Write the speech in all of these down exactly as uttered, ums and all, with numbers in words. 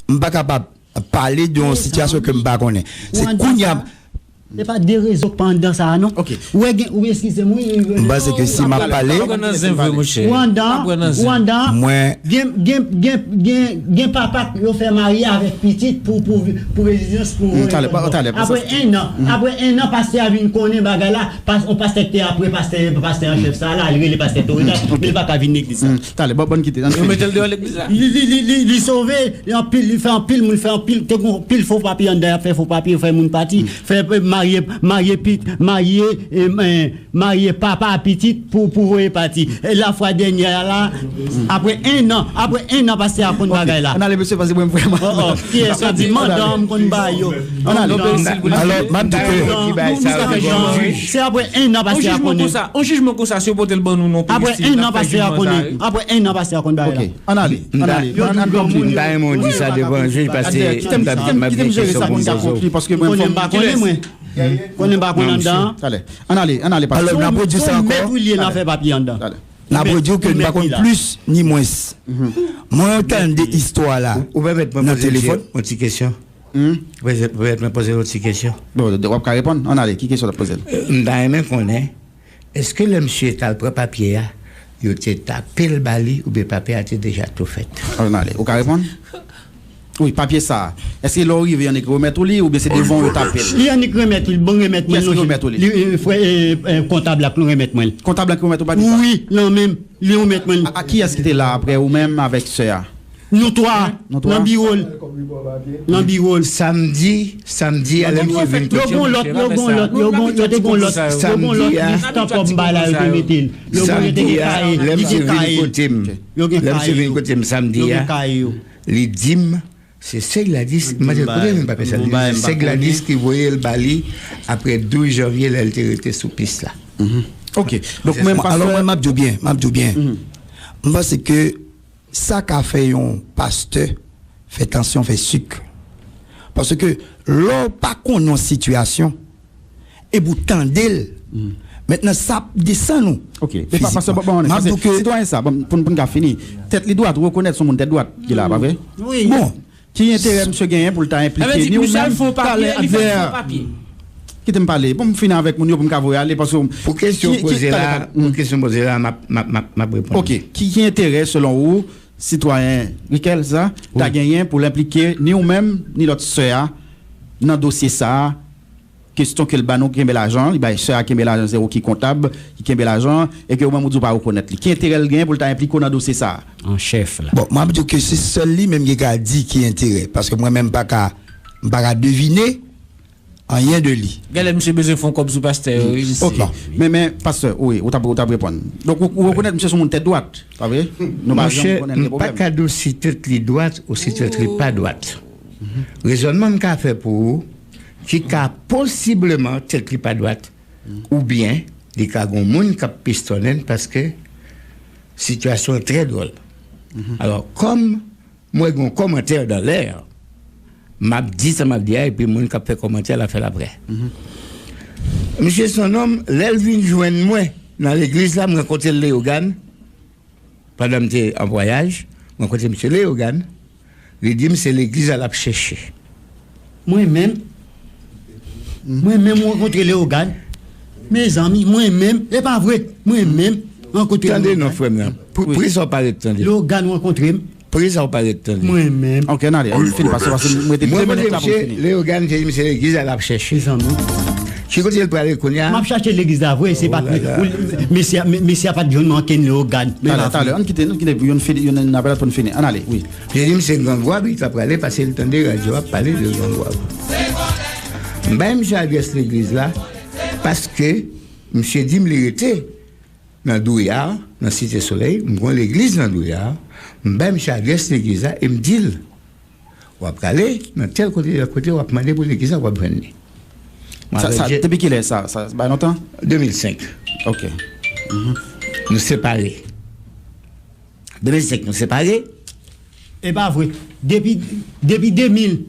m pa kapab pale de yon sitiyasyon ke m pa konnen. Se kounye a. Se pa de rezo k pa anndan sa a, non. Ok. Ou wè gen, ou eskize m, wi. M panse ke si m ap pale. Ou pran nan zen vre, monchè. Ou anndan, ou anndan. Mwen. Gen, gen, gen, gen, gen papa k yo fè marye avèk pitit pou, pou, pou rezidans, pou. Talè, talè. Apre en an, apre en an, pastè a vin konnen bagay la. Pas, on pastè ki te apre pastè, pastè an chèf sa a la, li rele pastè Torita, men li pa ka vin legliz la. Talè, bon, bon, kite. Yo mete l deyò legliz la. Li, li, li, li, li sove, li anpil, li fè anpil moun, fè anpil, te gon anpil fo papye anndan, y ap fè fo papye, fè moun pati, fè, eh, marye, marye pit, marye, eh, eh, marye papa pitit pou, pou voye pati. E lafwa dènyè a la, apre en an, apre en an pastè a konn bagay la. Ann ale, mesye, paske mwen vrèman. Oh, oh, kiyès k ap di mandan m konn ba yo? Ann ale. Alò, m ap di ke se apre en an pastè a konnen. On jijman konsa, si yo pote l ban nou non. Apre en an pastè a konnen. Apre en an pastè a konn bagay la. Ann ale, ann ale. M ta renmen w di sa devan jij, paske m ta, m ap gen kesyon pou m poze w. Konnen m pa konnen, mwen. Konnen m pa konn anndan. Ann ale, ann ale, pastè. Alò, n ap redi sa ankò. Mèt ou li ye nan fè papye anndan. N ap redi w ke n pa konn plis ni mwens. Mwen tande istwa la nan telefòn. Ou pèmèt mwen poze yon ti kesyon? Ou pèmèt mwen poze yon ti kesyon? Bon, w ap ka reponn. Ann ale, ki kesyon w t ap poze l? M ta renmen konnen, èske lè misye t al pran papye a, yo te tape l ba li, oubyen papye a te deja tou fèt? Ann ale, ou ka reponn? Wi, papye sa a. Èske lè w rive, y annik remèt ou li, oubyen se devan w yo tape l? Li annik remèt ou li, bon, remèt mwen. Kiyès ki remèt ou li? Li, eh, frè, eh, eh, kontab la k remèt mwen l. Kontab la ki remèt ou papye sa a? Wi, nan men m, li remèt mwen l. A, a kiyès ki te la apre ou menm avèk sè a? Nou twa, nan biwo l. Nan biwo l. Samdi, samdi a, lè misye vin kote m. Yo gon lòt, yo gon lòt, yo gon, yo te gon lòt, yo gon lòt lis tankò m ba la, yo te mete l. Yo gon, yo te gen kaye, li gen kaye yo. Yo gen kaye yo. Yo gen kaye yo. Li di m, se sè Gladys, m pa te konnen menm papye sa. Li di se sè Gladys ki voye l ba li apre douz janvye lè l te rete sou pis la. Ok. Donk, mwen, alò, mwen, m ap di w byen, m ap di w byen. M panse ke sa ka fè yon pastè fè tansyon, fè sik. Paske lè w pa konn yon sitiyasyon, epi w tande l, mentnan sa ap desann ou. Ok. E pa, pastè, bon, bon, pastè, sitwayen sa, bon, pou, pou n ka fini, tèt li dwat, ou rekonèt se yon moun tèt dwat ki la, pa vre? Wi. Bon, ki enterè misye genyen pou l ta enplike ni ou menm, talè, advè? Kite m pale, pou m fini avèk moun yo, pou m ka voye ale, paske. Pou kesyon poze la, pou kesyon poze la, m ap, m ap, m ap, m ap reponn. Ok, ki, ki enterè, selon ou, sitwayen Riquel sa, ta genyen pou l enplike ni ou menm, ni lòt sè a nan dosye sa a? Kesyon ke l ba nou, kenbe lajan, li bay sè a kenbe lajan, se ou ki kontab, ki kenbe lajan, e ke ou menm ou di w pa rekonèt li. Ki enterè l genyen pou l ta enplike w nan dosye sa a? An chèf la. Bon, m ap di w ke se sèl li menm ki ka di ki enterè, paske mwen menm m pa ka, m pa ka devine anyen de li. Genlè misye bezwen fè yon kòb sou pastè yo, wi, misye. Ok. Men, men, pastè, wi, ou t ap, ou t ap reponn. Donk, ou, ou rekonèt misye se yon moun tèt dwat, pa vre? Nou pa janm konnen l gen pwoblèm. Monchè, m pa ka di w si tèt li dwat ou si tèt li pa dwat. Rezònman m ka fè pou ou, ki ka posibleman tèt li pa dwat, oubyen li ka gon moun k ap pistonnen l paske sitiyasyon an trè dwòl. Alò, kòm mwen gen yon kòmantè dan lè, m ap di sa m ap di a, epi moun k ap fè kòmantè la fè l apre. Misye se yon nonm, lè l vin jwenn mwen nan legliz la, m rankontre l Leyogàn, pandan m te an vwayaj, m rankontre misye Leyogàn, li di m se legliz la l ap chèche. Mwen menm, mwen menm rankontre Leyogàn. Mezanmi, mwen menm, e pa vre, mwen menm rankontre Leyogàn. Tande non, frè m nan. Pri sa w pa ret tande. Leyogàn rankontre m. Pri sa w pa ret tande. Mwen menm. Ok, ann ale, ann fini, paske, paske m rete de minit la pou m fini. Leyogàn te di m se legliz la l ap chèche. Mezanmi. Ki kote l prale kounye a? M ap chache legliz la vre, se pa, mesye a, mesye a pa t jwenn mwen ankenn Leyogàn. Talè, talè, ann kite, ann kite pou youn fini, youn, youn apèl pou n fini. Ann ale, wi. Li di m se Grangwab li ta prale paske l tande radyo ap pale de Grangwab. M bay misye adrès legliz la paske misye di m li rete nan Douyar, nan Site Solèy, m gon legliz nan Douyar, m bay misye adrès legliz la e m di l, w ap prale nan tèl kote, tèl kote, w ap mande pou legliz la, w ap jwenn li. Sa, sa, depi kilè sa, sa bay lontan? De mil senk. Ok. Nou separe. De mil senk, nou separe. E pa vre. Depi, depi de mil,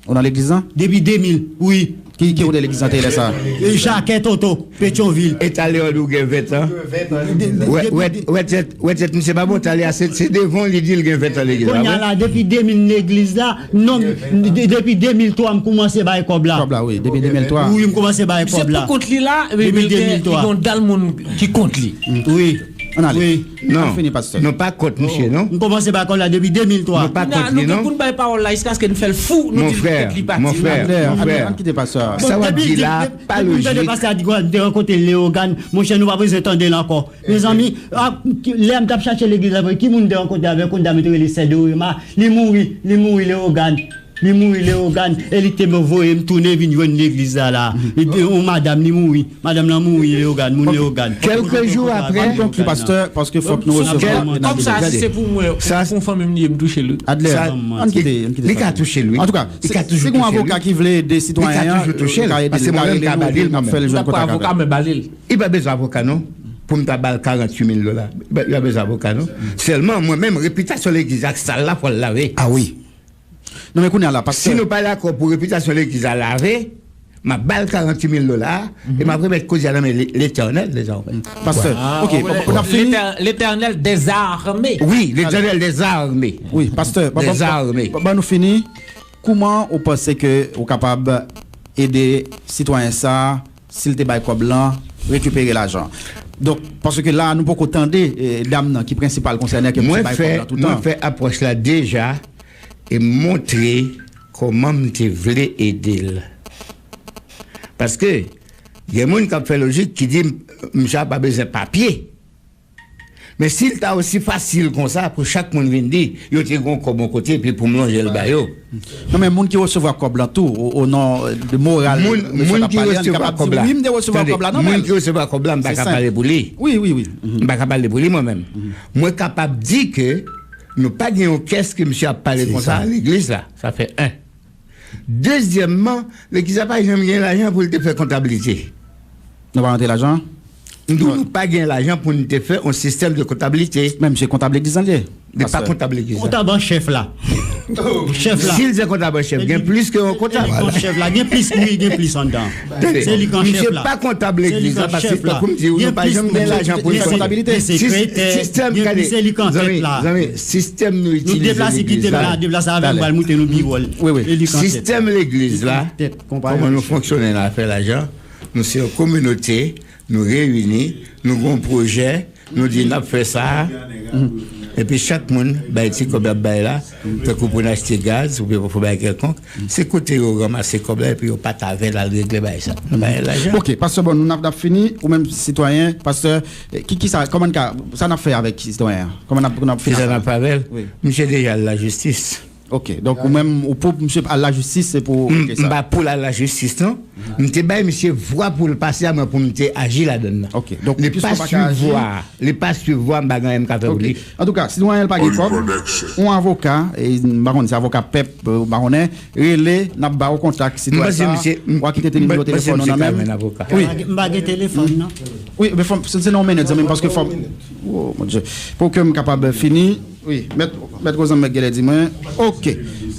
Ou nan legliz lan? Depi de mil, wi. Ki, ki kote legliz lan te ye lè sa? E Jakè Toto, Petyonvil. E talè ou gen ven tan? Wè, wè, wè tèt, wè tèt misye pa bon, talè a, se, se devan li di l gen ven tan legliz la, kounye a la, depi de mil legliz la, non, de- depi de mil twa m kòmanse bay kòb la. Kòb la, wi, depi de mil twa. Wi, m kòmanse bay kòb la. Misye pou kont li la, epi li gen, li gen yon dal moun ki kont li. Wi. Ann ale. Wi. Non. Ann fini, pastè. Nou pa kont misye, non. M kòmanse bay kòb la depi de mil twa. Nou pa kont li, non. Pou n bay pawòl la jiskaske n fè l fou, nou di l fèt li pati. Mon frè, mon frè, ann kite pastè a. Sa w ap di la pa lojik. Depi m tande pastè a di m te rankontre Leyogàn, monchè, nou pa bezwen tande l ankò. Mezanmi, lè m t ap chache legliz la, ki moun m te rankontre avèk yon dam yo te rele sè Dorema, li mouri, li mouri Leyogàn. Li mouri Leyogàn, e li te voye m tounen vin jwenn legliz la la. Yon madanm, li mouri. Madanm lan mouri Leyogàn, moun Leyogàn. Kèlke jou apre. Ann konkli, pastè, paske fòk nou resevwa. Kòm sa, si se pou mwen, pou fanmi m li ye, m touche l, wi. Adlè, ann kite, ann kite sa. Li ka touche l, wi. Antouka, si gen yon avoka ki vle ede sitwayen an, li ka ede l, li ka rele nou, epi n ap fè l jwenn kote avè l. Li pa bezwen avoka, non. Pou m ta ba l karant uit mil dola. Li pa bezwen avoka, non. Sèlman, mwen menm, repitasyon legliz ak sal la, fò l lave. A wi. Non, men kounye a la, pastè. Si nou pa dakò pou repitasyon legliz la lave, m ap ba l karant uit mil dola a, e m ap remèt koze a nan men Le- Letènèl, dezòmè. Pastè, ok, n ap fini. Letènèl dèzame. Wi, Letènèl dèzame. Wi, pastè, ban nou fini. Kouman ou panse ke ou kapab ede sitwayen sa a, si l te bay kòb lan, rekipere lajan? Donk, paske la, nou poko tande, eh, dam nan ki prensipal konsène ke misye bay kòb lan toutan. Mwen fè apwòch la deja e m montre kòman m te vle ede l. Paske, gen moun k ap fè lojik ki di, "Misye a pa bezwen papye." Men si l ta osi fasil konsa pou chak moun vin di, yo te gen yon kòb yon kote, epi pou m lonje l ba yo. Non, men moun ki resevwa kòb lan tou, o, o non de moral, moun ki resevwa kòb la. Wi, m te resevwa kòb la, non, men moun ki resevwa kòb la, m pa ka pale pou li. Wi, wi, wi. M pa ka pale pou li, mwen menm. Mwen kapab di ke nou pa gen yon kès ke misye ap pale konsa nan legliz la. Sa fè en. Dezyèmman, legliz la pa janm gen lajan pou l te fè kontablite. Nou pa rantre lajan? Nou, nou pa gen lajan pou n te fè yon sistèm de kontablite. Men misye kontab legliz lan li ye. Li pa kontab legliz la. Kontab an chèf la. Chèf la. Si l se kontab an chèf, gen plis ke yon kontab. Se li k an chèf la. Gen plis, wi, gen plis anndan. Se li k an chèf la. Misye pa kontab legliz la, paske tankou m di w, nou pa janm gen lajan pou n fè kontablite. Sistèm, gade, zanmi, zanmi, sistèm nou itilize legliz la. Deplase kite m la, deplase avè m, pral moute nou pi wòl. Wi, wi. Sistèm legliz la, kòman nou fonksyone nan afè lajan? Nou se yon kominote, nou reyini, nou gen yon pwojè, nou di n ap fè sa, epi chak moun bay ti kòb l ap bay la, tankou pou n achte gaz, oubyen pou fè bagay kèlkonk, se kote yo ranmase kòb la, epi yo pati avè l al regle bagay sa. Nou bay lajan. Ok, pastè, bon, nou n ap, n ap fini, ou menm sitwayen, pastè, eh, ki, ki sa, kòman n ka, sa n ap fè avèk sitwayen an? Kòman n ap, n ap fè sa? Ki sa n ap fè avè l? Wi. Misye deja al lajistis. Ok, donk ou menm, ou pou misye al lajistis, se pou, m, ok, sa. M pa pou l al lajistis, non. M te bay misye vwa pou l pase a mwen pou m te aji ladann nan. Ok, donk li pa swiv vwa, li pa swiv vwa, m pa gen anyen m ka fè pou li. Antouka, sitwayen an pa gen kòb, yon avoka, e m pa konn si avoka pèp, euh, m pa konnen, rele, n ap ba w kontak sitwayen sa, w a kite nimewo telefòn ou nan men l. Wi. M pa gen telefòn, non. Wi, men fò m, se, se nan yon minit, zanmi m, paske fò m, oh, mon Dieu. Pou ke m kapab fini, wi, mèt, mèt Rosenberg genlè di mwen, ok.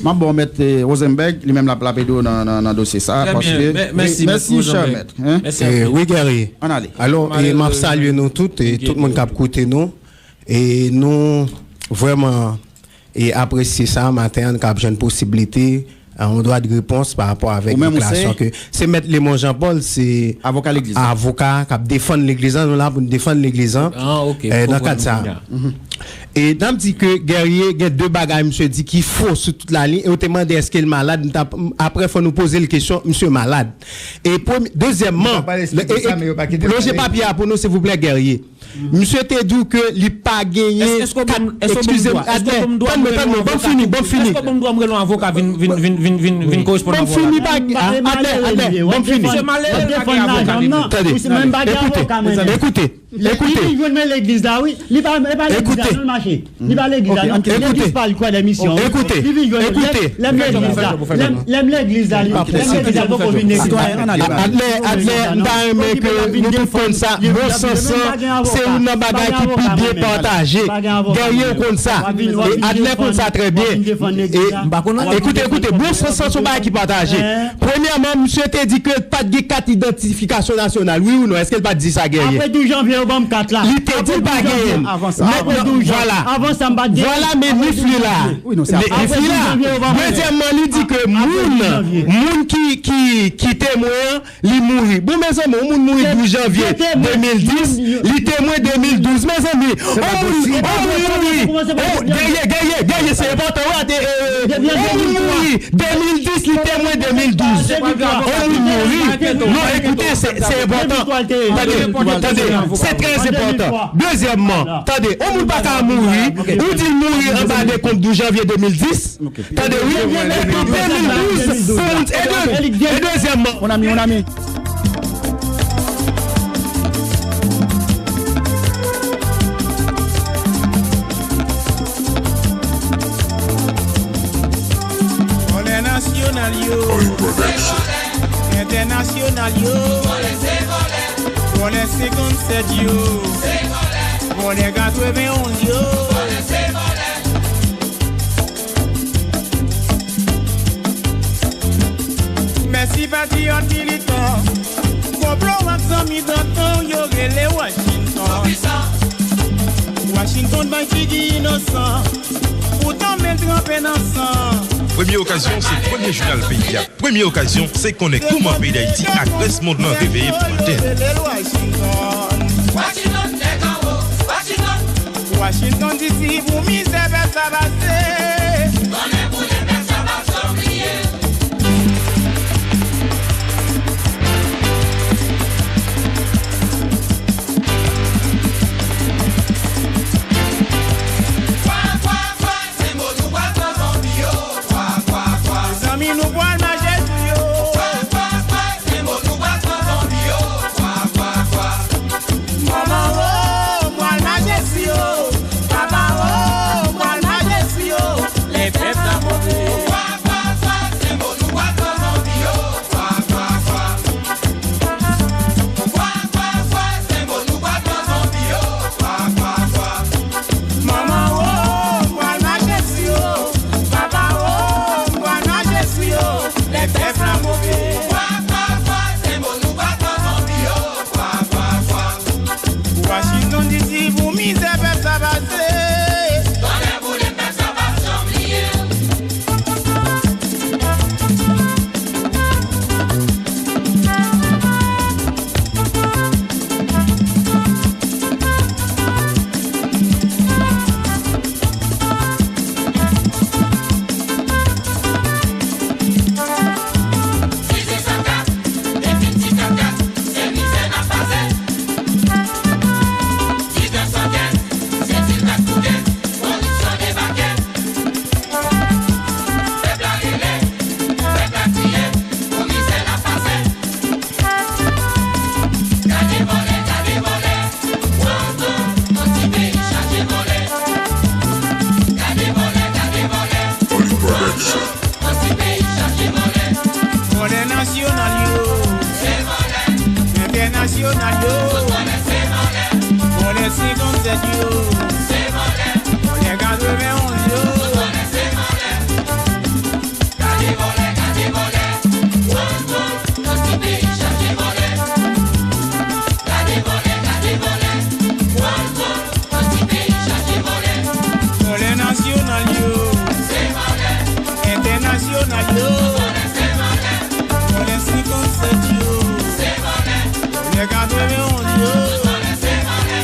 M ap ba w mèt, eh, Rosenberg, li menm l ap, l ap ede w nan, nan, nan dosye sa, paske, mèsi, mèt Rosenberg. Mèsi, chè mèt, hein. Mèsi anpil. Eh, wi, Guerrier. Ann ale. Alò, eh, m ap salye nou tout, e tout moun k ap koute nou. E nou vrèman e apresye sa, maten an, nou kapab jwenn posiblite, eh, yon dwa de repons pa rapò avèk deklarasyon ke se mèt Lemon Jean Paul, se avoka legliz la, avoka k ap defann legliz la, nou la pou n defann legliz la, eh, nan kad sa. E n ap di ke Guerrier gen de bagay misye di ki fo sou tout lalin, e yo te mande èske l malad, m t ap, m, aprè fò nou poze l kesyon, misye malad. E premye, dezyèmman, lonje papye a pou nou, silvouplè, Guerrier. Misye te di w ke li pa genyen kat, eskize m, Adlè, tann mwen, tann mwen, ban m fini, ban m fini. Èske w ban m dwa m rele yon avoka vin, vin, vin, vin, vin, vin koresponn avè w la? Ban m fini, Adlè, Adlè, ban m fini. Misye malere, l pa gen avoka li menm. Tande, ekoute, ekoute. Li vin jwenn mwen legliz la, wi. Li pa, li pa legliz la, non, l mache. Li pa legliz la, non. Legliz pa l kwè nan misyon. Li vin jwenn mwen. Lè m legliz la, lè m legliz la, lè m legliz la, poko vin legliz la. Adlè, Adlè, m ta renmen ke nou tout konn sa, bon sansan, se youn nan bagay ki pi byen pataje. Gèrye konn sa. E Adlè konn sa trè byen. E, ekoute, ekoute, bon sansan se yon bagay ki pataje. Premyèman, misye te di ke pa t gen kat idantifikasyon nasyonal. Wi ou non? Èske l pa t di sa, Gèrye? Apre douz janvye, yo ban m kat la. Li te di l pa genyen l. Apre douz janvye. Vwala. Avan sa, m pa t genyen l. Vwala, men nif li la. Nif li la. Dezyèmman, li di ke moun, moun ki, ki, ki temwen an, li mouri. Bon, mezanmi, yon moun mouri douz janvye de mil dis, li temwen de mil douz, mezanmi. Yon moun, yon moun mouri. Gèrye, Gèrye, Gèrye, se enpòtan, wi, ate, e, e, yon moun mouri de mil dis, li temwen de mil douz. Yon moun mouri. Non, ekoute, se, se enpòtan. Tande, tande, se trè enpòtan. Dezyèmman, tande, yon moun pa ka mouri, ou di l mouri anba dekonp douz janvye de mil dis, tande, wi, epi de mil douz, pou moun, e de-, e dezyèmman. Mon ami, mon ami. Vòlè nasyonal yo. Entènasyonal yo. Vòlè senkannsèt yo. Vòlè katrevenn onz yo. Mèsi patriyòt militan. Konplo ak zanmi dantan yo rele Washington. Washington bay figi inosan. Poutan men l tranpe nan san. Premye okazyon, se premye jounal peyi a. Premye okazyon, se konnen kouman peyi Dayiti ak rès mond lan reveye pou maten. Washington, nèg anwo, Washington. Washington D C pou mizè pèp la pase. Bonnè pou lè pèp sa pa janm bliye. Kwa, kwa, kwa. Senbo nou pral pran zonbi yo. Kwa, kwa, kwa. Zanmi nou pral mache sou yo. Kwa, kwa, kwa. Senbo nou pral pran zonbi yo. Kwa, kwa, kwa. Manman o, pral mache sou yo. Papa o, pral mache sou yo. Lè pèp la monte. Kwa, kwa, kwa. Senbo nou pral pran zonbi yo. Kwa, kwa, kwa. Kwa, kwa, kwa, se mo nou pral pran zonbi yo. Kwa, kwa, kwa. Manman o, pral mache sou yo. Papa o, pral mache sou yo. Lè pèp la monte. Kwa, kwa, kwa, se mo nou pral pran zonbi yo. Kwa, kwa, kwa. Washington D C pou mizè pèp sa pase. Bonnè pou lè pèp sa pa janm bliye. Pèp la rele, pèp la kriye, pou mizè n ap pase. Gade vòlè, gade vòlè, wowo, yon ti peyi chaje vòlè. Gade vòlè, gade vòlè, wowo, yon ti peyi chaje vòlè. Vòlè nasyonal yo, se vòlè. Entènasyonal yo, tout vòlè se vòlè. Vòlè senkannsèt yo, se vòlè. Vòlè katrevenn onz yo, tout vòlè se vòlè. Gade vòlè, gade vòlè, wowo, yon ti peyi chaje vòlè. Gade vòlè, gade vòlè, wowo, yon ti peyi chaje vòlè. Vòlè nasyonal yo, se vòlè. Entènasyonal yo, vòlè se vòlè. Vòlè senkannsèt yo, se vòlè. Vòlè katrevenn onz yo, vòlè se vòlè.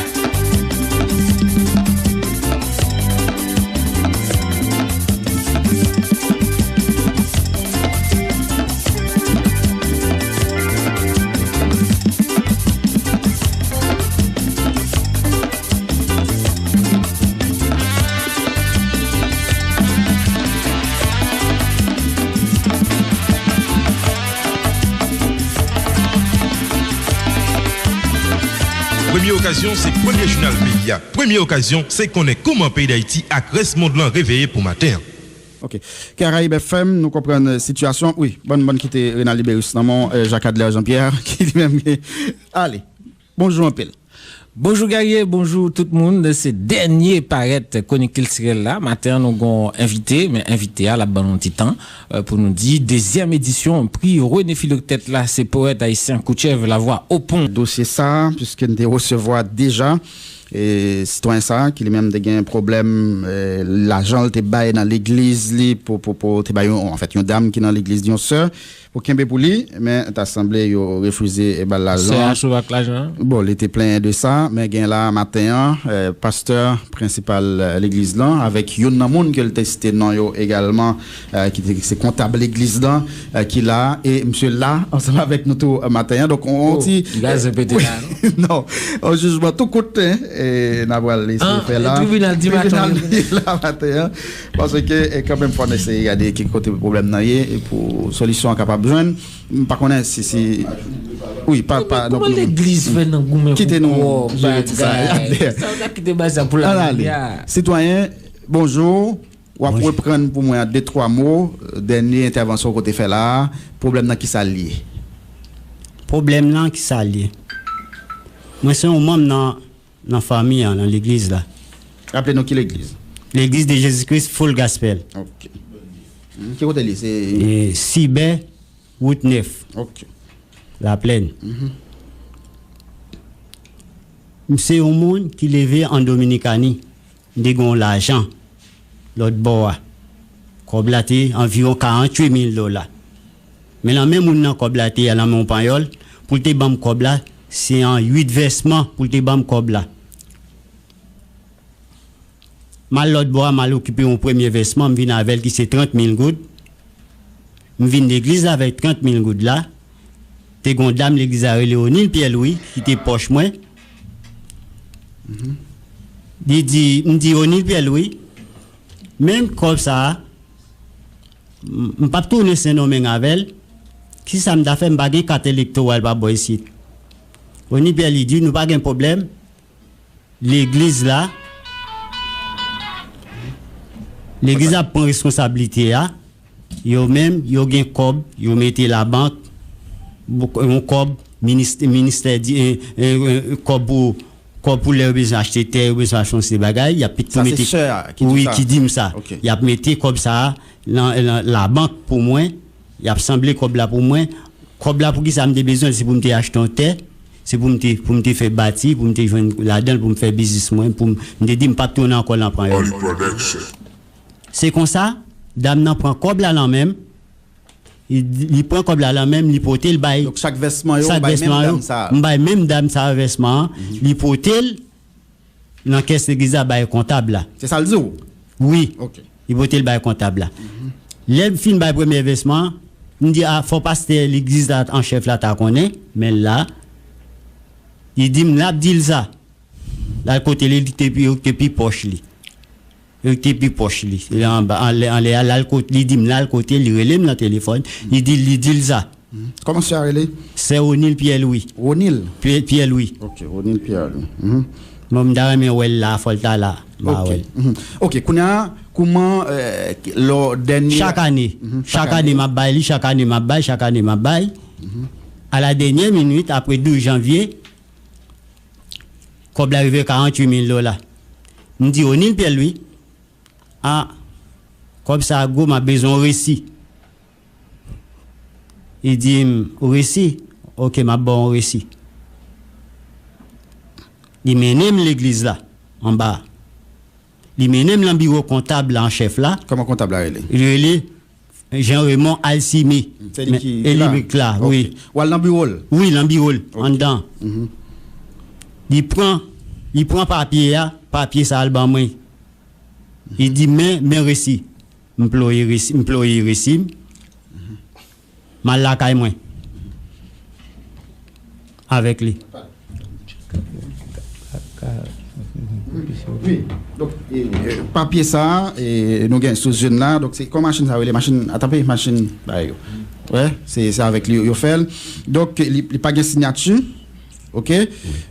Premye okazyon, se premye jounal peyi a. Premye okazyon, se konnen kòman peyi Dayiti ak rès mond lan reveye pou maten an. Ok. Karayib F M, nou konprann, euh, sitiyasyon. Wi, bann, bann kite Renald Liberus nan men w, euh, Jacques Adler Jean-Pierre, ki li menm gen. Ale. Bonjou anpil. Bonjou Guerrier, bonjou tout moun. Se dènye parèt kwonik kiltirèl la. Maten an, nou gon envite, men envite a, l ap ban nou ti tan, euh, pou nou di dezyèm edisyon pri René Philoctète la, se powèt ayisyen Koutchèv Lavwa Opon. Dosye sa, piske n te resevwa deja, e, sitwayen sa, ki li menm te gen pwoblèm, e, lajan l te bay nan legliz li, pou, pou, pou, te bay yon, anfèt, yon dam ki nan legliz li, yon sè, pou kenbe pou li, men ta sanble yo refize, e, ba l lajan an. Sè a sou ak lajan an? Bon, li te plenyen de sa, men gen la maten an, e, pastè prensipal, e, legliz lan, avèk youn nan moun ke l te site non yo egalman, e, ki te, se kontab legliz lan, e, ki la, e misye la, ansanm avèk nou tou, e, maten an. Donk, on, on ti, gaz repete la, non? Non, on jijman tou kout, e, e, n a pral eseye fè la. Tribinal di maten an. Tribinal di la maten an. Paske, e, kanmenm, fò n eseye gade ki kote pwoblèm nan ye, e pou solisyon an kapab jwenn. M pa konnen si, si, wi, pa, pa, donk, kòman legliz fè nan goumen kite nou pou jere ti sa, bagay? Sa w ta kite bay sa pou la. Ann ale. Sitwayen, bonjou. W ap reprann pou mwen an de twa mo, dènye entèvansyon w te fè la a, pwoblèm nan ki sa l ye? Pwoblèm nan ki sa l ye? Mwen se yon manm nan, nan fanmi an, nan legliz la. Raple nou ki legliz? Legliz de Jezi Kris Full Gospel. Ok. Hmm, ki kote l ye? Se e, Sibè, wout nèf. Ok. Laplèn. Mhm. M se yon moun ki leve an Dominikani. M te gen yon lajan lòt bò a. Kòb la te anviwon karanntuit mil dola. Men nan men moun nan kòb la te ye a, nan men yon panyòl, pou l te ban m kòb la, se an uit vèsman pou l te ban m kòb la. M al lòt bò a, m al okipe yon premye vèsman, m vin avè l ki se trant mil goud. M vin legliz la avèk trant mil goud la. Te gen yon dam legliz la rele Onil Pyè Lwi ki te pwòch mwen. Mhm. Li di, m di Onil Pyè Lwi, menm kòb sa a, m, m p ap tounen Sendomeng avè l. Kisa m ta fè? M pa gen kat elektoral pa bò isit. Onil Pyè Lwi di, nou pa gen pwoblèm. Legliz la, legliz la pran reskonsablite a. Yo menm, yo gen kòb, yo mete labank, yon kòb, minis-, ministè di, e, e, e, kòb pou, kòb pou lè yo bezwen achte tè, yo bezwen achte yon seri bagay, y ap tou mete. Sa se sè a ki di w sa? Wi, ki di m sa. Ok. Y ap mete kòb sa a nan, nan labank pou mwen, y ap sanble kòb la pou mwen. Kòb la, pou ki sa m te bezwen l? Se pou m te achte yon tè, se pou m te, pou m te fè bati, pou m te jwenn ladan l, pou m fè biznis mwen, pou m, m te di m p ap tounen ankò nan panyòl. Se konsa, dam nan pran kòb la nan men m, li, li pran kòb la nan men m, li pote l bay. Donk, chak vèsman yo, chak vèsman yo, m bay menm dam sa a vèsman an, li pote l nan kès legliz la bay kontab la. Se sa l di w? Wi. Ok. Li pote l bay kontab la. Mhm. Lè m fin bay premye vèsman an, m di, a, fò pastè legliz la an chèf la ta konnen, men l la, li di m, l ap di l sa. L al kote li, li te pi, te pi pwòch li. Li te pi pwòch li. Li anba, anlè, anlè a, l al kot-, li di m, l al kote, li rele m nan telefòn, li di, li di l sa. Mhm. Kòman sè a rele? Sè Onil Pyè Lwi. Onil? Pyè, Pyè Lwi. Ok, Onil Pyè Lwi. Mhm. Bon, m ta renmen wè l la, fò l ta la. M pa wè l. Mhm. Ok, kounye a, kòman, euh, lò dènye. Chak ane. Mhm, chak ane. Chak ane, m ap bay li, chak ane, m ap bay, chak ane, m ap bay. Mhm. A la dènyè minit, apre douz janvye, kòb la rive karanntuit mil dola. M di, Onil Pyè Lwi, a, kòb sa a gwo, m ap bezwen yon resi. Li di m, ou resi? Ok, m ap ba w yon resi. Li mennen m legliz la, anba. Li mennen m nan biwo kontab la an chèf la. Kòman kontab la rele? Li rele Jean Raymond Alcimé. Se li ki la? Wi. Ou al nan biwo l? Wi, nan biwo l, anndan. Mhm. Li pran, li pran papye a, papye sa a l ban mwen. Li di, men, men resi. M ploye resi, m ploye resi m. M al lakay mwen. Avèk li. Wi. Donk, e, e, papye sa a, e, nou gen sou zye n la. Donk, se kòman machin sa yo rele? Machin, atanpe, machin bagay yo. Wè, se, se avèk li yo fè l. Donk, li, li pa gen siyati. Ok?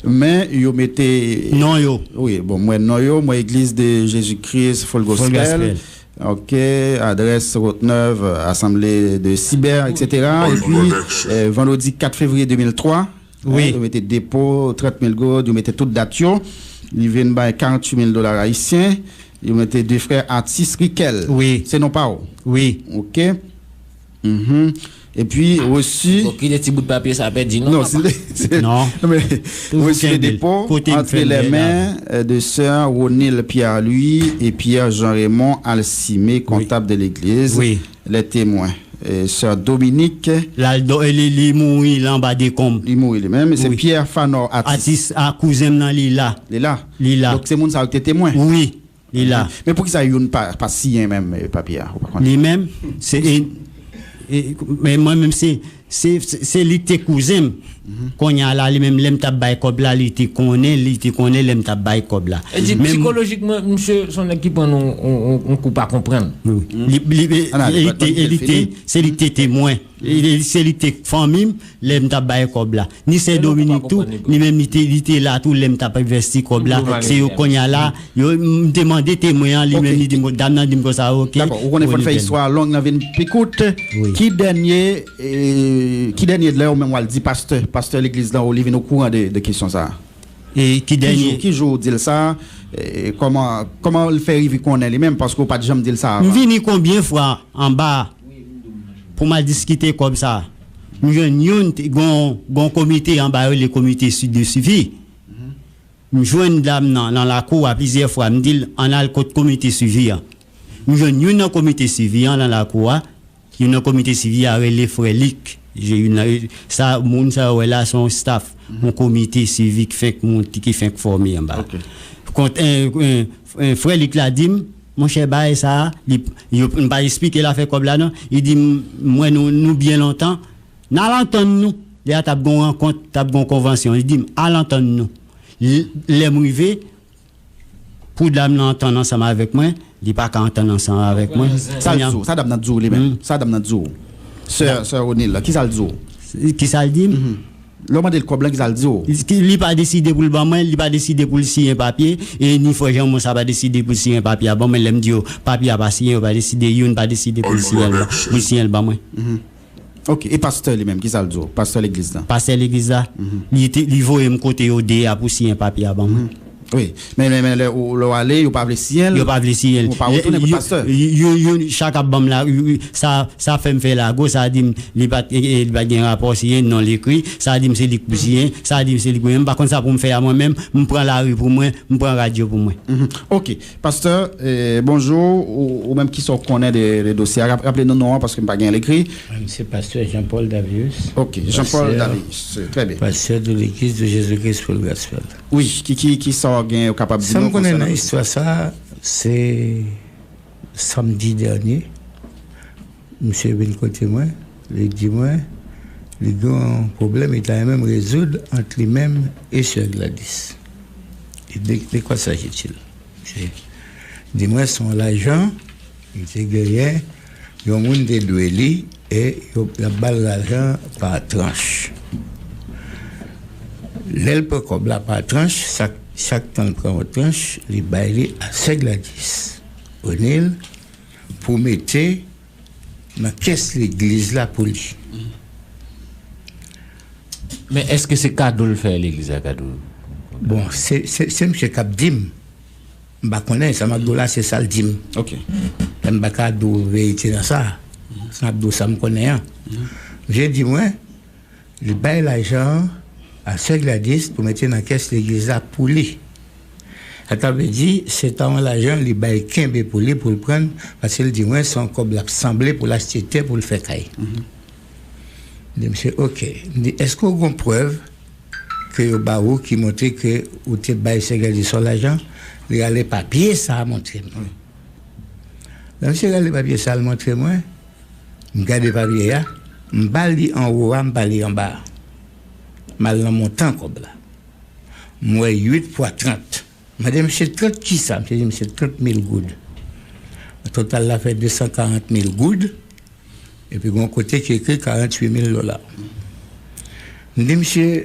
Men yo mete. Non yo. Wi, bon, mwen non yo, mwen Église de Jésus-Christ Full Gospel. Full Gospel. Ok, adrès Route Neuve, Assemblée de Cyber, et cetera. Epi, eh, vandredi kat fevriye de mil twa, wi, eh, yo mete depo, trant mil goud, yo mete tout dat yo. Li vin bay karant uit mil dola ayisyen. Yo mete de frè atis Riquel. Wi. Se non pa w. Wi. Ok. Mhm. Epi, resi. Bon, kite ti bout papye sa pèdi, non, non, papa? Se, se, non. Non, men, resi de depo, entre les mains, euh, de sœur Ronil Pierre-Louis et Pierre Jean Raymond Alcimé, comptable de l'église, wi, les témoins. Euh, sœur Dominique. L al do-, li, li mouri la anba dekonb. Li mouri li menm. Se Pierre Fanor, atis. Atis, a, kouzen m nan, li la. Li la. Li la. Donk, se moun sa yo ki te temwen. Wi. Li la. Men poukisa youn pa, pa siyen menm, eh, papye a, ou pa konnen? Li menm, se, e, e, men mwen menm, se, se, se, se li ki te kouzen m. Kounye a la, li menm, lè m t ap bay kòb la, li te konnen, li te konnen lè m t ap bay kòb la. E di, sikolojikman, misye, se yon nèg ki pran yon, yon, yon, yon kou pa konprann. Wi. Li, li, e, e, li te, e, li te, se li ki te temwen. E, e, se li ki te fanmi m, lè m t ap bay kòb la. Ni sè Dominik tou, li menm li te, li te la tou lè m t ap envesti kòb la. Se yo kounye a la, yo, m te mande temwen an, li menm li di m, dam nan di m konsa, ok. Dakò, ou konnen fò n fè istwa long nan vin pi kout. Wi. Ki dènye, eh, ki dènye lè ou menm w al di pastè, pastè legliz la, ou li vin okouran de, de kesyon sa a? E ki dènye? Ki jou, ki jou ou di l sa? E kòman, kòman l fè rive konnen li menm? Paske ou pa t janm di l sa avan. M vini konbyen fwa anba pou m al diskite kòb sa? M jwenn youn, te, gon, gon komite anba yo, le komite su-, de suivi. M jwenn dam nan, nan lakou a plizyè fwa. M di l, ann al kot komite suivi an. M jwenn youn nan komite suivi an nan lakou a. Youn nan komite sivi a rele Frè Lik. Je, youn nan, sa, moun sa yo wè la, se yon staff, yon komite sivi k fenk monte, ki fenk fòme anba. Ok. Kont, eh, eh, eh, Frè Lik la di m, monchè, bagay sa a, li, yo, m pa esplike l afè kòb la, non. Li di m, m wè nou, nou byen lontan. N al antann nou. Lè a t ap gon rankont, t ap gon konvansyon. Li di m, al antann nou. L-, lè m rive, pou dam nan antann ansanm avèk mwen, li pa ka antann ansanm avèk mwen. Sa l di w? Sa dam nan di w li menm? Sa dam nan di w? Sè, sè Ronil la, kisa l di w? Kisa l di m? Lè w mande l kòb la, kisa l di w? Li, li pa deside pou l ban mwen, li pa deside pou l siyen papye, e ni frè Jean Mons pa deside pou l siyen papye a ban mwen. Lè m di yo, papye a pa siyen, yo pa deside, youn pa deside pou l siyen l, pou l siyen l ban mwen. Ok, e pastè li menm, kisa l di w? Pastè legliz la? Pastè legliz la, li te, li voye m kote yo de a pou siyen papye a ban mwen. Wi, men, men, men lè ou, lè w ale, yo pa vle siyen l? Yo pa vle siyen l. Ou pa retounen kot pastè? Yo, yo, yo, chak ap ban m la, yo, yo, sa, sa fè m fè lago, sa di m, li pa t, e, e, li pa t gen rapò siyen, non l ekri, sa di m se li k pou siyen, sa di m se li k pou, m pa konn sa pou m fè a mwen menm, m pran lari pou mwen, m pran radyo pou mwen. Ok. Pastè, eh, bonjou, ou, ou menm kisa w konnen de, de dosye a? Rap-, raple nou non an, paske m pa gen l ekri. M se pastè Jean Paul Davius. Ok, Jean Paul Davius, trè byen. Pastè de l'église de Jésus-Christ Full Gospel. Wi, ki, ki, kisa w gen, ou kapab di nou konsènan istwa sa? Sa m konnen nan istwa sa, se samdi dènye, misye vin kote mwen, li di mwen, li gen yon pwoblèm, li ta renmen m rezoud ant li menm e sè Gladys. E de, de quoi s'agit-il? Se, di mwen se yon lajan li te genyen, yon moun te dwe li, e yo, y ap ba l lajan pa tranch. Lè l pran kòb la pa tranch, chak, chak tan l pran yon tranch, li bay li a sè Gladys O'Neil pou mete nan kès legliz la pou li. Men èske se kado l fè legliz la, kado? Bon, se, se, se misye k ap di m. M pa konnen, sa m ap di w la, se sa l di m. Ok. Men m pa ka di w verite nan sa. Sa m ap di w sa m konnen an. Misye di mwen, li bay lajan an a sè Gladys pou mete nan kès legliz la pou li. Sa ta vle di, se ta yon lajan li bay kenbe pou li, pou l pran, paske l di mwen se yon kòb l ap sanble pou l achte tè pou l fè kay. M di misye, ok. M di, èske w gen prèv ke yo ba ou ki montre ke ou te bay sè Gladys yon lajan? Li rale papye sa a montre m. Lè misye rale papye sa a, l montre mwen, m gade papye a, m pa li anwo a, m pa li anba a. M al nan montan kòb la. M wè uit fwa trant. M mande misye trant kisa? Misye di m se trant mil goud. Total la fè de san karant mil goud. Epi gon kote ki ekri karant uit mil dola. M di misye,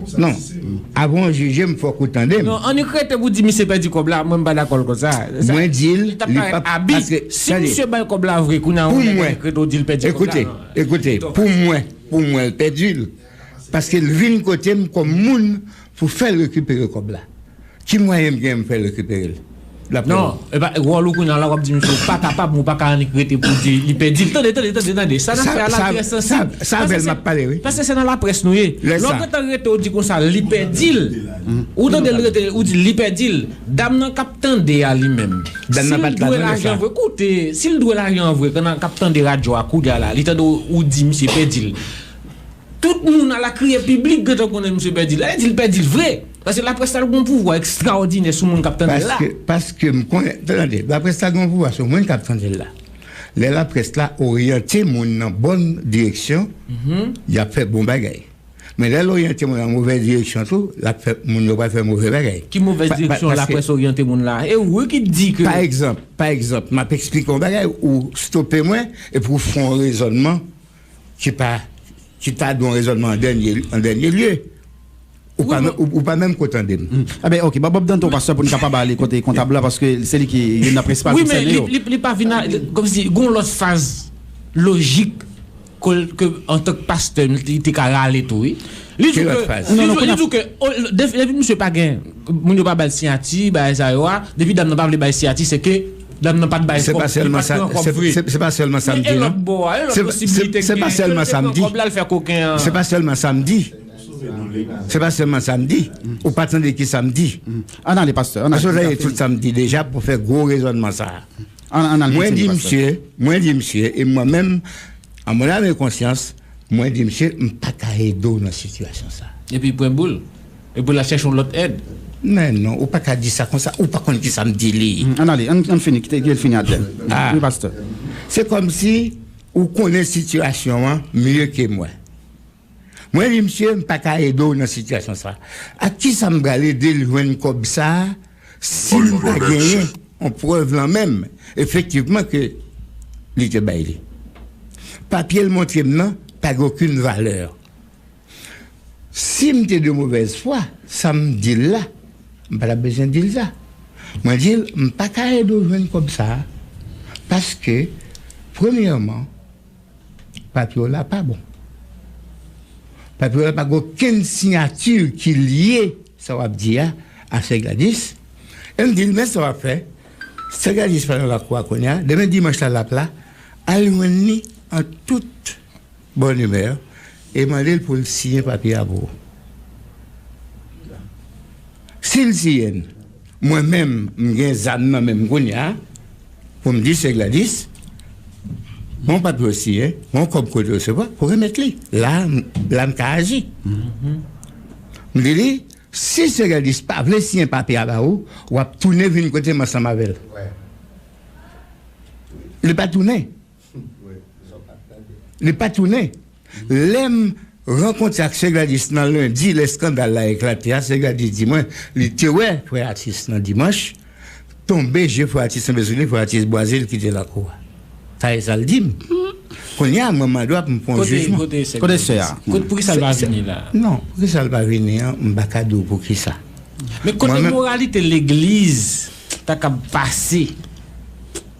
Non. Avan w jije m, fòk ou tande m. Non, annik rete pou di misye pèdi kòb la, mwen m pa dakò l konsa. Mwen di l, li p ap, paske, si misye bay kòb la vre, kounye a ou annik rete ou di l pèdi kòb la. Ekoute, ekoute, pou mwen, pou mwen, l pèdi l. Paske l vin kote m kòm moun pou fè l rekipere kòb la. Ki mwayen m gen m fè l rekipere l? Non, e pa wòl ou kounye a la, w ap di misye ou pa kapab, ou pa ka annik rete pou di li pèdi l. Tande, tande, tande, tande. Sa n ap fè a la trè sansib. Sa avè l m ap pale, wi. Paske se nan laprès nou ye. Lè w gentan rete, ou di konsa, li pèdi l. Ou tande l rete, ou di li pèdi l. Dam nan k ap tande a li menm. Si l dwe lajan vre, koute, si l dwe lajan vre, k ap tande radyo a kounye a la, li tande ou di misye pèdi l. Tout moun a la kriye piblik gentan konnen misye pèdi l. Sa vle di l pèdi l vre. Paske laprès la gon pouvwa ekstraòdinè sou moun k ap tande l la. Paske, paske m konnen, tande, laprès la gon pouvwa sou moun k ap tande l la. Lè laprès la oryante moun nan bòn direksyon, y ap fè bon bagay. Men lè l oryante moun nan movèz direksyon tou, l ap fè, moun yo pral fè move bagay. Ki movèz direksyon laprès oryante moun la? E ou ki di ke. Pa egzanp, pa egzanp, m ap eksplike yon bagay, ou stope mwen, epi ou fè yon rezònman ki pa, ki ta dwe yon rezònman an dènye, an dènye lye. Ou pa, ou, ou pa menm ko tande m. Eben, ok, ban Bob Danto, pastè, pou n kapab ale kote kontab la, paske se li ki youn nan prensipal konsène yo. Wi, men li, li, li pa vin a, kòmsi, gon lòt faz lojik ke, ke antank pastè, li te ka rale tou, wi. Li di ke, li di ke, depi misye pa gen, moun yo pa ba l siyati, bagay sa yo a, depi dam nan pa vle bay siyati, se ke dam nan pa t bay kòb, li pa t pran kòb vre. Se pa sèlman sa m di, non. Men e lòt bò a, e lòt posibilite ki gen, se l te pran kòb la, l fè koken an. Se pa sèlman sa m di. Se pa sèlman sa m di. Ou pa tande ki sa m di. Ann ale, pastè. Ann ale. Paske w tande tout sa m di deja pou fè gwo rezònman sa a. Ann, ann ale, mwen di misye, mwen di misye, e mwen menm, an mon ame e konsyans, mwen di misye, m pa ka ede w nan sitiyasyon sa a. Epi pran boul. Epi l al chèche yon lòt èd. Men non, ou pa ka di sa konsa, ou pa konn ki sa m di li. Ann ale, ann, ann fini, kite l fini atè. Wi, pastè. Se kòmsi ou konnen sitiyasyon an mye ke mwen. Mwen di misye, m pa ka ede w nan sitiyasyon sa. Ak kisa m pral ede l jwenn kòb sa a si m pa genyen yon prèv lan men m, efektivman, ke li te bay li? Papye l montre m nan pa gen okenn valè. Si m te de movèz fwa, sa m di l la, m pa t ap bezwen di l sa. Mwen di l, m pa ka ede w jwenn kòb sa a, paske, premyèman, papye w la pa bon. Papye w la pa gen okenn siyati ki lye sa w ap di a a Sè Gladys. E m di l, men sa w ap fè, Sè Gladys pa nan lakou a kounye a, demen dimanch la l ap la, al jwenn li an tout bòn imè e mande l pou l siyen papye a pou ou. Si l siyen l, mwen menm, m gen zam nan men m kounye a, pou m di Sè Gladys, men yon papye w siyen, men yon kòb kote w resevwa, pou remèt li. La, m- la m ka aji. M di li, si Sè Gladys pa vle siyen papye a ba ou, w ap tounen vin kote m ansanm avè l. Li pa tounen. Li pa tounen. Lè m rankontre ak Sè Gladys nan lendi, lè eskandal la eklate a, Sè Gladys di mwen, li te wè frè atis nan dimanch, tonbe, je frè atis tonbe sou li, frè atis bwaze, l kite lakou a. Sa e sa l di m. Kounye a, mwen mande w ap m pran yon jijman. Kote sè a? Kote, poukisa l pa vini la? Non, poukisa l pa vini an, m pa ka di w poukisa. Men kote moralite legliz ta kab pase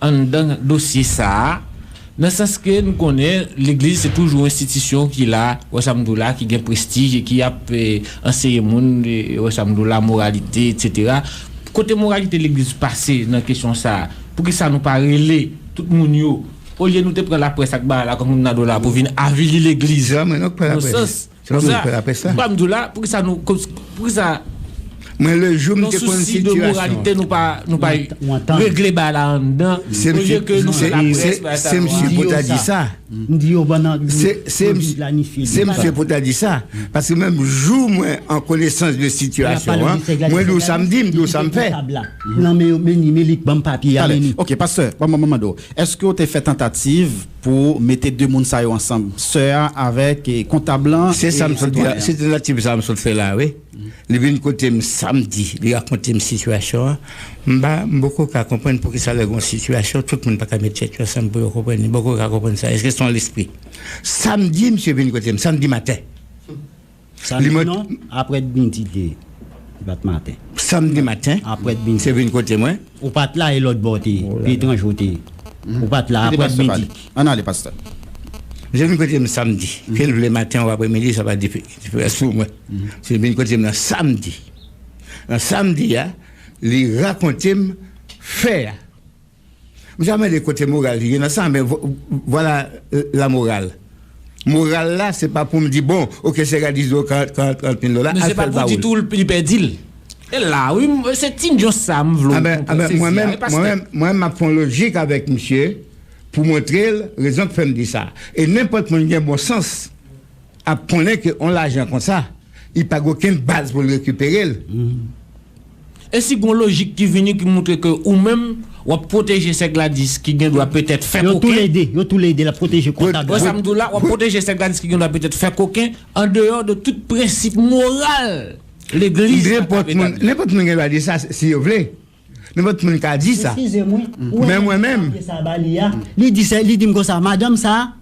anndan dosye sa a, nan sans ke nou konnen legliz se toujou yon enstitisyon ki la, wè sa m di w la, ki gen prestij e ki ap, eh, anseye moun, eh, wè sa m di w la, moralite, etsetera. Kote moralite legliz pase nan kesyon sa a? Poukisa nou pa rele tout moun yo, olye nou te pran laprès ak bagay la kòm Nado la pou vin avili legliz? Nan sans, m pa m di w la, poukisa nou, poukisa mwen, le jou m te konn sitiyasyon an, nou pa, nou pa regle bagay la anndan, olye ke nou fè laprès bagay sa yo a. Se misye pou ta di sa. M di yo ban nan, se misye pou ta di sa. Paske menm jou mwen an konesans de sitiyasyon an, mwen di w sa m di, m di w sa m fè. Nan men yo, men ni, men li k ban m papye a, men ni. Ok, pastè, ban m mande w, èske w te fè tantativ pou mete de moun sa yo ansanm, sè a avèk, eh, kontab lan? Se sa m sot di la. Se tantativ sa m sot fè la, wi. Li vin kote m samdi, li rakonte m sitiyasyon an. M pa, m poko ka konprann poukisa lè gon sitiyasyon, tout moun pa ka met tèt yo ansanm pou yo konprann li. M poko ka konprann sa. Èske se yon lespri? Samdi, misye vin kote m, samdi maten. Samdi non, aprè midi li te, li pa t maten. Samdi maten, aprè midi. Misye vin kote mwen. Ou pa t la, e lòt bò w te ye, pi etranje w te ye. Ou pa t la, aprè midi. Ann ale, pastè. Misye vin kote m samdi. Ke l vle maten ou aprè midi, sa pa dife- diferans pou mwen. Misye vin kote m nan samdi. Nan samdi a, li rakonte m fè a. Misye a mande kote moral ki gen nan sa, men vo- vwala la moral. Moral la, se pa pou m di, bon, ok, Sè Gladys dwe w karant, karant, karant mil dola, al fè l ba ou. Men se pa pou di tou li pèdi l. E la, wi, m- se ti djòs sa m vle w konprann, sezi a, wi, pastè. Mwen menm, mwen menm, m ap fè yon lojik avèk misye pou montre l rezon k fè m di sa. E nenpòt moun gen bon sans ap konnen ke yon lajan konsa, li pa gen okenn baz pou l rekipere l. E si gon lojik ki vini ki montre ke ou menm, w ap pwoteje Sè Gladys ki gen dwa petèt fè koken. Yo tou le de, yo tou le de, l ap pwoteje kontab la. Wè sa m di w la, w ap pwoteje Sè Gladys ki gen dwa petèt fè koken, andeyò de tout prensip moral legliz la ka mete an plas. Nenpòt moun gen dwa di sa si yo vle. Nenpòt moun ka di sa. Eskize mwen, ou wè sa ba li a? Li di, li di m konsa, madanm sa,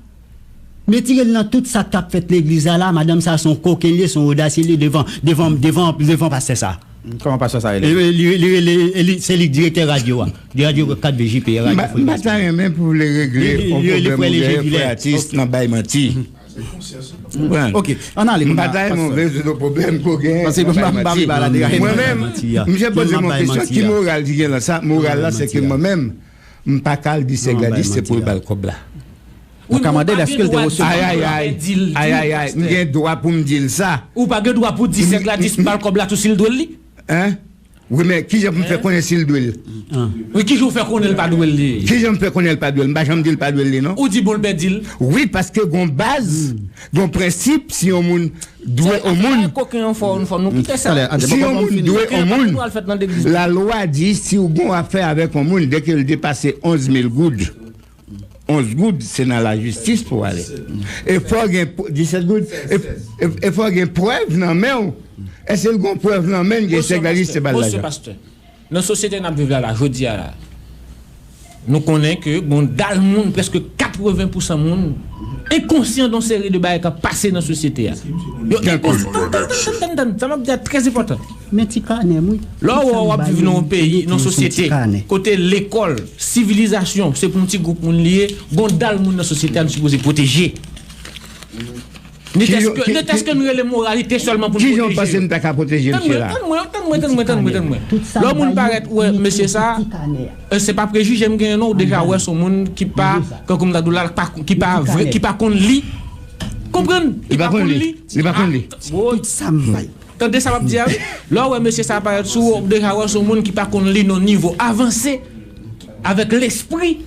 retire l nan tout sa k ap fèt legliz la la, madanm sa se yon koken li ye, se yon odasye li ye devan, devan, devan, devan pastè sa. Kòman pastè sa rele? E, e, li, li rele, e li, se li k direktè radyo a. Li radyo kat V J P, radyo Frè Leslie. M pa ta renmen pou w vle regle yon pwoblèm ou gen frè atis nan bay manti. Ok, ann ale. M pa ta renmen w vle rezoud yon pwoblèm ke w gen nan bay manti. Mwen menm, misye poze m yon kesyon, ki moral ki gen nan sa? Moral la, se ke mwen menm, m pa ka al di Sè Gladys se pou l ba l kòb la. Ou ka mande l èske l te resevwa. Ayayay, ayayay, m gen dwa pou m di l sa. Ou pa gen dwa pou di sèk la di bal kòb la tou si l dwe l li. Hein? Wi, men kijan pou m fè konnen si l dwe l? Wi, kijan ou fè konnen l pa dwe l li? Kijan m fè konnen l pa dwe l? M pa janm di l pa dwe l li, non. Ou di bon l pèdi l? Wi, paske gon baz, gon prensip, si yon moun dwe yon moun. Koken yon fò, yon fò, nou kite sa. Si yon moun dwe yon moun, lalwa di si w gon afè avèk yon moun, dèke l depase onz mil goud, onz goud, se nan lajistis pou ale. E fò gen, disèt goud, e fò gen prèv nan men w. Èske l gon prèv nan men l, gen sèk la li se bal lajan? Nan sosyete n ap viv la, la, jodi a la, nou konnen ke gon dal moun, prèske katreven pousan moun, enkonsyan de yon seri de bagay k ap pase nan sosyete a. Yo enkonsyan. Tann, tann, tann, tann, tann, sa m ap di a trè enpòtan. Men ti kanè m, wi. Lè w wè w ap viv nan yon peyi, nan yon sosyete, kote lekòl, sivilizasyon, se pou yon ti gwoup moun li ye, gon dal moun nan sosyete a nou sipoze pwoteje. Netèske, netèske n rele moralite sèlman pou n pwoteje yo. Kijan w panse m ta ka pwoteje mesye la? Tann mwen, tann mwen, tann mwen, tann mwen, tann mwen. Lè yon moun parèt, ou wè mesye sa, e, se pa prejije m genyen non, ou deja wè se yon moun ki pa, kankou m ta di w la, ki pa vre, ki pa konn li. Konprann? Ki pa konn li. Li pa konn li. Tout sa m bay. Tande sa m ap di a, wi. Lè w wè mesye sa parèt sou ou, ou deja wè se yon moun ki pa konn li nan nivo avanse, avèk lespri,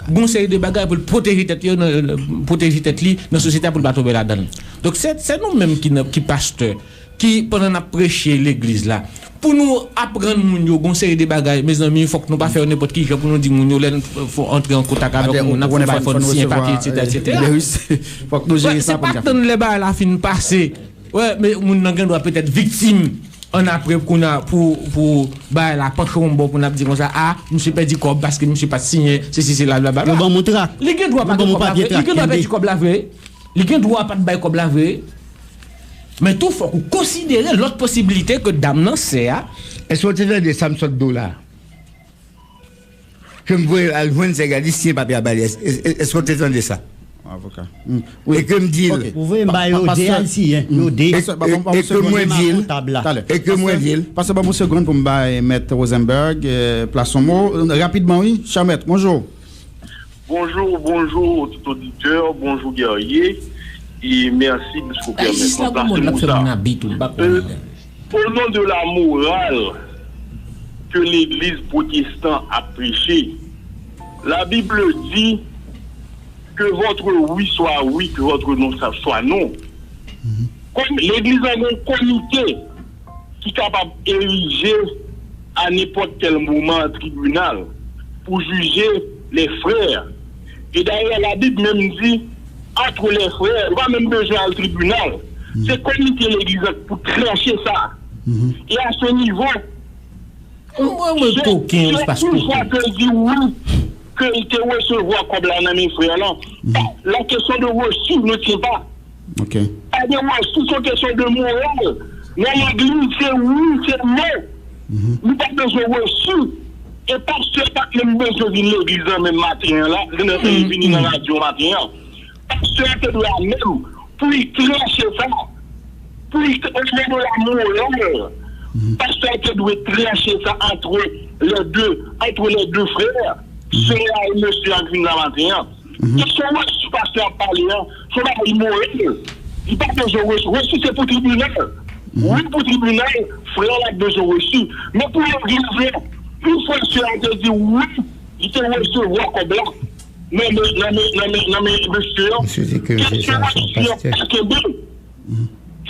gon seri de bagay pou l pwoteje tèt yo, nan, pwoteje tèt li nan sosyete a pou l pa tonbe ladan l. Donk, se, se nou menm ki nan, ki pastè, ki pandan n ap preche legliz la, pou nou aprann moun yo gon seri de bagay, mezanmi, fòk nou pa fè yo nenpòt ki jan pou nou di moun yo, lè n fò antre an kontak avèk yon moun, n ap fè bay fò n siyen papye, etsetera, etsetera. Fòk nou jere sa pou n ka fè. Se pa tann lè bagay la fin pase. Wè, men moun nan gen dwa petèt viktim ann apre pou, pou, pou bagay la panche yon bò pou n ap di konsa, a, misye pèdi kòb paske misye pa t siyen, sesi, sela, blablabla. Yo ban m yon trak. Li gen dwa pa gen kòb la vre. Li gen dwa pèdi kòb la vre. Li gen dwa pa t bay kòb la vre. Men tou, fòk ou konsidere lòt posibilite ke dam nan, sè a. Èske w te tande sa m sot di w la? Ke m voye l al jwenn sèk la, li siyen papye a ba li. Èske w te tande sa? Avoka. E ke m di l. Ou voye m ba yo de, al siyen yo de. E ke mwen di l. E ke mwen di l. Pastè, ban m yon segonn pou m bay Mèt Rosenberg, eh, plas yon mo. Rapidman, wi, chè mèt, bonjou. Bonjou, bonjou, tout oditè, bonjou, Guerrier, e mèsi piske w pèmèt mwen plase mo sa. Euh, au nom de la morale que l'Église protestante a prêché, la Bible dit que votre oui soit oui, que votre non soit non. Kòm legliz la gen yon komite ki kapab erije a nenpòt kèl moman tribinal pou jije lè frè. E dayè, Labib menm di, antre lè frè, yo pa menm bezwen al tribinal. Se komite legliz la ki pou tranche sa. E a se nivo, Mwen, mwen, koken, se pa yon fwa ke l di wi, ke l te resevwa kòb la nan men frè lan. La question de reçu ne tient pas. Pa gen reçu, se yon kesyon de moral. Nan legliz, se wi, se non. Nou pa bezwen reçu. E pastè pa t menm bezwen vin legliz lan menm maten an la, nan, nan, vini nan radyo maten an. Pastè a te dwe a menm pou li tranche sa. Pou li, au nom de la morale, pastè a te dwe tranche sa entre les deux, entre les deux frères, sè a e mesye a k vin la maten an. Kesyon reçu pastè a ap pale an, se yon bagay imoral. Li pa bezwen reçu. Reçu se pou tribinal. Wi, pou tribinal, frè a la bezwen reçu. Men pou legliz la, yon fwa sè a te di wi, li te resevwa kòb la. Nan men, nan men, nan men, nan men mesye an. Kesyon reçu an pa kenbe.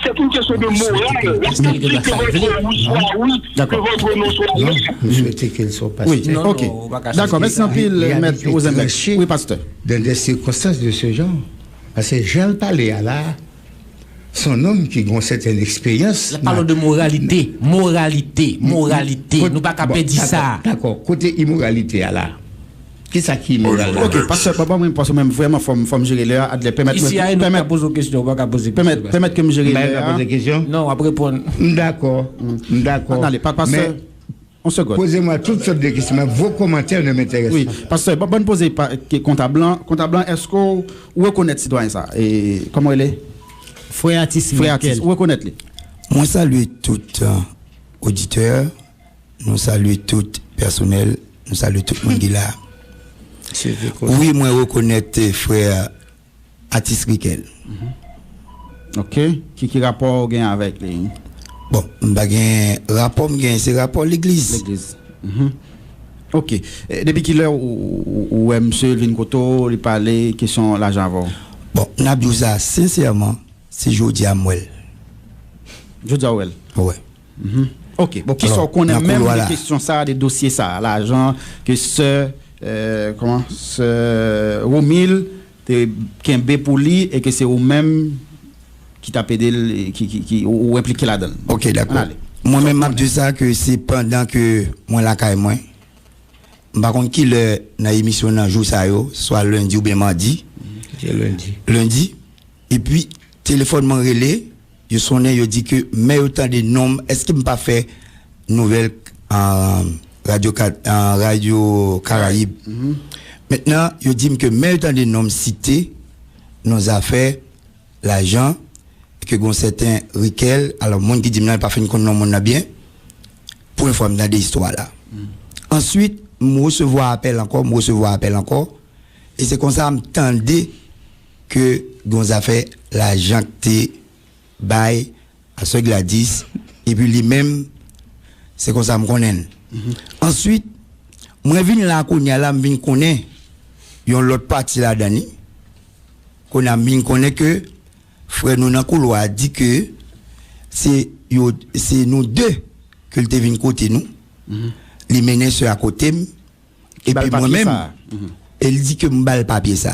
C'est une question de morale. La Bible dit que votre oui soit oui, que votre non soit non. Wi, ok. Dakò, mèsi anpil, Mèt Rosenberg. Wi, pastè. Dans des circonstances de ce genre. Paske jan l pale a la, se yon nonm ki gen yon sètèn eksperyans. L ap pale de moralite, moralite, moralite. Nou pa ka pèdi sa. Dakò, kote imoralite a la? Kisa ki imoral la? Ok, pastè, papa, mwen, paske mwen vrèman fò m, fò m jere lè a, Adlè, pèmèt mwen, pèmèt, pèmèt, pèmèt ke m jere lè a. M pa ka poze kesyon. Non, w ap reponn. M dakò, m dakò. Ann ale, pa, pastè, yon segonn. Poze mwen tout sòt de kesyon, men vos commentaires ne m'intéressent pas. Wi, pastè, ban, ban poze pa, ke, kontab lan, kontab lan, èske w rekonèt sitwayen sa? E, kòman w rele? Frè Atis Michael. Frè Atis, ou rekonèt li? Mwen salye tout, euh, oditè. Nou salye tout pèsonèl, nou salye tout moun ki la. Wi, mwen rekonèt, eh, frè atis Rikel. Ok. Ki, ki rapò w gen avèk li? Bon, m pa gen rapò, m gen se rapò legliz. Legliz. Mhm. Ok. E, depi kilè ou, ou, ou wè misye vin kote w, li pale kesyon lajan avè w? Bon, m ap di w sa sensèman, se jodi a m wè l. Jodi a w wè l? Wè. Ok. Bon, kisa w konnen menm de kesyon sa, de dosye sa, lajan ke sè, euh, kòman, sè Romil te kenbe pou li e ke se ou menm ki t ap ede l, ki, ki, ki, ou, ou enplike ladan l? Ok, dakò. Mwen menm, m ap di sa ke se pandan ke mwen lakay mwen. M pa konn kilè nan emisyon nan jou sa yo, swa lendi oubyen madi. Se lendi. Lendi. Epi, telefòn mwen rele, yo sonnen, yo di ke men yo tande non m, èske m pa fè nouvèl an radyo, an radyo Karayib. Mentnan, yo di m ke men yo tande non m site nan zafè lajan, ke gon sèten Rikel, alò, moun ki di m nan, li pa fin konn non moun nan byen. Premye fwa m tande istwa la. Answit, m resevwa apèl ankò, m resevwa apèl ankò. E se konsa m tande ke gon zafè lajan k te bay a sè Gladys, epi li menm, se konsa m konnen l. Answit, mwen vin la kounye a la, m vin konnen yon lòt pati ladan li. Kounye a m vin konnen ke frè nou nan koulwa a di ke se yo, se nou de ke l te vin kote nou. Li mennen sè a kote m, epi mwen menm, e li di ke m ba l papye sa.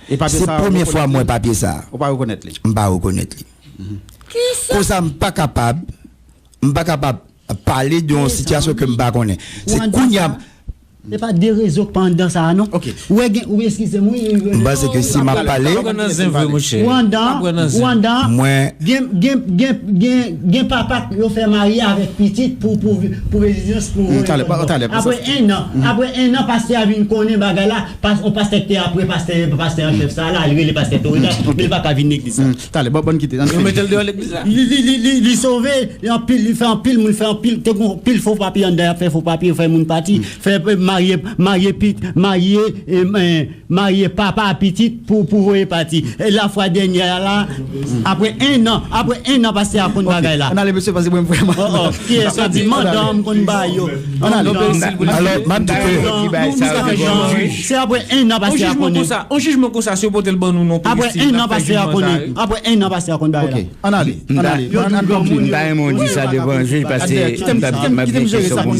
Se premye fwa m wè papye sa. Ou pa rekonèt li? M pa rekonèt li. Konsa m pa kapab, m pa kapab pale de yon sitiyasyon ke m pa konnen. Se kounye a. Se pa de rezo k pa anndan sa a non. Ou wè gen, ou eskize m wi. M panse ke si m ap pale. Ou anndan, ou anndan. Gen, gen, gen, gen, gen papa k yo fè marye avèk pitit pou, pou, pou rezidans, pou. Apre ennan, apre ennan, pastè a vin konnen bagay la. Yon pastè k te apre pastè, pastè an chèf sa a la, li rele pastè Toridas, men li pa ka vin legliz la. Talè, bon, bon, kite. Yo mete l deyò legliz la. Li, li, li, li, li sove, li anpil, li fè anpil moun, fè anpil, te gon anpil fo papye anndan, y ap fè fo papye, fè moun pati, fè, eh, marye, marye pit, marye, eh, eh, marye papa a pitit pou, pou voye pati. E lafwa dènyè a la, apre ennan, apre ennan pastè a konn bagay la. Ann ale, mesye, paske mwen vrèman. Oh, oh, kiyès ki di mandan m konn ba yo? Ann ale. Alò, m ap di ke. Se apre ennan pastè a konnen. On jijman konsa, si yo pote l ban nou non. Apre ennan pastè a konnen. Apre ennan pastè a konn bagay la. Ann ale, ann ale. M ta renmen w di sa devan jij, paske m ta di m ap gen kesyon pou m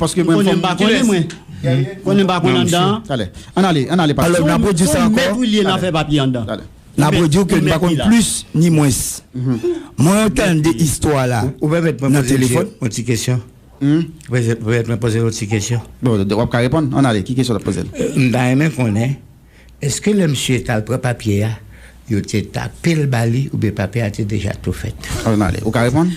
poze w. Konnen m pa konnen mwen. Konnen m pa konn anndan. Talè. Ann ale, ann ale, pastè. Alò, n ap redi sa ankò. Mèt ou li ye nan fè papye anndan. Talè. N ap redi w ke n pa konn plis ni mwens. Mwen tande istwa la nan telefòn. Yon ti kesyon. Ou pèmèt mwen poze yon ti kesyon? Bon, w ap ka reponn. Ann ale, ki kesyon w t ap poze l? M ta renmen konnen, èske lè misye t al pran papye a, yo te tape l ba li oubyen papye a te deja tou fèt? Ann ale, ou ka reponn?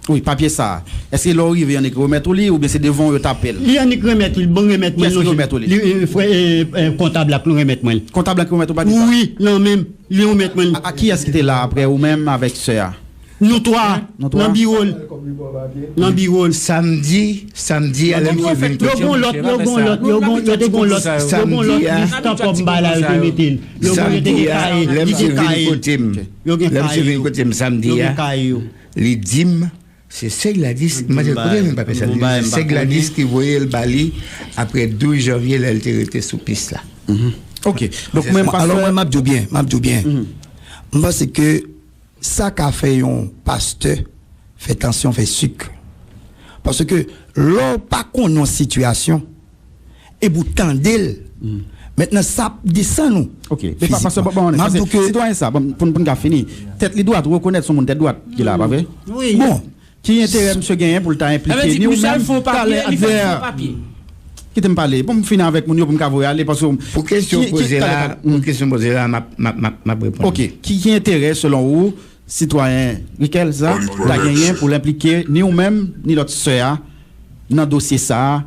Wi, papye sa a. Èske lè w rive, y annik remèt ou li oubyen se devan w yo tape l? Li annik remèt li, bon remèt mwen. Kiyès ki remèt ou li? Li, eh, frè, eh, eh, kontab la k remèt mwen l. Kontab la ki remèt ou papye sa a? Wi, nan men m. Li remèt mwen l. A, a kiyès ki te la apre ou menm avèk sè a? Nou twa, nan biwo l. Nan biwo l. Samdi, samdi a, lè misye vin kote m, yo gon lòt, yo gon lòt, yo te gon lòt, yo gon lòt lis tankòb m bay la, yo te mete l. Yo gon, yo te gen kaye, li gen kaye yo. Yo gen kaye yo. Yo gen kaye yo. Li di m, se sè Gladys, m pa t konnen menm papye sa. Li di se sè Gladys ki voye l ba li apre douz janvye, lè l te rete sou pis la. Ok. Donk, mwen, alò, mwen, m ap di w byen, m ap di w byen. M panse ke sa ka fè yon pastè fè tansyon, fè sik. Paske lè w pa konn yon sitiyasyon, epi w tande l, mentnan sa ap desann ou. Ok. Epa, pastè, bon, bon, pastè, sitwayen sa, bon, pou, pou n ka fini, tèt li dwat, ou rekonèt se yon moun tèt dwat ki la, pa vre? Wi. Bon. Ki enterè misye genyen pou l ta enplike ni ou menm talè advè? Kite m pale, pou m fini avèk moun yo, pou m ka voye ale, paske. Pou kesyon poze la, pou kesyon poze la, m ap, m ap, m ap, m ap reponn. Ok. Ki, ki enterè, selon ou, sitwayen Riquel sa ta genyen pou l enplike ni ou menm, ni lòt sè a nan dosye sa a?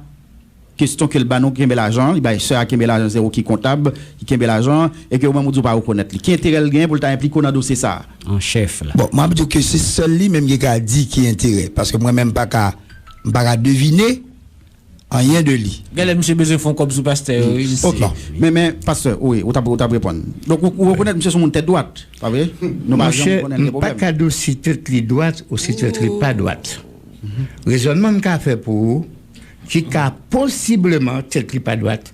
Kesyon ke l ba nou kenbe lajan, li bay sè a kenbe lajan, se ou ki kontab, ki kenbe lajan, e ke ou menm ou di w pa rekonèt li. Ki enterè l genyen pou l ta enplike w nan dosye sa a? An chèf la. Bon, m ap di w ke se sèl li menm ki ka di ki enterè, paske mwen menm m pa ka, m pa ka devine anyen de li. Genlè misye bezwen fè yon kòb sou pastè yo, wi, misye. Ok. Men, men, pastè, wi, ou t ap, ou t ap reponn. Donk, ou, ou rekonèt misye se yon moun tèt dwat, pa vre? Nou pa Monchè, janm konnen l gen m pa pwoblèm. ka di w si tèt li dwat ou si tèt li pa dwat. Rezònman m ka fè pou ou, ki ka posibleman tèt li pa dwat,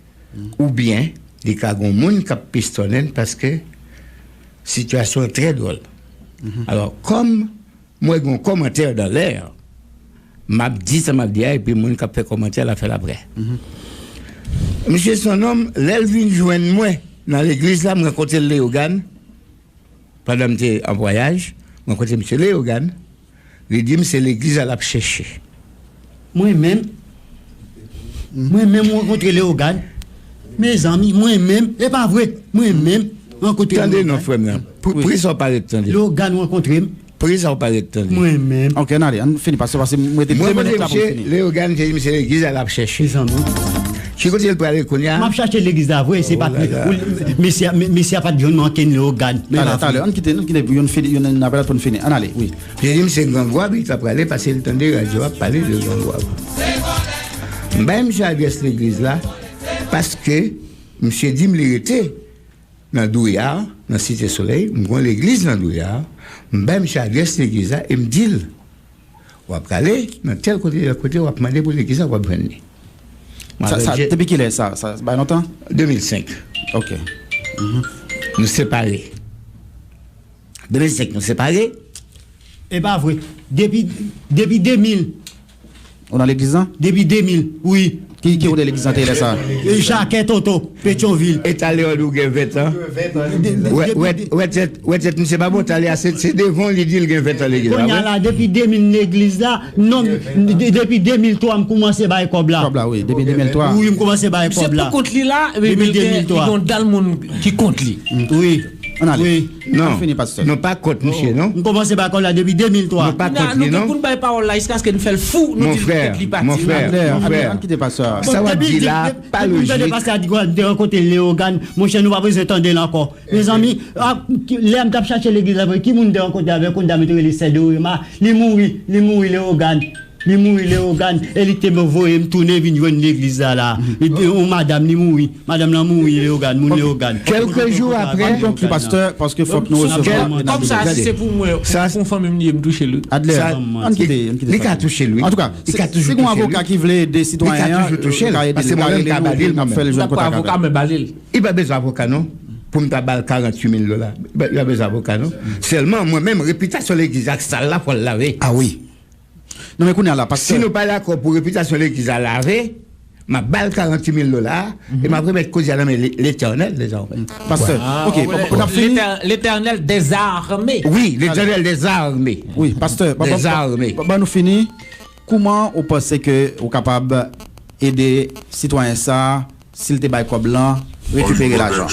oubyen li ka gen yon moun k ap pistonnen l paske sitiyasyon an trè dwòl. Alò, kòm m wè gen yon kòmantè dan lè, m ap di sa m ap di a, epi moun k ap fè kòmantè la fè l apre. Misye se yon nonm, lè l vin jwenn mwen nan legliz la, m rankontre l Leyogàn, pandan m te an vwayaj, m rankontre misye Leyogàn, li di m se legliz la l ap chèche. Mwen menm, mwen menm m rankontre Leyogàn. Mezanmi, mwen menm, e pa vre, mwen menm m rankontre Tande non, Leyogàn. Frè m nan. Pri sa w pa ret tande. Leyogàn rankontre m. Pri sa w pa ret tande. Mwen menm. Ok, n ale, ann fini, pastè, paske m rete Mwen de mande minit la pou n misye, fini. Leyogàn te di misye legliz la l ap chèche. Mezanmi. Ki kote l prale kounye a? M ap chache legliz la vre, se pa la la. Mesye, mesye a pa t jwenn mwen ankenn Leyogàn. Men Talè, pa talè, vre. Ann kite, ann kite pou youn fini, youn, youn apèl pou n fini. Ann ale, wi. Misye di misye Grangwab, li ta prale paske l tande radyo ap pale de Grangwab. M bay misye adrès legliz la paske misye di m li rete nan Douyar, nan Site Solèy, m gen yon legliz nan Douyar, m bay misye adrès legliz la e m di l, w ap prale nan tèl kote, tèl kote, w ap mande pou legliz la, w ap jwenn li. Sa, sa, depi kilè sa? Sa bay lontan? De mil senk. Ok. Nou separe. De mil senk, nou separe. E pa vre. Depi, depi de mil. Ou nan legliz lan? Depi de mil, wi. Ki, ki kote legliz lan te ye lè sa? E Jakè Toto, Petyonvil. E talè w di w gen ven tan. Wè, wè, wè tèt, wè tèt misye pa bon, talè a se, se devan li di l gen ven tan legliz la, Kounye a wi. La, depi de mil legliz la, non, de- depi de mil twa m kòmanse bay kòb la. Kòb la, wi, depi de mil twa. Wi, m kòmanse bay Misye kòb la. Pou kont li la, epi Depi li gen, li de mil twa. gen yon dal moun ki kont li. Ann ale. Wi. Non, Wi. nou pa kont misye, non. M kòmanse bay kòb la depi de mil twa. Nou pa Kounye a, kont li, nou gen non. Pou n bay pawòl la jiskaske n fè l fou, nou Mon di l frè, tèt li pati. mon frè, Talè, mon ann, frè. ann kite pastè a. Sa w ap di la, pa Depi m tande lojik. Pastè a di, m te rankontre Leyogàn, monchè, nou pa bezwen tande l ankò. Mezanmi, ah, ki- lè m t ap chache legliz la, ki moun m te rankontre avèk yon dam yo te rele Sè Dorema, li mouri, li mouri Leyogàn. Li mouri Leyogàn, e li te voye m tounen vin jwenn legliz la la. Li te- yon madanm, li mouri. Madanm lan mouri Leyogàn, moun Leyogàn. Kèlke jou apre, Ann konkli, pastè, paske fòk nou resevwa. Kòm sa, si se pou mwen, Sa- pou fanmi m li ye, m touche l. Adler, Sa- ann kite, ann kite li sa. ka touche l, wi. Antouka, Li ka si toujou gen yon touche l, avoka wi. Ki vle ede Li sitwayen ka an, toujou touche l, ka ede paske l, mwen ka menm m rele ka l, ba li l, n ap mwen fè l menm. jwenn Dakò, kontak avoka avè l. mwen ba li l. Li pa bezwen avoka, non. Pou m ta ba l karant uit mil dola. Li pa bezwen avoka, non. Sèlman, mwen menm, repitasyon legliz ak sal la, fò l lave. Ah wi. Non, men kounye a la, Si pastè. nou pa dakò pou repitasyon legliz la lave, m ap ba l karant uit mil dola, e m ap remèt koze a nan men Le- Letènèl, dezòmè. Pastè, ok, pou n ap fini. Letè- Letènèl dèzame. Wi, Letènèl dèzame. Wi, pastè, ban- ban- Dèzame. ban- ban nou fini. Kouman ou panse ke ou kapab ede sitwayen sa a, si l te bay kòb lan, rekipere lajan?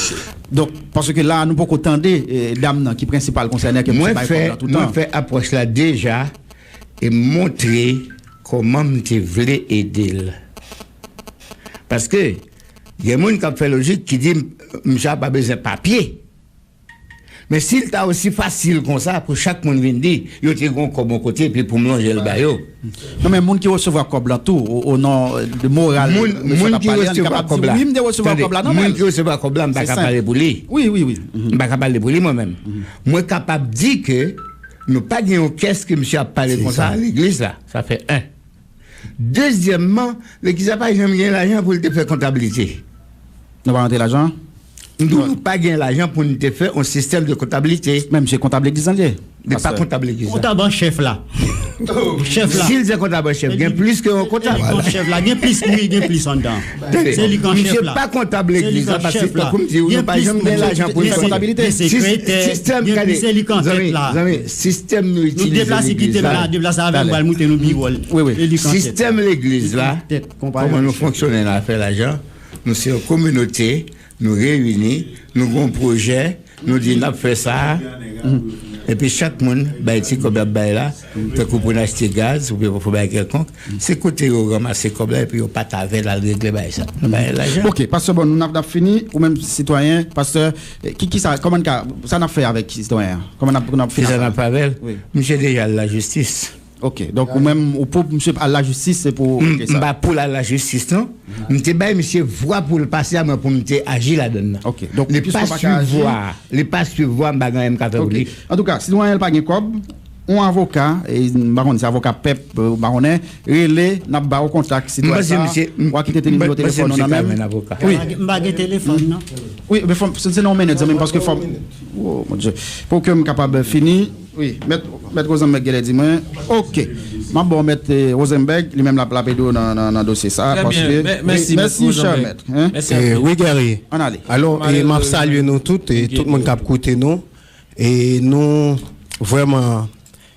Donk, paske la, nou poko tande eh, dam nan ki prensipal konsène ke misye Mwen bay fè, kòb lan tout mwen tan. Fè apwòch la deja e m montre kòman m te vle ede l. Paske gen moun k ap fè lojik ki di m, misye a pa bezwen papye. Men si l ta osi fasil konsa pou chak moun vin di yo te gen yon kòb yon kote epi pou m lonje l ba yo. Non, men moun ki resevwa kòb lan tou, o, o non de moral, Moun, moun ki resevwa kòb la. Wi, m te resevwa kòb la, non, moun ki resevwa kòb la, m pa ka pale pou li. Wi, wi, wi. M pa ka pale pou li mwen menm. Mwen kapab di ke nou pa gen yon kès ke misye ap pale konsa nan legliz la. Sa fè en. Dezyèmman, legliz la pa janm gen lajan pou l te fè kontablite. Nou pa rantre lajan? M di w, nou pa gen lajan pou n te fè yon sistèm de kontablite. Men misye kontab legliz lan li ye. Li pa kontab legliz la. Kontab an chèf la. Chèf la. Si l se kontab an chèf, gen plis ke yon kontab. Chèf la, gen plis, wi, gen plis anndan. Se li k an chèf la. Misye pa kontab legliz la, paske tankou m di w, nou pa janm gen lajan pou n fè kontablite. Sistèm, gade, zanmi, zanmi, sistèm nou itilize legliz la. Deplase avè m, pral moute nou biwo l. Wi, wi. Sistèm legliz la, kòman nou fonksyone nan afè lajan, nou se yon kominote, nou reyini, nou gen yon pwojè, nou di n ap fè sa, epi chak moun bay ti kòb l ap bay la, tankou pou n achte gaz, oubyen pou fè bagay kèlkonk, se kote yo ranmase kòb la, epi yo pati avè l al regle bagay sa. Nou bay lajan. Ok, pastè, bon, nou n ap, n ap fini, ou menm sitwayen, pastè, eh, ki, ki sa, kòman n ka, sa n ap fè avèk sitwayen an? Kòman n ap, n ap fini? Kisa n ap fè avè l? Wi. Misye deja al lajistis. Ok, donk ou menm, ou pou misye al lajistis, se pou, ok, sa. M pa pou l al lajistis, non. M te bay misye vwa pou l pase a mwen pou m te aji ladan l nan. Ok, donk, li pa swiv vwa, li pa swiv vwa, m pa gen anyen m ka fè pou li. Antouka, sitwayen an pa gen kòb, yon avoka, e m pa konn si avoka pèp, ou pa konnen, rele, n ap ba w kontak sitwayen sa, w a kite nimewo telefòn ou nan men m. Wi. M pa gen telefòn, non. Wi, men fò m, se, se nan yon minit, zanmi m, paske fò m, oh, mon Dieu. Pou ke m kapab fini, wi, mèt, mèt Rosenberg genlè di mwen, ok. M ap ba w mèt, eh, Rosenberg, li menm l ap, l ap ede w nan, nan, nan dosye sa, paske, wi, mèsi, chè mèt, hein. Eh, wi, Guerrier. Ann ale. Alò, eh, m ap salye nou tout, e tout moun k ap koute nou. E nou vrèman,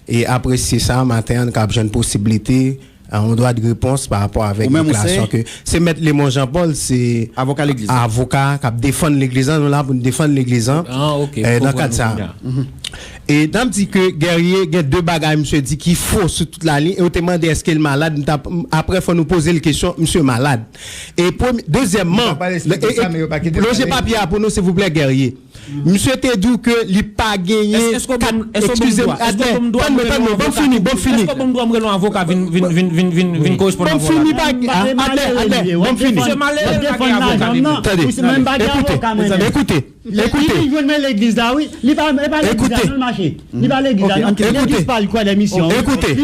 e apresye sa, maten an, nou kab jwenn posiblite, a, yon dwa de repons pa rapò avèk deklarasyon ke se mèt Lemon Jean Paul, se avoka legliz la, avoka k ap defann legliz la, nou la pou n defann legliz la, eh, nan kad sa. E n ap di ke Guerrier gen de bagay misye di ki fo sou tout lalin, e ou te mande èske l malad, m t ap, m, aprè fò nou poze l kesyon, misye malad. E premye, dezyèmman, lonje papye a pou nou, silvouplè, Guerrier. Misye te di w ke li pa genyen kat, eskize m, Adlè, tann mwen, tann mwen, ban m fini, ban m fini. Èske w ban m dwa m rele yon avoka vin, vin, vin, vin, vin, vin koresponn avè w la? Ban m fini, pa, Adlè, Adlè, ban m fini. Misye malere, l pa gen avoka vin. Tande, ekoute, ekoute. Li vin jwenn mwen legliz la, wi. Li pa, li pa legliz la, non, l mache. Li pa legliz la, non. Legliz pa l kwè nan misyon. Li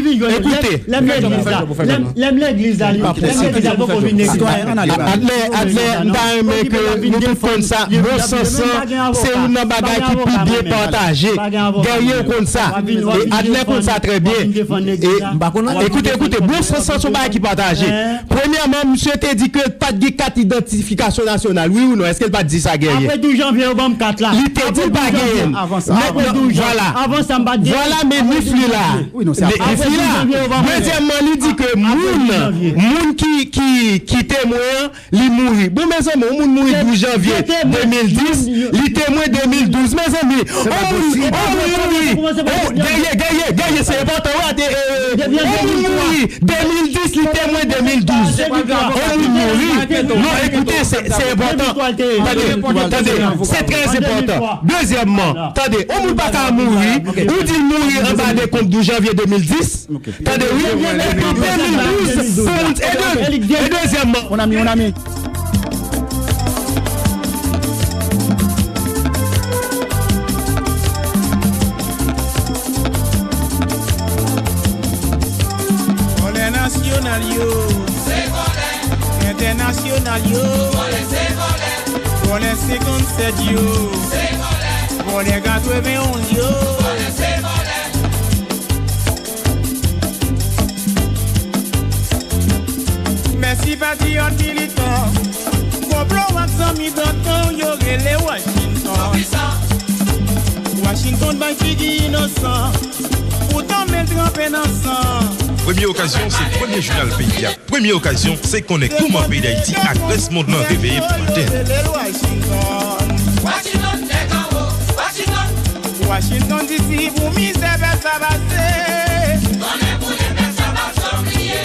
vin jwenn, lè, lè m legliz la, lè m, lè m legliz la, li, lè m legliz la, poko vin legliz la. Adlè, Adlè, m ta renmen ke nou tout konn sa, bon sansan, se youn nan bagay ki pi byen pataje. Guerrier konn sa. E Adlè konn sa trè byen. E, ekoute, ekoute, bon sansan se yon bagay ki pataje. Premyèman, misye te di ke l pa t gen kat idantifikasyon nasyonal. Wi ou non? Èske l pa t di sa, Guerrier? Apre douz janvye, yo ban m kat la. Li te di l pa genyen l. Apre douz janvye. Apre douz janvye. Vwala. Avan sa, m pa t genyen l. Vwala, men nif li la. Wi, non, se apre douz janvye, yo ban m kat la. Dezyèmman, li di ke moun, moun ki, ki, ki temwen an, li mouri. Bon, mezanmi, yon moun mouri douz janvye de mil dis, li temwen de mil douz, mezanmi. Yon moun, yon moun mouri. Guerrier, Guerrier, Guerrier, se enpòtan, wi, ate, eh, eh, yon moun mouri de mil dis, li temwen de mil douz. Yon moun mouri. Non, ekoute, se, se enpòtan. Tande, tande, se trè enpòtan. Dezyèmman, tande, yon moun pa ka mouri, ou di l mouri anba dekonp douz janvye de mil dis. Tande, wi. Epi de mil douz, e de, e dezyèmman. Mon ami, mon ami. Vòlè nasyonal yo. Se vòlè. Entènasyonal yo. Vòlè, se vòlè. Vòlè senkannsèt yo. Se vòlè. Vòlè katrevenn onz yo. Vòlè, se vòlè. Mèsi patriyòt militan, konplo ak zanmi dantan yo rele Washington. Washington bay figi inosan, poutan men l tranpe nan san. Premye okazyon, se premye jounal peyi a. Premye okazyon, se konnen kouman peyi Dayiti ak rès mond lan reveye pou maten. Washington, nèg anwo, Washington. Washington D C pou mizè pèp la pase. Konnen pou lè pèp sa pa janm bliye.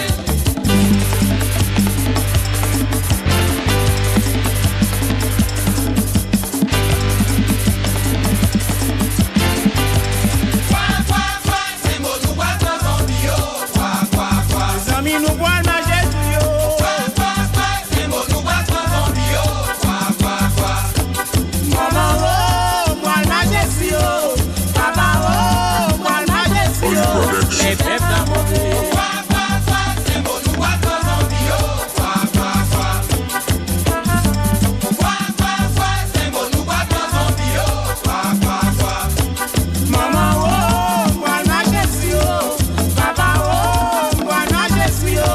Kwa, kwa, kwa, se mo nou pral pran zanmi yo. Kwa, kwa, kwa. Zanmi nou pral mache sou yo. Kwa, kwa, kwa, se mo nou pral pran zanmi yo. Kwa, kwa, kwa. Manman o, pral mache sou yo. Papa o, pral mache sou yo. Men pèp la monte. Kwa, kwa, kwa, se mo nou pral pran zanmi yo. Kwa, kwa, kwa. Kwa, kwa, kwa, se mo nou pral pran zanmi yo. Kwa, kwa, kwa. Manman o, pral mache sou yo. Papa o, pral mache sou yo.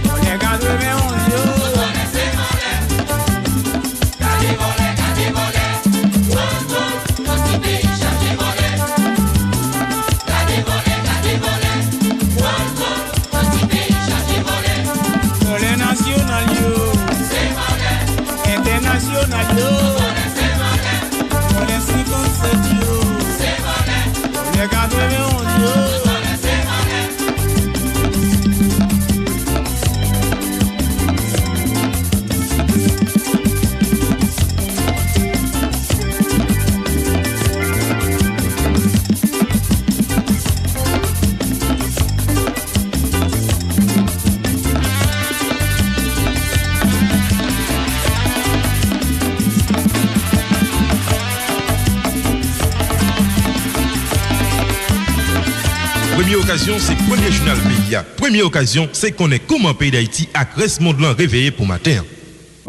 Vòlè katrevenn onz yo. Vòlè nasyonal yo. Entènasyonal yo. Vòlè senkannsèt yo. Vòlè katrevenn onz yo. Premye okazyon, se premye jounal peyi a. Premye okazyon, se konnen kòman peyi Dayiti ak rès mond lan reveye pou maten an.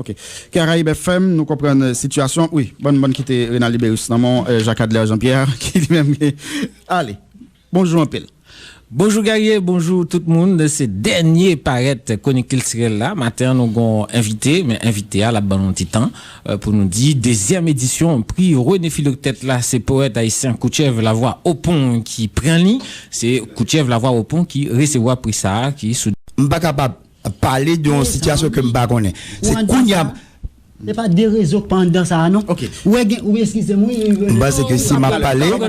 Ok. Karayib F M, nou konprann, euh, sitiyasyon. Wi, bann, bann kite Renald Libérus nan men w, euh, Jacques Adler Jean-Pierre, ki li menm, ale. Bonjou anpil. Bonjou Guerrier, bonjou tout moun. Se dènye parèt Konik Kiltirèl la. Maten an, nou gon envite, men envite a, l ap ban nou ti tan, euh, pou nou di dezyèm edisyon pri René Philoctète la, se powèt ayisyen Koutchèv Lavwa Opon ki pran li. Se Koutchèv Lavwa Opon ki resevwa pri sa a, ki sou M pa kapab pale de yon sitiyasyon ke m pa konnen. Se kounye a. Se pa de rezo k pa anndan sa a, non. Ok. Ou wè gen, ou eskize m, wi. M panse ke si m ap pale. Ou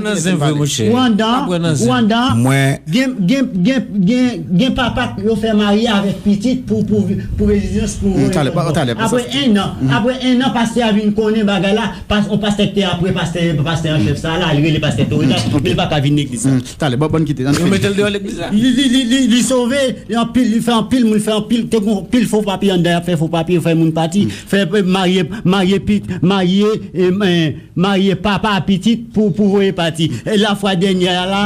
anndan, ou anndan. Mwen. Gen, gen, gen, gen, gen papa yo fè marye avèk pitit pou, pou, pou rezidans, pou. Talè, talè. Apre en an, apre en an, pastè a vin konnen bagay la, pas, on pastè ki te apre pastè, pastè an chèf sa a la, li rele pastè Toridas, men li pa ka vin legliz la. Talè, bon, bon, kite. Yo mete l deyò legliz la. Li, li, li, li, li sove, li anpil, li fè anpil moun, fè anpil, te gon anpil fo papye anndan, y ap fè fo papye, fè moun pati, fè, eh, marye, marye pit, marye, eh, eh, marye papa a pitit pou, pou voye pati. E lafwa dènyè a la,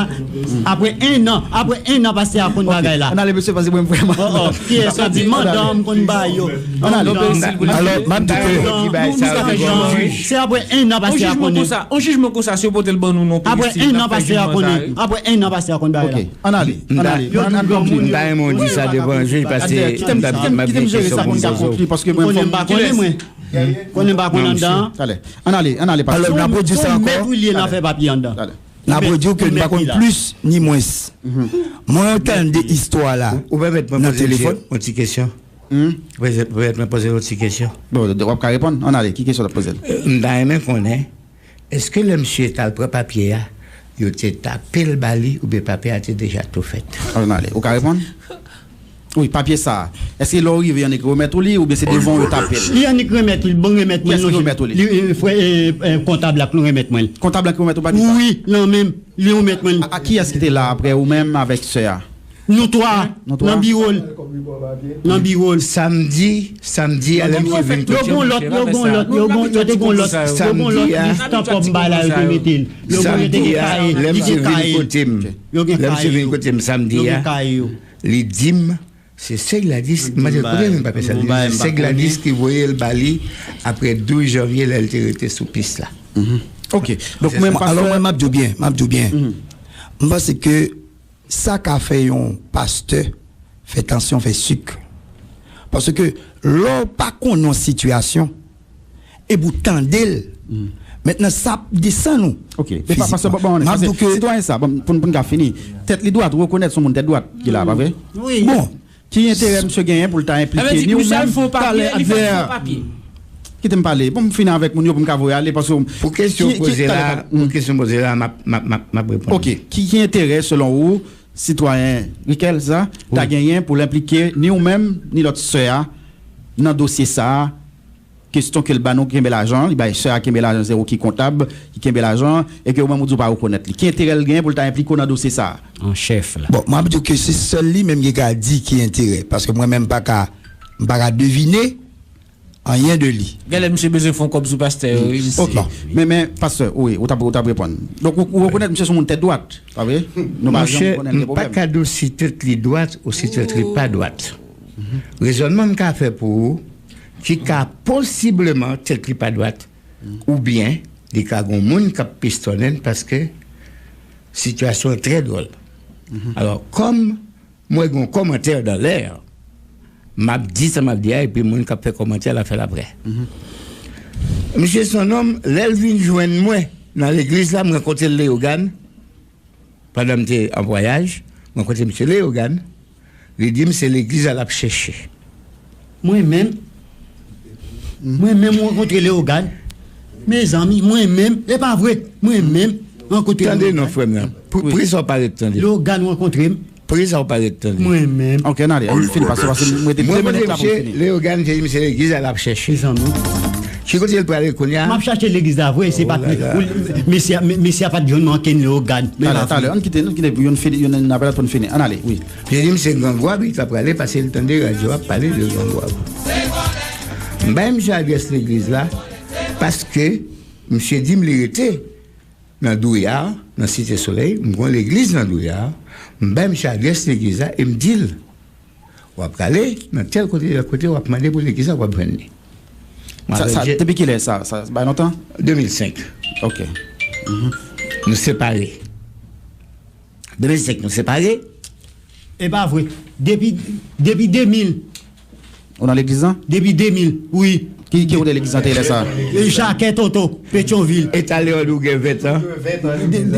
apre en an, apre en an pastè a konn bagay la. Ann ale, mesye, paske mwen vrèman. Oh, oh. Kiyès sa di mandan m konn ba yo? Ann ale. Alò, m ap di ke se apre en an pastè a konnen. On jijman konsa, si yo pote l ban nou non. Apre en an pastè a konnen. Apre en an pastè a konn bagay la. Ok. Ann ale, ann ale. Ann, ann konkli. M ta renmen w di sa devan jij, paske m t ap, m ap gen kesyon pou m poze w. Konnen m pa konnen, mwen. Konnen m pa konn anndan. Talè. Ann ale, ann ale, pastè. Alò, n ap redi sa ankò. Mèt wi li ye nan fè papye anndan. N ap redi w ke n pa konn plis ni mwens. Mwen tande istwa la nan telefòn. Ou pèmèt mwen poze yon ti kesyon? Ou pèmèt mwen poze yon ti kesyon? Bon, w ap ka reponn. Ann ale, ki kesyon w t ap poze l? Euh, m ta renmen konnen, èske lè misye t al pran papye a, yo te tape l ba li, oubyen papye a te deja tou fèt? Ann ale, ou ka reponn? Wi, papye sa a. Èske lè w rive, y annik remèt ou li, oubyen se devan w yo tape l? Li annik remèt li, bon, remèt mwen. Kiyès ki remèt ou li? Li, eh, frè, eh, eh, kontab la ki remèt mwen. Kontab la ki remèt ou papye sa? Wi, nan men m, li remèt mwen. A, a, kiyès ki te la apre ou menm avèk sè a? Nou twa, nan biwo l. Nan biwo l. Samdi, samdi a, lè misye vin kote m. Yo gon lòt, yo gon lòt, yo gon, yo te gon lòt, yo gon lòt lis tan kòb m bay la, yo te mete l. Yo gon, yo te gen kaye, li gen kaye yo. Yo gen kaye yo. Yo gen kaye yo. Li di m, se Sè Gladys, m mande l kote l jwenn papye sa. Li di se Sè Gladys ki voye l ba li apre douz janvye, lè l te rete sou pis la. Ok. Donk, mwen, alò, mwen, m ap di w byen, m ap di w byen. M panse ke sa ka fè yon pastè fè tansyon, fè sik. Paske lè w pa konnen yon sitiyasyon, epi w tande l, mentnan sa ap desann ou. Ok. Men pa, pastè, bon, bon, m ap di w ke sitwayen sa, bon, pou, pou n ka fini, tèt li dwat, ou rekonèt se yon moun tèt dwat ki la, pa vre? Wi. Bon, ki enterè misye genyen pou l ta enplike ni ou menm talè Adler? Kite m pale. Bon, m fini avèk moun yo pou m ka voye ale, paske. Pou kesyon poze la, pou kesyon poze la, m ap, m ap, m ap, m ap reponn. Ok. Ki, ki enterè, selon ou, sitwayen Riquel sa, ta genyen pou l enplike ni ou menm, ni lòt sè a nan dosye sa a? Kesyon ke l ba nou kenbe lajan, li bay sè a kenbe lajan, se ou ki kontab, ki kenbe lajan, e ke ou menm ou di w pa rekonèt li. Ki enterè l genyen pou l ta enplike w nan dosye sa a? An chèf la. Bon, m ap di w ke se sèl li menm ki ka di ki enterè, paske mwen menm m pa ka, m pa ka devine anyen de li. Genlè misye bezwen fè yon kòb sou pastè yo, wi, misye. Ok. Men, men, pastè, wi, ou t ap, ou t ap reponn. Donk, ou, ou rekonèt misye se yon moun tèt dwat, pa vre? Nou pa janm konnen l gen pwoblèm. Monchè, m pa ka di w si tèt li dwat ou si tèt li pa dwat. Rezònman m ka fè pou ou, ki ka posibleman tèt li pa dwat, oubyen li ka gon moun k ap pistonnen l paske sitiyasyon an trè dwòl. Alò, kòm M wè gen yon kòmantè dan lè. M ap di sa m ap di a, epi moun k ap fè kòmantè la fè l apre. Misye se yon nonm, lè l vin jwenn mwen nan legliz la, m rankontre l Leyogàn, pandan m te an vwayaj, m rankontre misye Leyogàn, li di m se legliz la l ap chèche. Mwen menm, mwen menm rankontre Leyogàn. Mezanmi, mwen menm, e pa vre, mwen menm rankontre Leyogàn. Tande non, frè m nan. Pri sa w pa ret tande. Leyogàn rankontre m. Pri sa w pa ret tande. Mwen menm. Ok, ann ale, ann fini, pastè, paske m rete de minit la pou m fini. Leyogàn te di m se legliz la l ap chèche. Mezanmi. Ki kote l prale kounye a? M ap chache legliz la vre, se pa mesye a, mesye a pa t jwenn mwen ankenn Leyogàn. Talè, talè, ann kite, ann kite pou youn fini, youn n apèl pou n fini. Ann ale, wi. Li di m se Grangwav li ta prale paske l tande radyo ap pale de Grangwav. M bay misye adrès legliz la paske misye di m li rete nan Douyar, nan Site Solèy, m gon legliz nan Douyar, m bay misye adrès legliz la e m di l, w ap prale nan tèl kote, tèl kote, w ap mande pou legliz la, w ap jwenn li. Sa, sa, depi kilè sa? Sa bay lontan? De mil senk. Ok. Nou separe. De mil senk, nou separe. E pa vre. Depi, depi de mil. Ou nan legliz lan? Depi de mil, wi. Ki, ki kote legliz lan te ye lè sa? E Jakè Toto, Petyonvil. E talè w di w gen ven tan?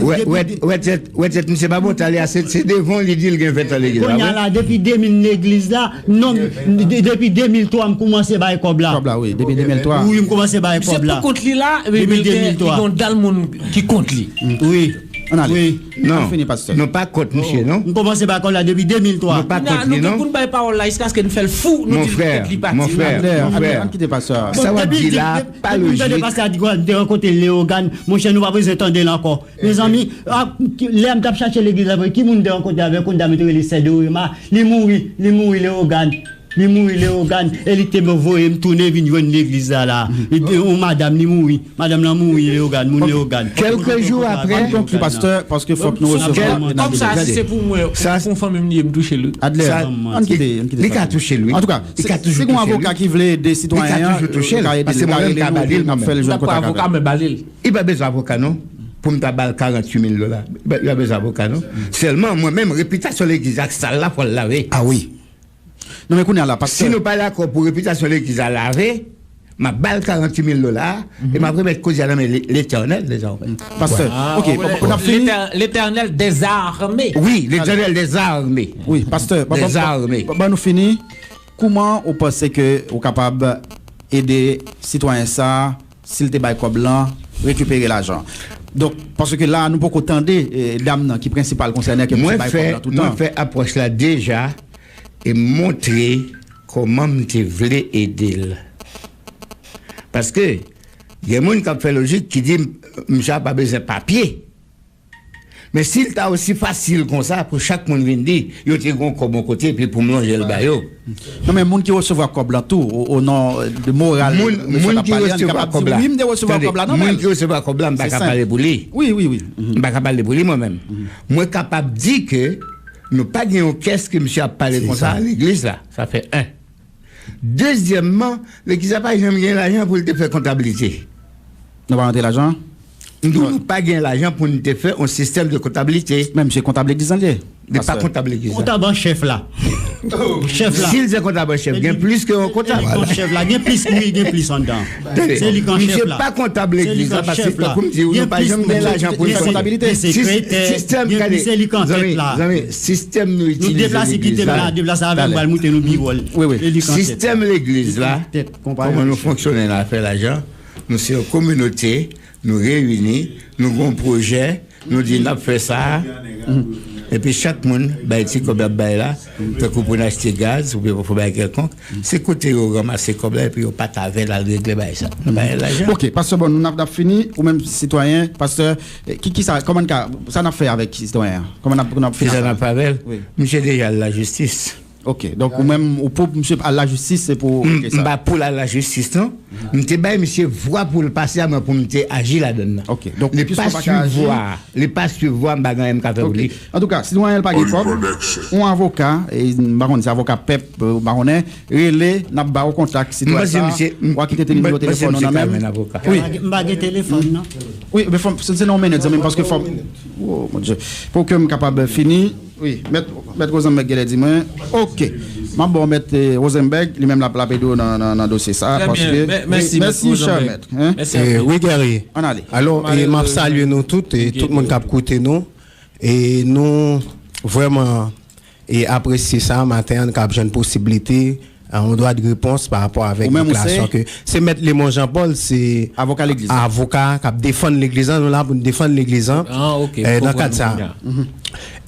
Wè, wè, wè tèt, wè tèt misye pa bon, talè a se, se devan w li di l gen ven tan legliz la, kounye a la, depi de mil legliz la, non, de-, depi de mil twa m koumanse bay kòb la. Kòb la, wi, depi de mil twa. Wi, m koumanse bay kòb la. Misye pou kont li la, epi li gen, li gen yon dal moun ki kont li. Wi. Ann ale. Wi. Non. Ann fini, pastè. Nou pa kont misye, non. M kòmanse bay kòb la depi de mil twa. Nou pa kont li, non. Nou gen pou n bay pawòl la jiskaske n fè l fou, nou di l kont li pati. Mon frè, mon frè, mon frè. Ann kite pastè a. Sa w ap di la pa lojik. Depi m tande pastè a di m te rankontre Leyogàn, monchè, nou pa bezwen tande l ankò. Mezanmi, lè m t ap chache legliz la, ki moun m te rankontre avèk, yon dam yo te rele sè Dorema, li mouri, li mouri Leyogàn. Li mouri Leyogàn, e li te voye m tounen vin jwenn legliz la, la. Li te, yon madanm, li mouri. Madanm lan mouri, Leyogàn, moun Leyogàn. Kèlke jou apre, ann konkli, pastè, paske fòk nou resevwa. Kòm sa, si se pou mwen, pou fanmi m li ye, m touche l, wi. Adler, ann kite, ann kite sa. Li ka touche l, wi. Antouka, si gen yon avoka ki vle ede sitwayen an, li ka ede l, li ka rele nou, n ap fè l jwenn kontak avè l. Avoka, mwen ba li l. Li pa bezwen avoka, non. Pou m ta ba l karanntuit mil dola. Li pa bezwen avoka, non. Sèlman, mwen menm, repitasyon legliz ak sal la, fò l lave. A wi. Non, men kounye a la, pastè. Si nou pa dakò pou repitasyon legliz la lave, m ap ba l karanntuit mil dola a, e m ap remèt koze a nan men Le-, Letènèl, dezòmè. Pastè, ok, n ap fini. Letè-, Letènèl dèzame. Wi, Letènèl dèzame. Wi, pastè, ban, ban, ban, ban nou fini. Kouman ou panse ke ou kapab ede sitwayen sa a, si l te bay kòb lan, rekipere lajan? Donk, paske la, nou poko tande, eh, dam nan ki prensipal konsène ke misye bay kòb lan toutan. Mwen fè, mwen fè apwòch la deja, e m montre kòman m te vle ede l. Paske, gen moun k ap fè lojik ki di, misye a pa bezwen papye. Men si l ta osi fasil konsa pou chak moun vin di, yo te gen yon kòb yon kote, epi pou m lonje l ba yo. Non, men moun ki resevwa kòb lan tou, o, o non de moral, moun, moun ki resevwa kòb la, wi, m te resevwa kòb la, non, men moun ki resevwa kòb la, m pa ka pale pou li. Wi, wi, wi. M pa ka pale pou li, mwen menm. Mwen kapab di ke nou pa gen yon kès ke misye ap pale konsa legliz la. Sa fè en. Dezyèmman, legliz la pa janm gen lajan pou l te fè kontablite. Nou pa rantre lajan? M di w, nou pa gen lajan pou n te fè yon sistèm de kontablite. Men misye kontab legliz lan li ye. Li pa kontab legliz la. Kontab an chèf la. Chèf la. Si l se kontab an chèf, gen plis ke yon kontab. Chèf la, gen plis, wi, gen plis anndan. Se li k an chèf la. Misye pa kontab legliz la, paske tankou m di w, nou pa janm gen lajan pou n fè kontablite. Sistèm, sistèm, gade, zanmi, zanmi, sistèm nou itilize legliz la. Nou deplase, kite m la, deplase avè m, pral moute nou biwo l. Wi, wi. Se li k an tèt la. Sistèm legliz la, kòman nou fonksyone nan afè lajan, nou se yon kominote, nou reyini, nou gen yon pwojè, nou di n ap fè sa, epi chak moun bay ti kòb l ap bay la, tankou pou n achte gaz, oubyen pou fè bagay kèlkonk, se kote yo ranmase kòb la, epi yo pati avè l al regle bagay sa. Nou pa gen lajan. Ok, pastè, bon, nou n ap, n ap fini, ou menm sitwayen, pastè, eh, ki, ki sa, kòman n ka, sa n ap fè avèk sitwayen an? Kòman n ap, n ap finanse sa? Kisa n ap fè avè l? Wi. Misye deja al lajistis. Ok, donk ou menm, ou pou misye al lajistis, se pou regle sa? M pa pou l al lajistis, non. M te bay misye vwa pou l pase a, mwen pou m te aji ladann nan. Ok, donk, li pa swiv vwa, li pa swiv vwa, m pa gen anyen m ka fè pou li. Antouka, sitwayen an pa gen kòb, yon avoka, e m pa konn si avoka pèp, e, m pa konnen, rele, n ap ba w kontak sitwayen sa, w a kite nimewo telefòn nan men m. Wi. M pa gen telefòn, non. Wi, men fò m, se, se nan yon minit, zanmi m, paske fò m, oh, mon Dieu. Pou ke m kapab fini, Wi, mèt, mèt Rosenberg genlè di mwen. Ok. M ap ba w mèt, eh, Rosenberg, li menm l ap, l ap ede w nan, nan, nan dosye sa a, paske, wi, mèsi, chè mèt, hein. Eh, wi, Guerrier. Ann ale. Alò, eh, m ap salye nou tout, e tout moun k ap koute nou. E nou vrèman, e apresye sa, maten an, nou kab jwenn posiblite, eh, yon dwa de repons pa rapò avèk deklarasyon ke se mèt Lemon Jean Paul, se avoka legliz la. Avoka k ap defann legliz la, nou la pou n defann legliz la. Ah, ok, eh, nan kad sa a.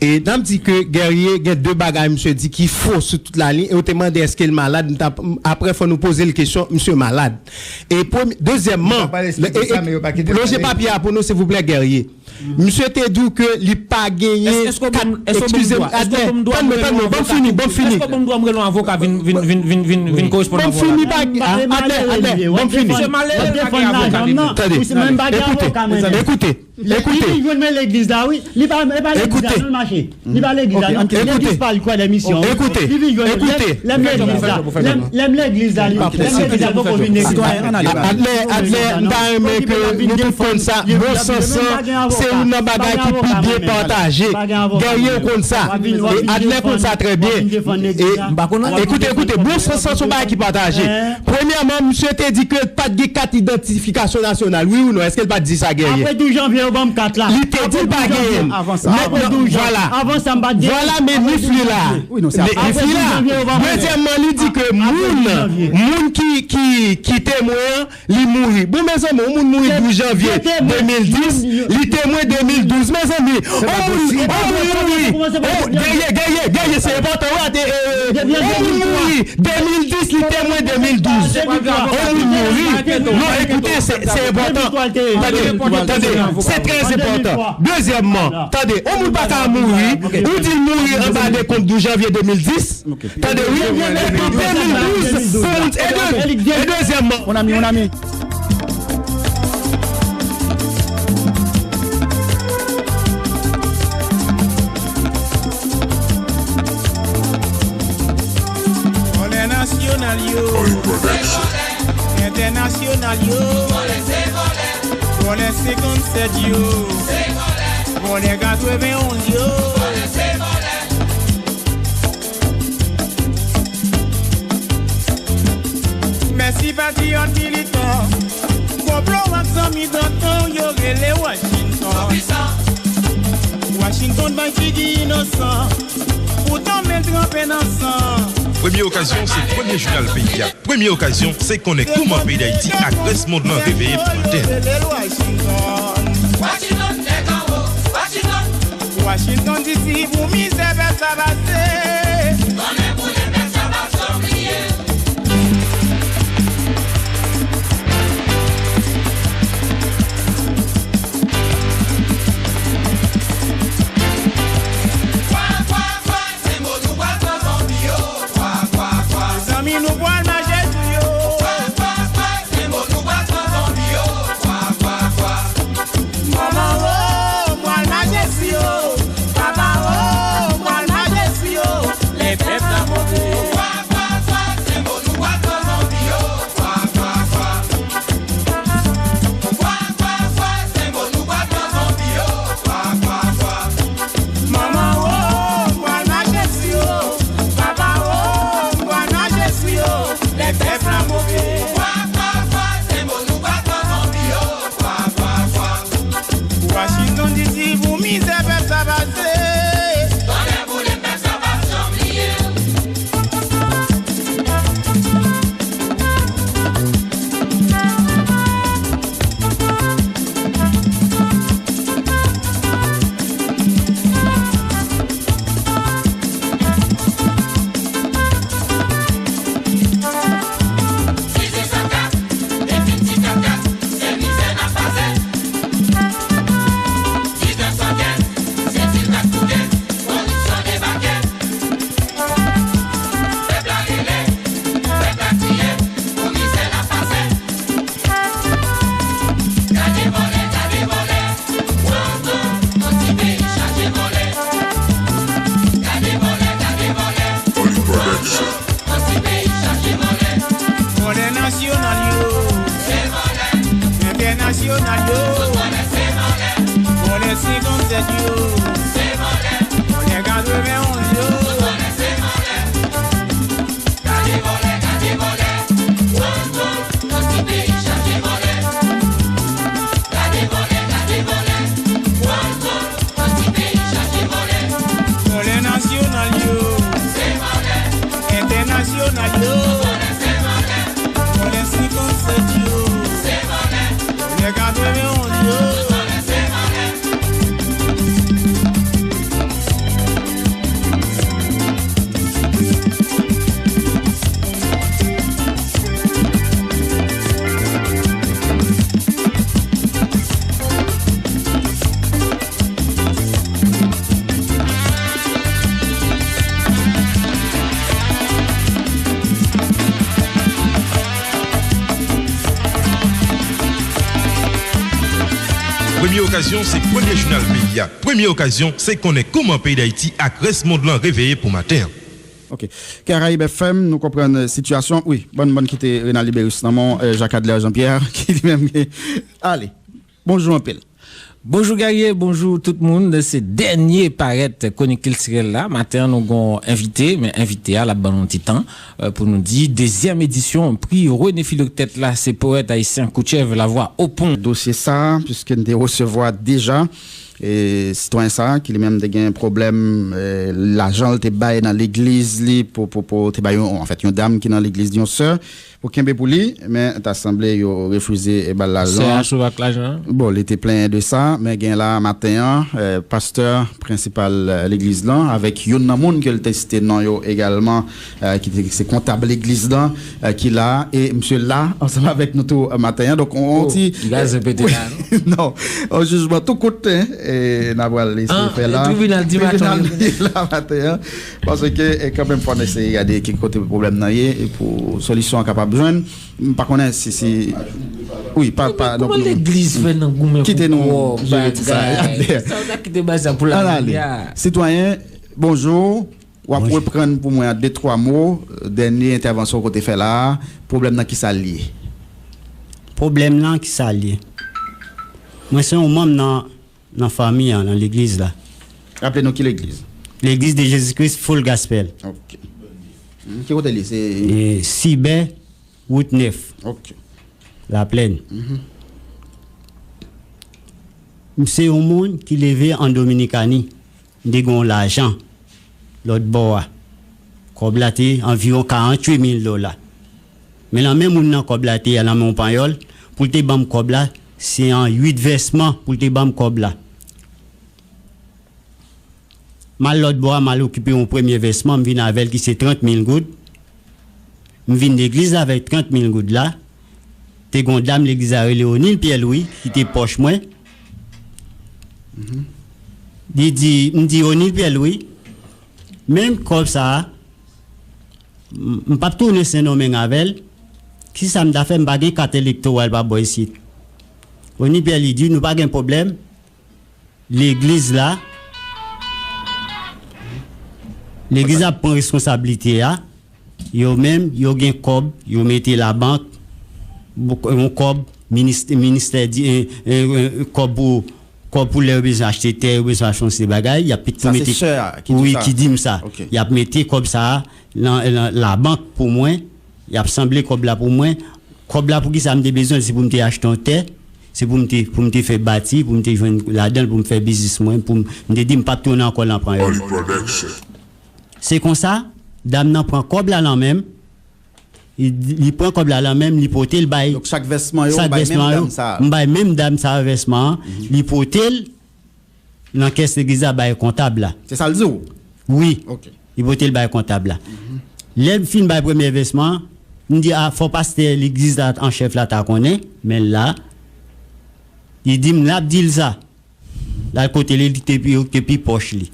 E n ap di ke Guerrier gen de bagay misye di ki fo sou tout lalin, e ou te mande èske l malad, m t ap, apre fò nou poze l kesyon, misye malad. E premye, dezyèmman, lonje papye a pou nou, silvouplè, Guerrier. Misye te di w ke li pa genyen kat, eskize m, Adlè, tann mwen, tann mwen, ban m fini, ban m fini. Èske w ban m dwa m rele yon avoka vin, vin, vin, vin, vin, vin koresponn avoka? Ban m fini, Adlè, Adlè, ban m fini. Se malere l pa gen avoka li menm. Tande, ekoute, ekoute, ekoute. Li vin jwenn mwen legliz la, wi. Li pa, e pa legliz la, non, l mache. Li pa legliz la, non. Legliz pa l kwè nan misyon, wi. Li vin jwenn mwen. Lè m legliz la, lè m legliz la, li, lè m legliz la, poko vin legliz la. Adlè, Adlè, m ta renmen ke nou tout konn sa. Bon sans lan, se youn nan bagay ki pi byen pataje. Guerrier konn sa. E Adlè konn sa trè byen. E, ekoute, ekoute, bon sans lan se yon bagay ki pataje. Premyèman, misye te di ke pa t gen kat idantifikasyon nasyonal, wi ou non? Èske l pa t di sa, Guerrier? Apre douz janvye, yo ban m kat la. Li te di l pa genyen l. Apre douz janvye. Avan sa, m pa t genyen l. Vwala, men nif li la. Nif li la. Dezyèmman, li di ke moun, moun ki, ki, ki temwen an, li mouri. Bon, mezanmi, yon moun mouri douz janvye de mil dis, li temwen de mil douz, mezanmi. Yon moun, yon moun mouri. Guerrier, Guerrier, Guerrier, se enpòtan, wi, ate, eh, eh, yon moun mouri de mil dis, li temwen de mil douz. Yon moun mouri. Non, ekoute, se, se enpòtan. Tande, tande, se trè enpòtan. Dezyèmman, tande, yon moun pa ka mouri, ou di l mouri anba dekont douz janvye de mil dis. Tande, wi, epi de mil douz, pou moun, e de, e dezyèmman. Mon ami, mon ami. Vòlè nasyonal yo. Entènasyonal yo. Vòlè senkannsèt yo. Vòlè katrevenn onz yo. Mèsi patriyòt militan. Konplo ak zanmi dantan yo rele Washington. Washington bay figi inosan. Poutan men l tranpe nan san. Premye okazyon, se premye jounal peyi a. Premye okazyon, se konnen kouman peyi Dayiti ak rès mond lan reveye pou maten. Washington, nèg anwo, Washington. Washington D C pou mizè pèp sa pase. Konnen pou lè pèp sa pa janm bliye. Kwa, kwa, kwa, se mo nou pral pran zanmi yo. Kwa, kwa, kwa. Zanmi nou pral mache sou yo. Kwa, kwa, kwa, se mo nou pral pran zanmi yo. Kwa, kwa, kwa. Manman o, pral mache sou yo. Papa o, pral mache sou yo. Lè pèp la monte. Kwa, kwa, kwa, se mo nou pral pran zanmi yo. Kwa, kwa, kwa. Kwa, kwa, kwa, se mo nou pral pran zanmi yo. Kwa, kwa, kwa. Manman o, pral mache sou yo. Papa o, pral mache sou yo. Lè pèp la monte. Kwa, kwa, kwa, se mo nou pral pran zanmi yo. Kwa, kwa, kwa. Washington D C pou mizè pèp sa pase. Konnen pou lè pèp sa pa janm bliye. Diznèf san kenz, se dil k ap touke, koripsyon debake. Pèp la rele, pèp la kriye, pou mizè n ap pase. Gade vòlè, gade vòlè, wo, wo, yon ti peyi chaje vòlè. Gade vòlè, gade vòlè, wo, wo, yon ti peyi chaje vòlè. Vòlè nasyonal yo. Se vòlè. Entènasyonal yo. Tout vòlè se vòlè. Vòlè senkannsèt yo. Se vòlè. Vòlè katreven Premye okazyon, se premye jounal peyi a. Premye okazyon, se konnen kòman peyi Dayiti ak rès mond lan reveye pou maten an. Ok. Karayib F M, nou konprann sitiyasyon. Wi, bann, bann kite Renald Liberus nan men w, Jacques Adler Jean-Pierre, ki li menm, ale. Bonjou anpil. Bonjou Guerrier, bonjou tout moun. Se dènye parèt kwonik kiltirèl la. Maten an, nou gon envite, men envite a, l ap ban nou ti tan pou nou di dezyèm edisyon pri René Philoctète la, se powèt ayisyen Koutchèv Lavwa Opon. Dosye sa, piske n te resevwa deja, e, sitwayen sa, ki li menm te gen pwoblèm, e, lajan l te bay nan legliz li, pou, pou, pou te bay yon, anfèt, yon dam ki nan legliz li, yon sè, pou kenbe pou li, men ta sanble yo refize ba l lajan. Sè a sove ak lajan an? Bon, li te plenyen de sa, men gen la maten an, e, pastè prensipal, e, legliz lan, avèk youn nan moun ke l te site non yo egalman, e, ki te, se kontab legliz lan, e, ki la, e misye la, ansanm avèk nou tou, e, maten an. Donk, on, on ti, li ka repete la, non? Non, on jijman tou kout, e, n a pral eseye fè la. Tribinal di maten an. Tribinal di la maten an. Paske, e, kanmenm, fò n eseye gade ki kote pwoblèm nan ye, e pou solisyon an kapab jwenn. M pa konnen si, si, wi, pa, pa, kòman legliz fè nan goumen kite nou pou jere ti sa. Sa w ta kite bay sa pou la. Sitwayen, bonjou. W ap reprann pou mwen an de twa mo, dènye entèvansyon w te fè la a, pwoblèm nan ki sa l ye? Pwoblèm nan ki sa l ye? Mwen se yon manm nan, nan fanmi an, nan legliz la. Raple nou ki legliz? Legliz de Jezi Kris Full Gospel. Ok. Hmm, ki kote l ye? Se e, Sibè, wout nèf. Ok. Laplèn. Mhm. M se yon moun ki leve an Dominikani. M te gen yon lajan lòt bò a. Kòb la te anviwon karanntuit mil dola. Men nan men moun nan kòb la te a, nan men yon panyòl, pou l te ban m kòb la, se an uit vèsman pou l te ban m kòb la. M al lòt bò a, m al okipe yon premye vèsman, m vin avè l ki se trant mil goud. M vin legliz la avèk trant mil goud la. Te gen yon dam legliz la rele Onil Pyè Lwi, ki te pwòch mwen. Mhm. Li di, m di, Onil Pyè Lwi, menm kòb sa a, m, m p ap tounen Sendomeng avè l. Kisa m ta fè? M pa gen kat elektoral pa bò isit. Onil Pyè Lwi di, nou pa gen pwoblèm. Legliz la, legliz la ap pran reskonsablite a. Yo menm, yo gen kòb, yo mete labank, yon kòb, minis-, ministè di, e, e, e, kòb pou, kòb pou lè yo bezwen achte tè, yo bezwen achte yon seri bagay, y ap tou mete. Sa se sè a ki di w sa? Wi, ki di m sa. Ok. Y ap mete kòb sa a nan, nan labank pou mwen, y ap sanble kòb la pou mwen. Kòb la, poukisa m te bezwen l? Se pou m te achte yon tè, se pou m te, pou m te fè bati, pou m te jwenn ladan l, pou m fè biznis mwen, pou m, m te di m p ap tounen ankò nan panyòl. Se konsa, dam nan pran kòb la nan men m, li, li pran kòb la nan men m, li pote l bay. Donk, chak vèsman yo, ou bay menm dam sa a? M bay menm dam sa a vèsman an, li pote l nan kès legliz la bay kontab la. Se sa l di w? Wi. Ok. Li pote l bay kontab la. Mhm. Lè m fin bay premye vèsman an, m di, a, fò pastè legliz la an chèf la ta konnen, men l la, li di m l ap di l sa. L al kote li, li te pi, te pi pwòch li.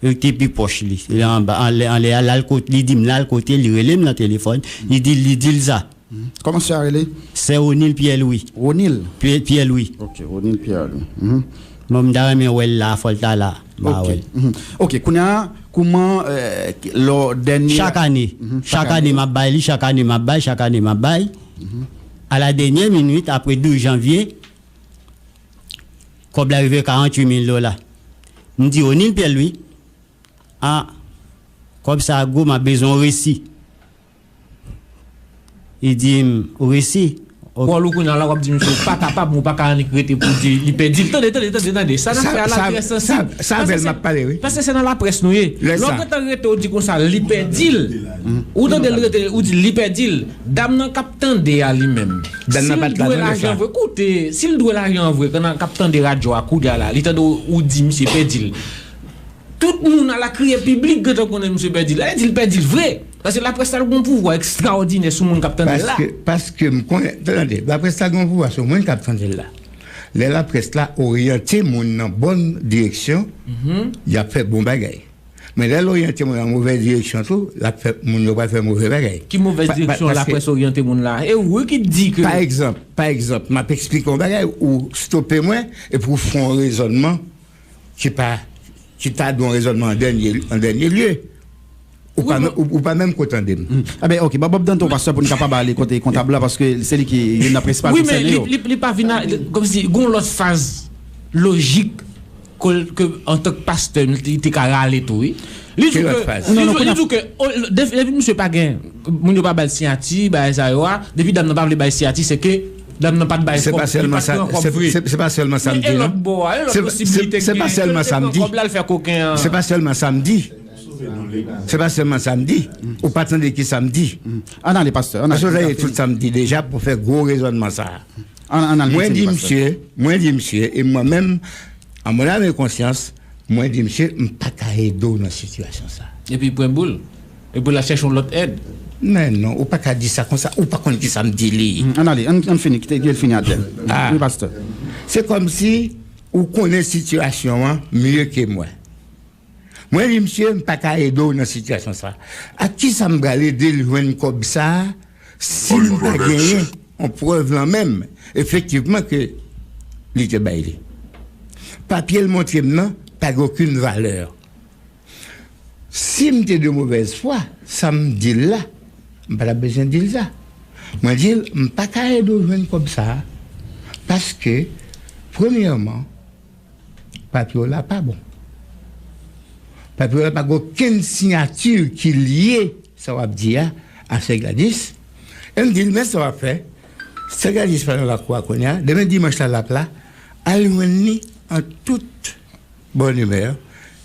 Li te pi pwòch li. Li anba, anlè, anlè a, l al kote, li di m l al kote, li rele m nan telefòn, li di, li di l sa. Mhm. Kòman sè a rele? Sè Onil Pyè Lwi. Onil? Pyè, Pyè Lwi. Ok, Onil Pyè Lwi. Mhm. Bon, m ta renmen wè l la, fò l ta la. M pa wè l. Mhm. Ok, kounye a, kòman, euh, lò dènye. Chak ane. Mhm, chak ane, m ap bay li, chak ane, m ap bay, chak ane, m ap bay. Mhm. A la dènyè minit, apre douz janvye, kòb la rive karanntuit mil dola. M di, Onil Pyè Lwi, a, kòb sa a gwo, m ap bezwen yon resi. Li di m, ou resi? Ok. Wòl ou kounye a la, w ap di misye, ou pa kapab, ou pa ka annik rete pou di, li pèdi l. Tande, tande, tande, tande. Sa n ap fè a la trè sansib. Sa, sa, sa, sa bèl m ap pale, wi. Paske se nan laprès nou ye. Lè ou gentan rete, ou di konsa, li pèdi l. Ou tande l rete, ou di, li pèdi l. Dam nan k ap tande a li menm. Si l dwe lajan vre, koute, si l dwe lajan vre, k ap tande radyo a kounye a la, li tande ou, ou di misye pèdi l. Tout moun a la kriye piblik gentan konnen misye pèdi l. Sa vle di l pèdi l vre. Paske laprès la gon pouvwa ekstraòdinè sou moun k ap tande l la. Paske, paske m konnen, tande, laprès la gon pouvwa sou moun k ap tande l la. Lè laprès la oryante moun nan bòn direksyon, y ap fè bon bagay. Men lè l oryante moun nan movèz direksyon tou, l ap fè, moun yo pral fè move bagay. Ki movèz direksyon laprès oryante moun la? E ou wi ki di ke. Pa egzanp, pa egzanp, m ap eksplike yon bagay, ou stope mwen, epi ou fè yon rezònman ki pa, ki ta dwe yon rezònman an dènye, an dènye lye. Ou pa, ou, ou pa menm ko tande m. Enben, ok, ban Bob Danton, pastè, pou n kapab ale kote kontab la, paske se li ki youn nan prensipal konsène yo. Wi, men li, li, li pa vin a, kòmsi, gon lòt faz lojik ke, ke antank pastè, li te ka rale tou, wi. Li di ke, li di ke, depi misye pa gen, moun yo pa ba l siyati, bagay sa yo a, depi dam nan pa vle bay siyati, se ke dam nan pa t bay kòb, li pa t pran kòb vre. Se pa sèlman sa m di, non. Men e lòt bò a, e lòt posiblite ki gen, ke l te pran kòb la, l fè koken an. Se pa sèlman sa m di. Se pa sèlman sa m di. Ou pa tande ki sa m di. Ann ale, pastè, ann ale. Paske w tande tout sa m di deja pou fè gwo rezònman sa a. Mwen di misye, mwen di misye, e mwen menm, an mon âme et conscience, mwen di misye, m pa ka ede w nan sitiyasyon sa a. Epi pran boul. Epi l al chèche yon lòt èd. Men non, ou pa ka di sa konsa, ou pa konn ki sa m di li. Ann ale, ann, ann fini, kite l fini atè. Wi, pastè. Se kòmsi ou konnen sitiyasyon an mye ke mwen. Mwen di misye, m pa ka ede w nan sitiyasyon sa a. Ak ki sa m pral ede l jwenn kòb sa a, si m pa genyen yon prèv lan men m, efektivman, ke li te bay li? Papye l montre m nan pa gen okenn valè. Si m te de movèz fwa, sa m di l la, m pa t ap bezwen di l sa. Mwen di l, m pa ka ede w jwenn kòb sa a, paske, premyèman, papye w la pa bon. Papye w la pa gen okenn siyati ki lye sa w ap di a, a Sè Gladys. E m di l, men sa w ap fè. Sè Gladys pa nan lakou a kounye a. Demen dimanch la, l ap la. Al jwenn li an tout bòn imè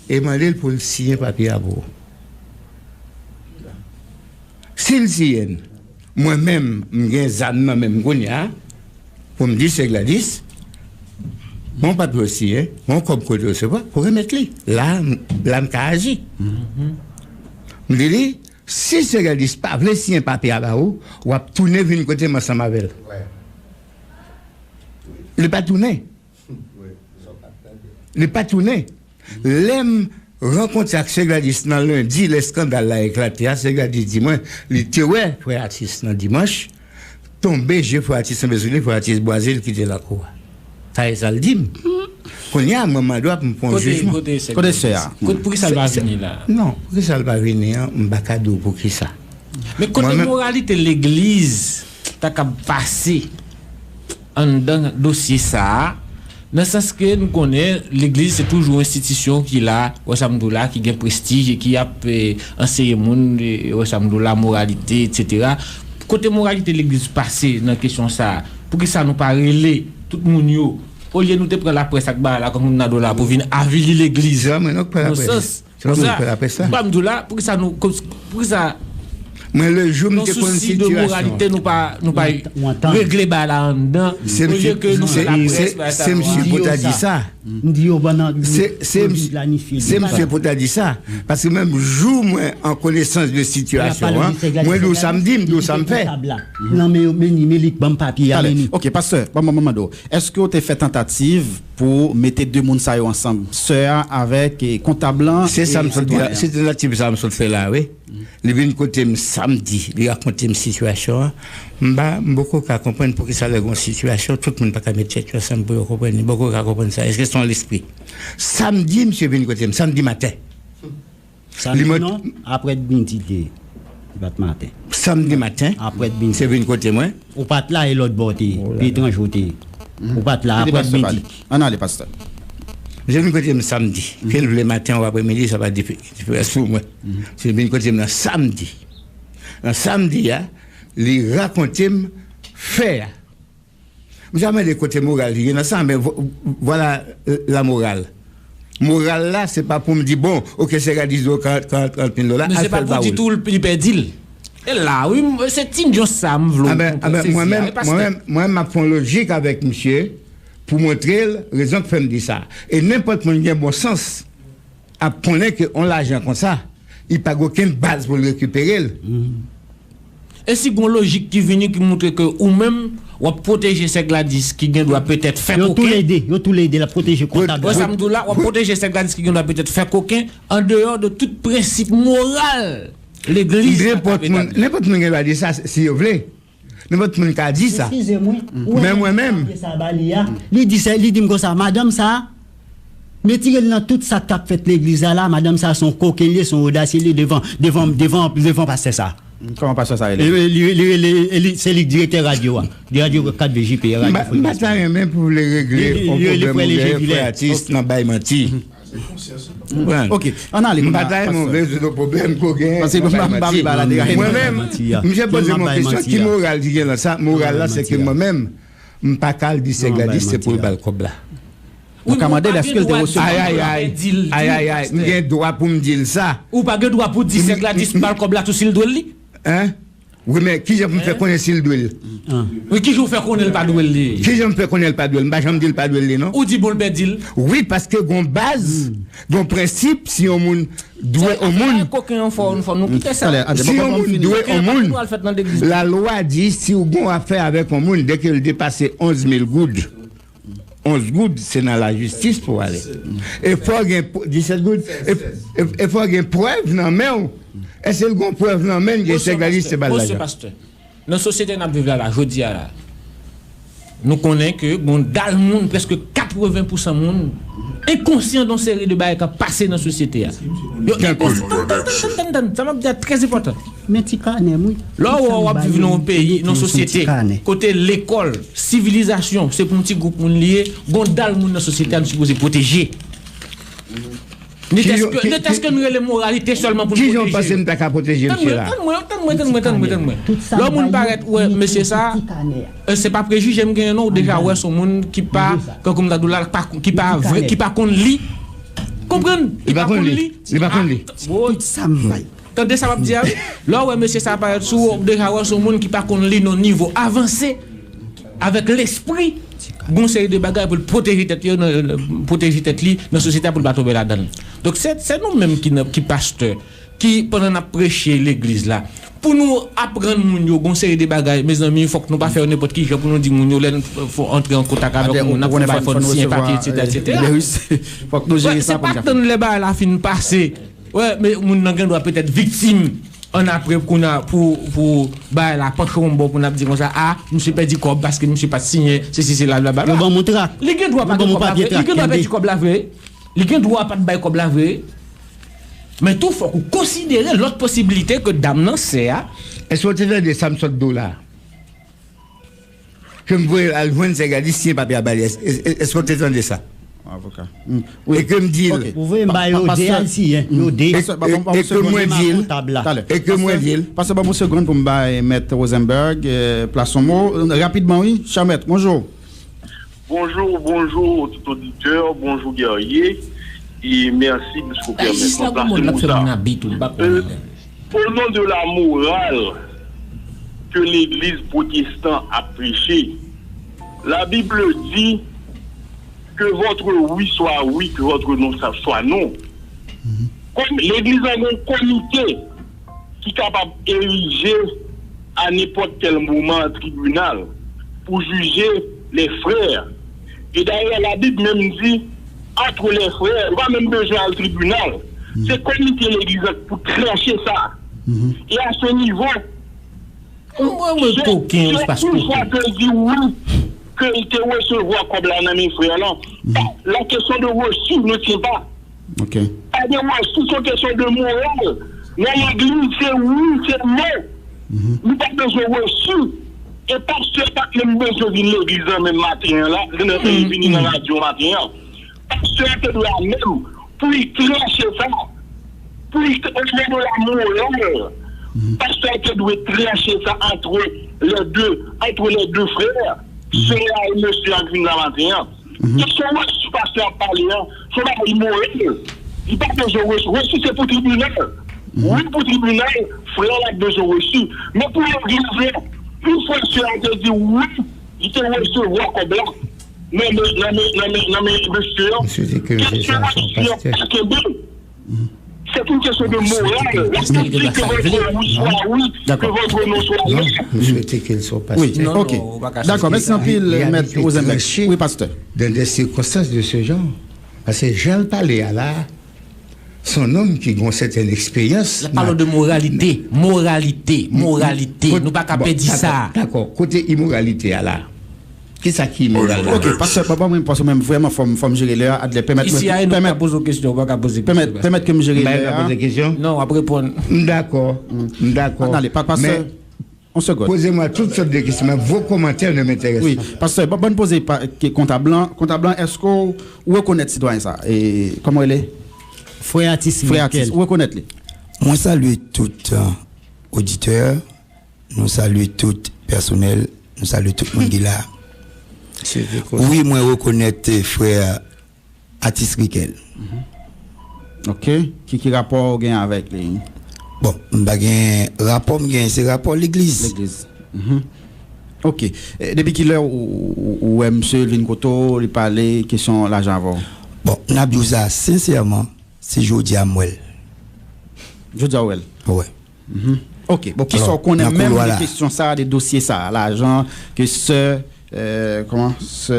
e mande l pou l siyen papye a pou ou. Si l siyen l, mwen menm, m gen zam nan men m kounye a, pou m di Sè Gladys, men w papye w siyen, men w kòb kote w resevwa, pou remèt li. La, m- la m ka aji. M di li, si Sè Gladys pa vle siyen papye a ba ou, w ap tounen vin kote m ansanm avè l. Li pa tounen. Li pa tounen. Lè m rankontre ak Sè Gladys nan lendi, lè eskandal la eklate a, Sè Gladys di mwen, li te wè frè atis nan dimanch, tonbe je frè atis tonbe sou li, frè atis bwaze, li kite lakou a. Sa e sa l di m. Kounye a, mwen mande w ap m pran yon jijman. Kote sè a? Kote, poukisa l pa vini la? Non, poukisa l pa vini an, m pa ka di w poukisa. Men kote moralite legliz ta kab pase anndan dosye sa a, nan sans ke nou konnen legliz se toujou yon enstitisyon ki la, wè sa m di w la, ki gen prestij e ki ap, eh, anseye moun, eh, wè sa m di w la, moralite, etsetera. Kote moralite legliz pase nan kesyon sa a? Poukisa nou pa rele tout moun yo, olye nou te pran laprès ak bagay la kòm Nado la pou vin avili legliz? Nan sans. Se pa mwen ki fè laprès la. M pa m di w la, poukisa nou, poukisa, mwen, le jou m te konn sitiyasyon an, nan sousi de moralite, nou pa, nou pa regle bagay la anndan, olye ke nou fè laprès, bagay sa yo a. Se misye pou ta di sa. M di yo pandan se misye pou ta di sa. Paske menm jou mwen an konesans de sitiyasyon an, mwen di w sa m di, m di w sa m fè. Nan men yo, men li, men li k ban m papye a, men li. Ok, pastè, ban m mande w. Èske w te fè tantativ pou mete de moun sa yo ansanm, sè a avèk, eh, kontab lan? Se sa m sot di la, se tantativ sa m sot fè la, wi. Li vin kote m samdi, li rakonte m sitiyasyon an. M pa, m poko ka konprann poukisa lè gon sitiyasyon, tout moun pa ka met tèt yo ansanm pou yo konprann li. M poko ka konprann sa. Èske se yon lespri? Samdi, misye vin kote m, samdi maten. Samdi non, aprè midi te ye. Li pa t maten. Samdi maten, misye vin kote mwen. Ou pa t la, e lòt bò te ye, pi etranje ou te ye. Ou pa t la, aprè midi. Ann ale, pastè. Misye vin kote m samdi. Ke l vle maten ou aprè midi, sa pa dife-, diferans pou mwen. Misye vin kote m nan samdi. Nan samdi a, li rakonte m fè a. Misye ap mande kote moral li ye nan sa, men vo-, vwala, euh, la moral. Moral la, se pa pou m di, bon, ok, sè Gladys di w karant, karant, karant mil dola, al fè l ba ou l. Men se pa pou di tou li pèdi l. E la, wi, m- se ti nyans sa m vle w konprann, sezi a, wi, pastè. Mwen menm, mwen menm, m ap fè yon lojik avèk misye pou montre l rezon k fè m di sa. E nenpòt moun ki gen bon sans ap konnen ke yon lajan konsa, li pa gen okenn baz pou l rekipere l. E si gon lojik ki vini ki montre ke ou menm, w ap pwoteje sè Gladys ki gen dwa petèt fè koken. Yo toulede, yo toulede, l ap pwoteje kontab la. Wè sa m di w la, w ap pwoteje sè Gladys ki gen dwa petèt fè koken, an deyò de tout prensip moral legliz la ka etabli. Nenpòt moun gen dwa di sa si yo vle. Nenpòt moun ka di sa. Men mwen menm, li di, li di m konsa, madanm sa, retire l nan tout sa k ap fèt legliz la, la, madanm sa se yon koken li ye, se yon odasye li ye devan, devan, devan, devan pastè sa. Kòman pastè sa rele? Li, li, li, li, li, se li k direktè radyo a. Di radyo kat V J P, radyo Frè Legliz. M pa ta renmen pou vle regle yon pwoblèm ou genyen, frè atis, nan bay manti. Konprann? Ok, ann ale. M pa ta renmen w rezoud yon pwoblèm ke w genyen nan bay manti. Mwen menm, misye poze m yon kesyon, ki moral ki gen nan sa? Moral la, se ke mwen menm, m pa ka al di sè Gladys se pou l ba l kòb la. Ou ka mande l èske l te resevwa. Ayayay, ayayay, m gen dwa pou m di l sa. Ou pa gen dwa pou di sè Gladys ba l kòb la tou si l dwe l li. Hein? Wi, men kijan pou m fè konnen si l dwe l? Wi, kijan w fè konnen l pa dwe l li? Kijan m fè konnen l pa dwe l? M pa janm di l pa dwe l li, non. Ou di bon l pèdi l? Wi, paske gon baz, gon prensip, si yon moun dwe yon moun. Koken an fò, fò nou kite sa. Si yon moun dwe yon moun, lalwa di si w gon afè avèk yon moun, dèke l depase onz mil goud. Onz goud, se nan lajistis pou ale. E fò gen, disèt goud, e, e, e fò gen prèv nan men w. Èske l gon prèv nan men l ke sè Gladys te ba l lajan? Pastè, nan sosyete n ap viv la, la, jodi a la, nou konnen ke gon dal moun, prèske katreven pousan moun, enkonsyan de yon seri de bagay k ap pase nan sosyete a. Yo enkonsyan. Tann, tann, tann, tann, tann, tann, sa m ap di a trè enpòtan. Men ti kanè m, wi. Lè w wè w ap viv nan yon peyi, nan yon sosyete, kote lekòl, sivilizasyon, se pou yon ti gwoup moun li ye, gon dal moun nan sosyete a nou sipoze pwoteje. Netèske, netèske nou rele moralite sèlman pou n pwoteje. Kijan w panse m ta ka pwoteje misye la? Tann mwen, tann mwen, tann mwen, tann mwen, tann mwen. Lè yon moun parèt, ou wè mesye sa, e, se pa prejije m genyen non, ou deja wè se yon moun ki pa, kankou m ta di w la, pa, ki pa vre, ki pa konn li. Konprann? Li pa konn li. Li pa konn li. Tout sa m bay. Tande sa m ap di a, wi. Lè w wè mesye sa parèt sou ou, ou deja wè se yon moun ki pa konn li nan nivo avanse, avèk lespri, gon seri de bagay pou l pwoteje tèt yo, nan, pwoteje tèt li nan sosyete a pou l pa tonbe ladan l. Donk, se, se nou menm ki nan, ki pastè, ki pandan n ap preche legliz la, pou nou aprann moun yo gon seri de bagay, mezanmi, fòk nou pa fè yo nenpòt ki jan pou nou di moun yo lè n fò antre an kontak avèk yon moun, n ap fè yon bagay, fò n siyen papye, etsetera, etsetera. Fòk nou jere sa pou n ka fè. Se pa tann lè bagay la fin pase. Wè, men moun nan gen dwa petèt viktim ann apre kounye a pou, pou bagay la panche yon bò pou n ap di konsa, a, misye pèdi kòb paske misye pa t siyen, sesi, sela, blablabla. Yo ban m yon trak. Li gen dwa pa gen kòb la vre, li gen dwa pèdi kòb la vre, li gen dwa pa t bay kòb la vre. Men tou, fòk ou konsidere lòt posibilite ke dam nan, sè a. Èske w te tande sa m sot di w la? Ke m voye l al jwenn sè Gladys, siyen papye a ba li. Èske w te tande sa? Avoka. E ke m di l. Ou voye m ba yo de al siyen, yo de. E ke mwen di l. E ke mwen di l. Pastè, ban m yon segonn pou m bay mèt Rosenberg plas yon mo. Rapidman, wi, chè mèt, bonjou. Bonjou, bonjou tout oditè, bonjou Guerrier, e mèsi piske w pèmèt mwen plase mo sa. Au nom de la morale que l'Église protestante a prêché, la Bible dit que votre oui soit oui, que votre non soit non. Kòm legliz la gen yon komite ki kapab erije a nenpòt kèl moman tribinal pou jije lè frè. E dayè, Labib menm di, antre lè frè, ou pa menm bezwen al tribinal. Se komite legliz la pou tranche sa. E a se nivo, Mwen, mwen, koken, ou pa koken. Ke l di wi, ke l te resevwa kòb la nan men frè lan. La kesyon de resi, nou se pa. Pa de resi, se yon kesyon de moral. Nan legliz, se wi, se non. Nou pa bezwen resi. E pastè pa t menm bezwen vin legliz lan menm maten an la, nan, nan, vini nan radyo maten an. Pastè a te dwe a menm pou li tranche sa. Pou li, au nom de la morale, pastè a te dwe tranche sa entre les deux, entre les deux frères, sè a e mesye a k vin la maten an. Kesyon resi pastè a pale an, se yon bagay imoral. Li pa bezwen resi. Resi se pou tribinal. Wi, pou tribinal, frè a bezwen resi. Men pou legliz la, yon fwa sè a te di wi, li te resevwa kòb la. Nan men, nan men, nan men, nan men mesye an. Kesyon resi an pa kenbe. C'est une question de morale. Est-ce qu'il dit que votre oui soit oui, que votre non soit non? Mwen swete ke l sot pase. Non, non, ou pa ka swete. Dakò, mèsi anpil, Mèt Rosenberg. Wi, pastè. Dans des circonstances de ce genre. Paske jan l pale a la, se yon nonm ki gen yon sètèn eksperyans. L ap pale de moralite, moralite, moralite. Nou pa ka pèdi sa. Dakò, kote imoralite a la? Kisa ki imoral la? Ok, pastè, papa, mwen, paske mwen vrèman fò m, fò m jere lè a, Adlè, pèmèt mwen. Isi a, nou ka poze w kesyon, ou pa ka poze kesyon. Pèmèt, pèmèt ke m jere lè a. Mwen ka poze kesyon? Non, w ap reponn. M dakò, m dakò. Ann ale, pa, pastè, yon segond. Poze mwen tout sòt de kesyon, men vos commentaires ne m'intéressent pas. Wi, pastè, ban, ban poze pa, ke kontab lan, kontab lan, èske w rekonèt sitwayen sa? E, kòman w rele? Frè Atis Michael. Frè Atis, ou rekonèt li? Mwen salye tout, euh, oditè. Nou salye tout pèsonèl, nou salye tout moun ki la. Wi, mwen rekonèt, eh, frè Atis Rikel. Ok. Ki, ki rapò w gen avèk li? Bon, m pa gen rapò, m gen se rapò legliz. Legliz. Ok. Eh, depi kilè ou, ou, ou wè misye vin kote w, li pale kesyon lajan avè w? Bon, n ap di w sa sensèman, se jodi a m wè l. Jodi a w wè l? Wi. Ok. Bon, kisa w konnen menm de kesyon sa, de dosye sa, lajan ke sè, euh, kòman, sè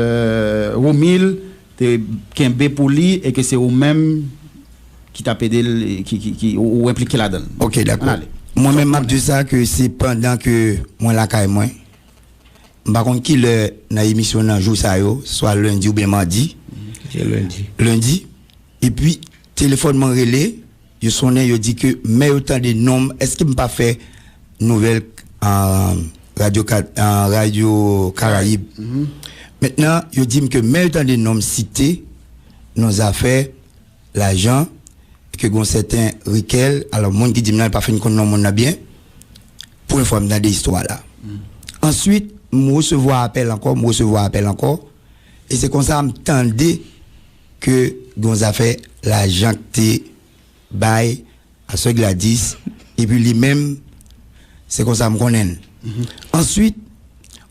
Romil te kenbe pou li e ke se ou menm ki t ap ede l, ki, ki, ki ou, ou enplike ladan l? Ok, dakò. Mwen menm, m ap di sa ke se pandan ke mwen lakay mwen, m pa konn kilè nan emisyon nan jou sa yo, swa lendi oubyen madi. Se lendi. Lendi. Epi, telefòn mwen rele, yo sonnen, yo di ke men yo tande non m, èske m pa fè nouvèl, ah, radyo, Ka- ah, radyo Karayib. Mentnan, yo di m ke men yo tande non m site nan zafè lajan, ke gon sèten Rikel, alò, moun ki di m nan, li pa fin konn non moun nan byen. Premye fwa m tande istwa la. Answit, m resevwa apèl ankò, m resevwa apèl ankò, e se konsa m tande ke gon zafè lajan ki te bay a sè Gladys, epi li menm, se konsa m konnen l. Answit,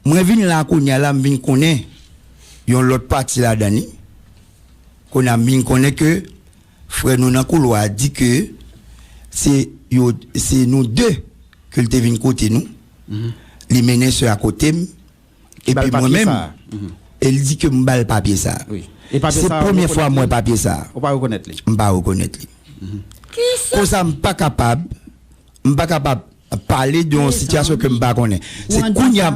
mwen vin la kounye a la, m vin konnen yon lòt pati ladan li. Kounye a m vin konnen ke frè nou nan koulwa a di ke se yo, se nou de ke l te vin kote nou. Li mennen sè a kote m. Epi mwen menm, e l di ke m ba l papye sa. Se premye fwa m wè papye sa. Ou pa rekonèt li? M pa rekonèt li. Konsa m pa kapab, m pa kapab pale de yon sitiyasyon ke m pa konnen. Se kounye a.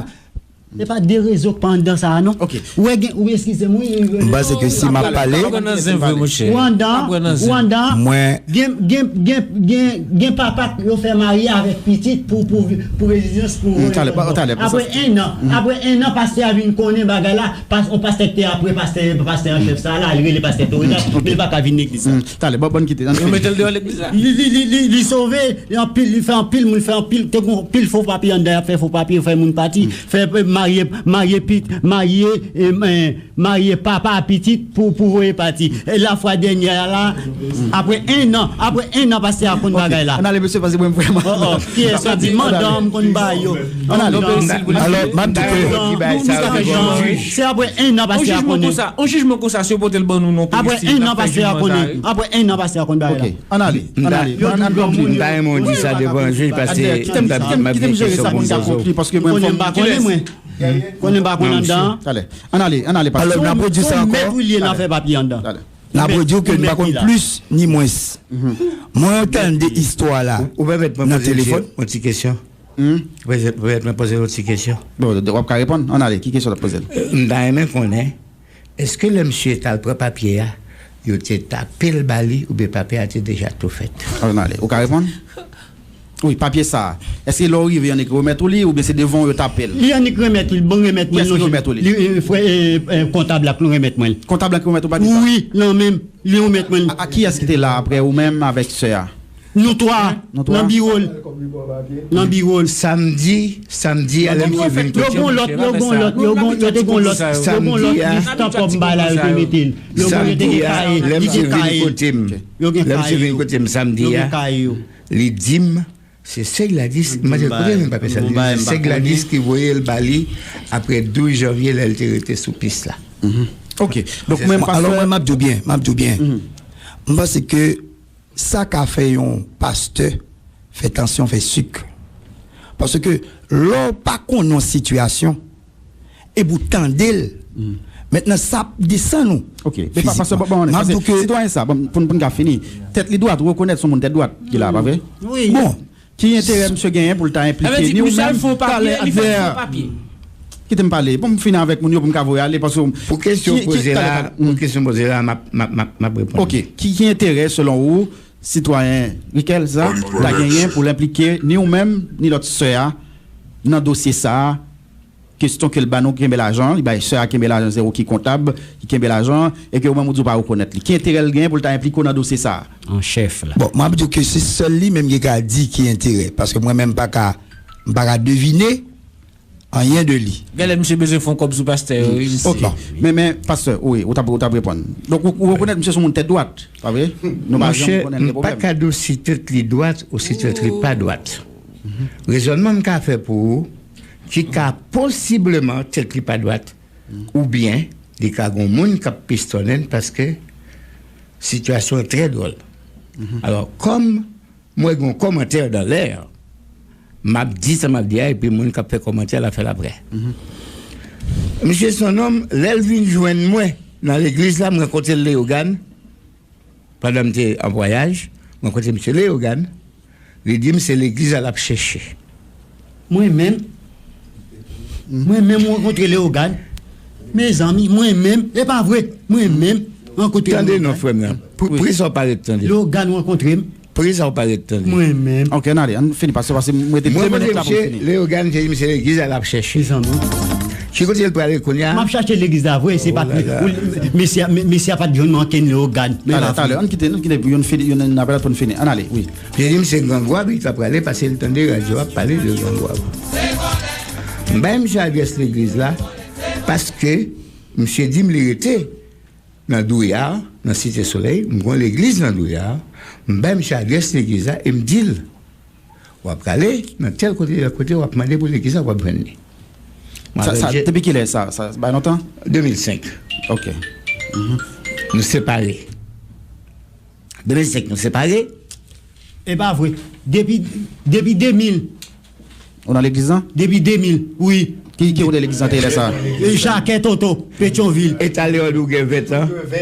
Se pa de rezo k pa anndan sa a, non. Ou wè gen, ou eskize m, wi. M panse ke si m ap pale. Ou anndan, ou anndan. Mwen. Gen, gen, gen, gen, gen papa yo fè marye avèk pitit pou, pou, pou rezidans, pou rezidans. Apre ennan, apre ennan, pastè a vin konnen bagay la, pas, on pastè ki te apre pastè, pastè an chèf sa la, li rele pastè Torida, men li pa ka vin legliz la. Talè, bon, bon, kite. Yo mete l deyò legliz la. Li, li, li, li, li sove, li anpil, li fè anpil moun fè anpil, te gon anpil fo papye anndan, y ap fè fo papye, fè moun pati, fè, eh, marye, marye pit, marye, eh, eh, marye papa pitit pou, pou voye pati. E lafwa dènyè a la, apre ennan, apre ennan pastè a konn bagay la. Ann ale, mesye, paske mwen vrèman. Kiyès sa di mandan m konn ba yo? Ann ale. Alò, m ap di ke se apre ennan pastè a konnen. On jijman konsa, si yo pote l ban nou non. Apre ennan pastè a konnen. Apre ennan pastè a konn bagay la. Ann ale, ann ale. M pa renmen w di sa devan jij, paske m t ap di m ap gen kesyon pou m poze w. Paske mwen, konnen m pa konnen mwen. Konnen m pa konn anndan. Talè. Ann ale, ann ale, pastè. Alò, n ap redi sa ankò. Mèt wi li ye nan fè papye anndan. N ap redi w ke m pa konn plis ni mwens. Mwen tande istwa la nan telefòn. Ou pèmèt mwen poze yon ti kesyon? Ou pèmèt mwen poze yon ti kesyon? Bon, w ap ka reponn. Ann ale, ki kesyon w ap poze l? M ta renmen konnen, èske lè misye t al pran papye a, yo te tape l ba li, oubyen papye a te deja tou fèt? Ann ale, ou ka reponn? Wi, papye sa a. Èske lè w rive, y annik remèt ou li, oubyen se devan w yo tape l? Li annik remèt ou li, bon, remèt mwen. Kiyès ki remèt ou li? Li, eh, frè, eh, eh, kontab la ki remèt mwen l. Kontab la ki remèt ou papye sa a? Wi, nan men m, li remèt mwen l. A, a, kiyès ki te la apre ou menm avèk sè a? Nou twa, nan biwo l. Nan biwo l. Samdi, samdi a, lè misye vin kote m. Yo gon lòt, yo gon lòt, yo gon, yo te gon lòt, yo gon lòt lis tan kòb m bay la, yo te mete l. Yo gon, yo te gen kaye, li gen kaye. Yo gen kaye yo. Yo gen kaye yo. Li di m, se sè Gladys, m mande l kote l jwenn papye sa. Li di m, se sè Gladys ki voye l ba li apre douz janvye, lè l te rete sou pis la. Ok. Donk, mwen, alò, mwen, m ap di w byen, m ap di w byen. M panse ke Sa ka fè yon pastè fè tansyon, fè sik. Paske lè w pa konnen yon sitiyasyon, epi w tande l, mentnan sa ap desann ou. Ok, men pa, pastè, bon, bon, m ap di w ke sitwayen sa, bon, pou, pou n ka fini, tèt li dwat, ou rekonèt se yon moun tèt dwat ki la, pa vre? Wi. Bon, ki enterè misye genyen pou l ta enplike ni ou menm, talè, advè? Kite m pale pou m fini avèk moun yo, pou m ka voye ale, paske pou kesyon poze la, pou kesyon poze la, m ap, m ap, m ap, m ap reponn. Ok, ki, ki enterè selon ou sitwayen Riquel sa ta genyen pou l enplike ni ou menm ni lòt sè a nan dosye sa a? Kesyon ke l ba nou kenbe lajan, li bay sè a kenbe lajan, se ou ki kontab, ki kenbe lajan, e ke ou menm ou di ou pa rekonèt li. Ki enterè l genyen pou l ta enplike w nan dosye sa a? An chèf la. Bon, m ap di w ke se sèl li menm ki ka di ki enterè, paske mwen menm m pa ka, m pa ka devine anyen de li. Genlè misye bezwen fè yon kòb sou pastè yo, wi, misye. Ok. Men, men, pastè, wi, ou t ap, ou t ap reponn. Donk, ou, ou rekonèt misye se yon moun tèt dwat, pa vre? Nou pa janm konnen de pwoblèm. Monchè, m pa ka di w si tèt li dwat ou si tèt li pa dwat. Rezònman m ka fè pou ou, ki ka posibleman tèt li pa dwat, oubyen li ka gon moun k ap pistonnen l paske sitiyasyon an trè dwòl. Alò, kòm mwen gen yon kòmantè dan lè, m ap di sa m ap di a, epi moun k ap fè kòmantè la fè l aprè. Misye se yon nonm, lè l vin jwenn mwen nan legliz la, m rankontre l Leyogàn, pandan m te an vwayaj, m rankontre misye Leyogàn, li di m se legliz la l ap chèche. Mwen menm, mwen menm rankontre Leyogàn. Mezanmi, mwen menm, e pa vre, mwen menm rankontre Leyogàn. Tande non, frè m nan. Pri sa w pa ret tande. Leyogàn rankontre m. Pri sa w pa ret tande. Mwen menm. Ok, ann ale, ann fini, pastè, paske m rete de minit la pou m fini. Leyogàn te di m se legliz la l ap chèche. Mezanmi. Ki kote l prale kounye a? M ap chache legliz la vre, se pa, mesye a, mesye a pa t jwenn mwen ankenn Leyogàn. Talè, talè, ann kite, ann kite pou youn fini, youn n ap pou n fini. Ann ale, wi. Li di m se Grangwav li ta prale, paske l tande radyo ap pale de Grangwav. M bay misye adrès legliz la, paske misye di m li rete nan Douyar, nan Site Solèy, m gon legliz nan Douyar, m bay misye adrès legliz la e m di l, w ap prale nan tèl kote, tèl kote, w ap mande pou legliz la, w ap jwenn li. Sa, sa, depi kilè sa? Sa bay lontan? De mil senk. Ok. Nou separe. De mil senk, nou separe. E pa vre. Depi, depi de mil. Ou nan legliz lan? Depi de mil, wi. Ki, ki kote legliz lan te ye lè sa? E Jakè Toto, Petyonvil. E talè w di w gen ven tan? Wè,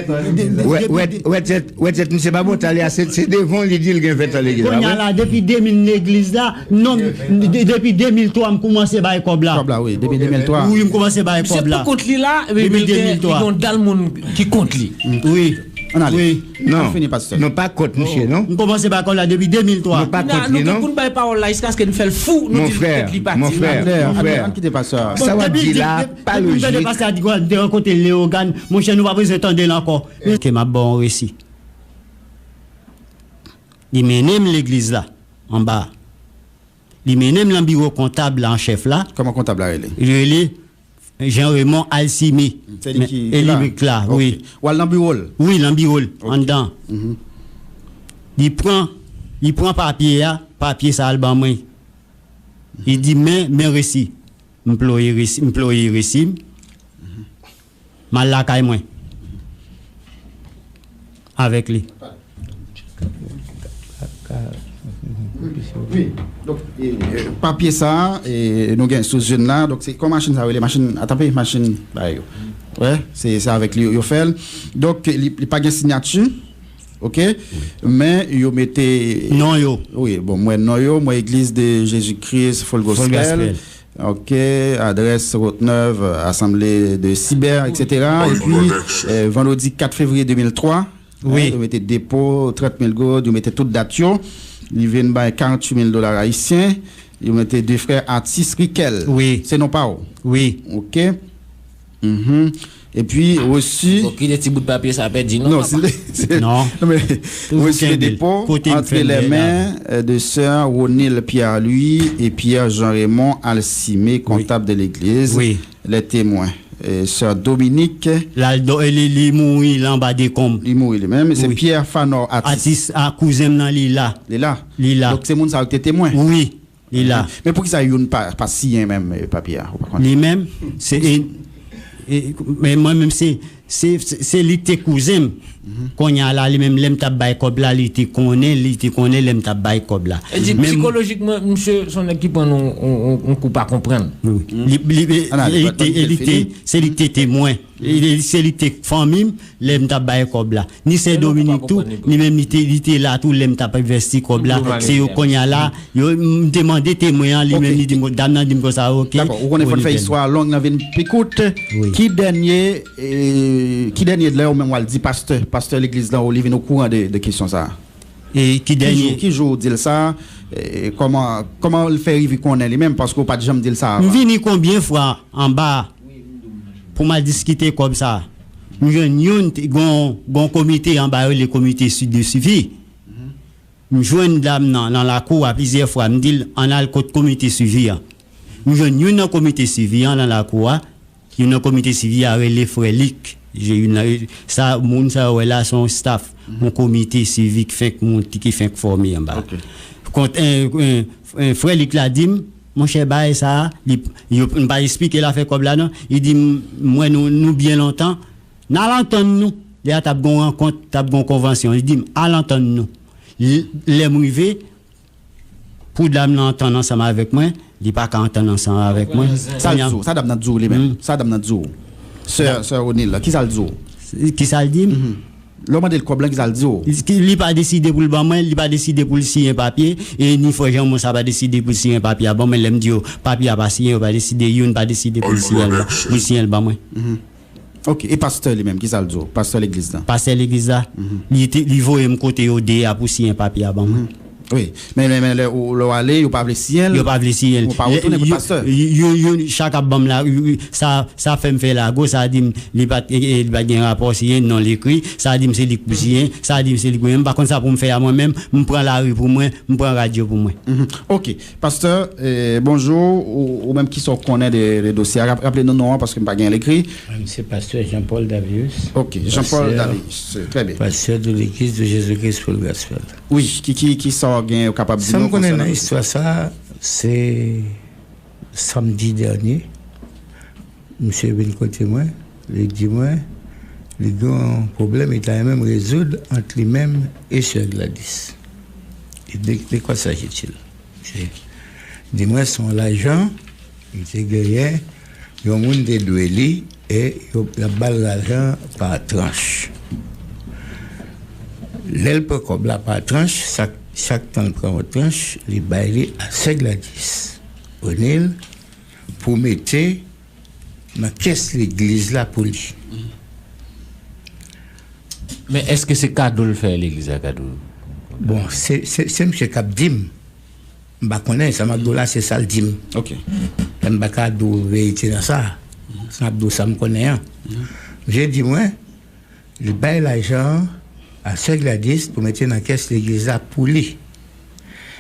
wè, wè tèt, wè tèt misye pa bon, talè a se, se devan w li di l gen ven tan legliz la, wi. Kounye a la, depi de mil legliz la, non, de-, depi de mil twa m koumanse bay kòb la. Kòb la, wi, depi de mil twa. Wi, m koumanse bay kòb la. Misye pou kont li la, epi li gen, li gen yon dal moun ki kont li. Wi. Ann ale. Wi. Non, ann fini, pastè. Nou pa kont misye, non. M kòmanse bay kòb la depi de mil twa. Nou pa kont li, non. Pou n bay pawòl la jiskaske n fè l fou, nou di l tèt li pati. Mon frè, mon frè, mon frè. Ann kite pastè a. Sa w ap di la pa lojik. Depi m tande pastè a di konsa, m te rankontre Leyogàn, monchè, nou pa bezwen tande l ankò. Ke m ap ba w yon resi. Li mennen m legliz la, anba. Li mennen m nan biwo kontab la an chèf la. Kòman kontab la rele? Li rele Jean Raymond Alcimé. Se li ki la? E li ki la, wi. Ok. W al nan biwo l? Wi, nan biwo l, anndan. Li pran, li pran papye a, papye sa a l ban mwen. Li di, men, men resi. M ploye resi, m ploye resi m. M al lakay mwen avèk li. Wi. Donk, e, e, papye sa a, e, nou gen sou zye n la. Donk, se kòman machin sa yo rele? Machin, atanpe, machin bagay yo. Wè, se, se avèk li yo fè l. Donk, li, li pa gen siyati. Ok? Men yo mete non yo. Wi, bon, m wè non yo, m wè Église de Jésus-Christ Full Gospel. Full Gospel. Ok, adrès route neuve, assemblée de cyber, et cetera. Epi, eh, vandredi kat fevriye de mil twa, wi, eh, yo mete depo, trant mil goud, yo mete tout dat yo. Li vin bay karanntuit mil dola ayisyen. Yo mete de frè atis Riquel. Wi. Se non pa w? Wi. Ok. Mhm. Epi, resi. Bon, kite ti bout papye sa pèdi, non, papa? Non, se, se, non, men, resi de depo entre les mains, euh, de sœur Ronil Pierre-Louis et Pierre Jean Raymond Alcimé, comptable de l'église, wi, les témoins. Euh, sœur Dominique. L al do-, li, li mouri la anba dekonb. Li mouri li menm. Se Pierre Fanor, atis. Atis a kouzen m nan, li la. Li la. Li la. Donk, se moun sa yo ki te temwen. Wi. Li la. Men poukisa youn pa, pa siyen menm, eh, papye a, ou pa konnen? Li menm, se, e, e, men mwen menm, se, Se, se, se li te kouzen m. Kounye a la, li menm, lè m t ap bay kòb la, li te konnen, li te konnen lè m t ap bay kòb la. E di, psikolojikman, misye se yon nèg ki pran yon, yon, yon, yon kou pa konprann. Wi. Li, li, li, li te, li te, se li te temwen. E se li te fanmi m, lè m t ap bay kòb la. Ni Sè Dominik tou, li menm li te, li te la tou, lè m t ap envesti kòb la. Se yo kounye a la, yo, m te mande temwen an, li menm li di m, dam nan di m konsa, oke. Dakò, ou konnen fò n fè istwa a long, nan vin pi kout. Wi. Ki dènye, eh, ki dènye lè ou menm w al di pastè, pastè legliz la, ou li vin okouran de, de kesyon sa a? E ki dènye? Ki jou, ki jou ou di l sa? E kòman, kòman l fè rive konnen li menm? Paske ou pa t janm di l sa avan. M vini konbyen fwa anba pou m al diskite kòb sa. M jwenn youn, t- gon, gon komite anba yo, le komite su- de suivi. M jwenn dam nan, nan lakou a plizyè fwa, m di l, ann al kot komite suivi an. M jwenn youn nan komite suivi an nan lakou a, youn nan komite suivi a rele Frè Lik. Je- youn nan- sa, moun sa yo wè la, se yon staff, yon komite suivi ki fenk monte, ki fenk fòme anba. Kont, eh, eh, eh, Frè Lik la di m, monchè, bagay sa a, li, yo, m pa esplike l afè kòb la, non. Li di m, m wè nou, nou byen lontan, n al antann nou. Lè a t ap gon rankont, t ap gon konvansyon. Li di m, al antann nou. L- lè m rive, pou dam nan antann ansanm avèk mwen, li pa ka antann ansanm avèk mwen. Sa l di w, sa dam nan di w li menm, sa dam nan di w. Sè, sè O'Neil la, ki sa l di w? Ki sa l di m? Lè w mande l kòb la, ki sa l di w? Li, li pa deside pou l ban mwen, li pa deside pou l siyen papye, e ni frè Jean Moussa pa deside pou l siyen papye a ban mwen, lè m di yo, papye a pa siyen, yo pa deside, youn pa deside pou l siyen l, pou l siyen l ban mwen. Ok, e pastè li menm, ki sa l di w? Pastè legliz la? Pastè legliz la, li te, li voye m kote yo de a pou siyen papye a ban mwen. Wi, men, men, men lè ou, lè w ale, yo pa vle siyen l. Yo pa vle siyen l. Ou pa retounen kot pastè. Yo, yo, yo, chak ap ban m la, wi, wi, sa, sa fè m fè lago, sa di m, li pa t, e, e, li pa t gen rapò siyen, non l ekri, sa di m se li k pou siyen, sa di m se li k pou, m pa konn sa pou m fè a mwen menm, m pran lari pou mwen, m pran radyo pou mwen. Ok, pastè, eh, bonjou, ou, ou menm ki sa w konnen de, de dosye a, rap- raple nou non an paske m pa gen l ekri. Mwen se pastè Jean Paul Davius. Ok, Jean Paul Davius, trè byen. Pastè de l'église de Jésus-Christ pour le gospel. Wi, ki, ki, ki sa w gen ou kapab di nou konsènan dosye a? Sa m konnen nan istwa sa, se samdi dènye, misye vin kote mwen, li di mwen, li gen yon pwoblèm, li ta renmen m rezoud ant li menm e sè Gladys. E de, de quoi s'agit-il? Misye di mwen, se yon lajan, li te genyen, yon moun te dwe li, e yo, y ap ba l lajan pa tranch. Lè l pran kòb la pa tranch, chak, chak tan l pran yon tranch, li bay li a sè Gladys O'Neil pou mete nan kès legliz la pou li. Men èske se kado l fè legliz la, kado? Bon, se, se, se misye k ap di m. M pa konnen, sa m ap di w la, se sa l di m. Ok. Men m pa ka di w verite nan sa. Sa m ap di w sa m konnen an. Misye di mwen, li bay lajan an a sè Gladys pou mete nan kès legliz la pou li.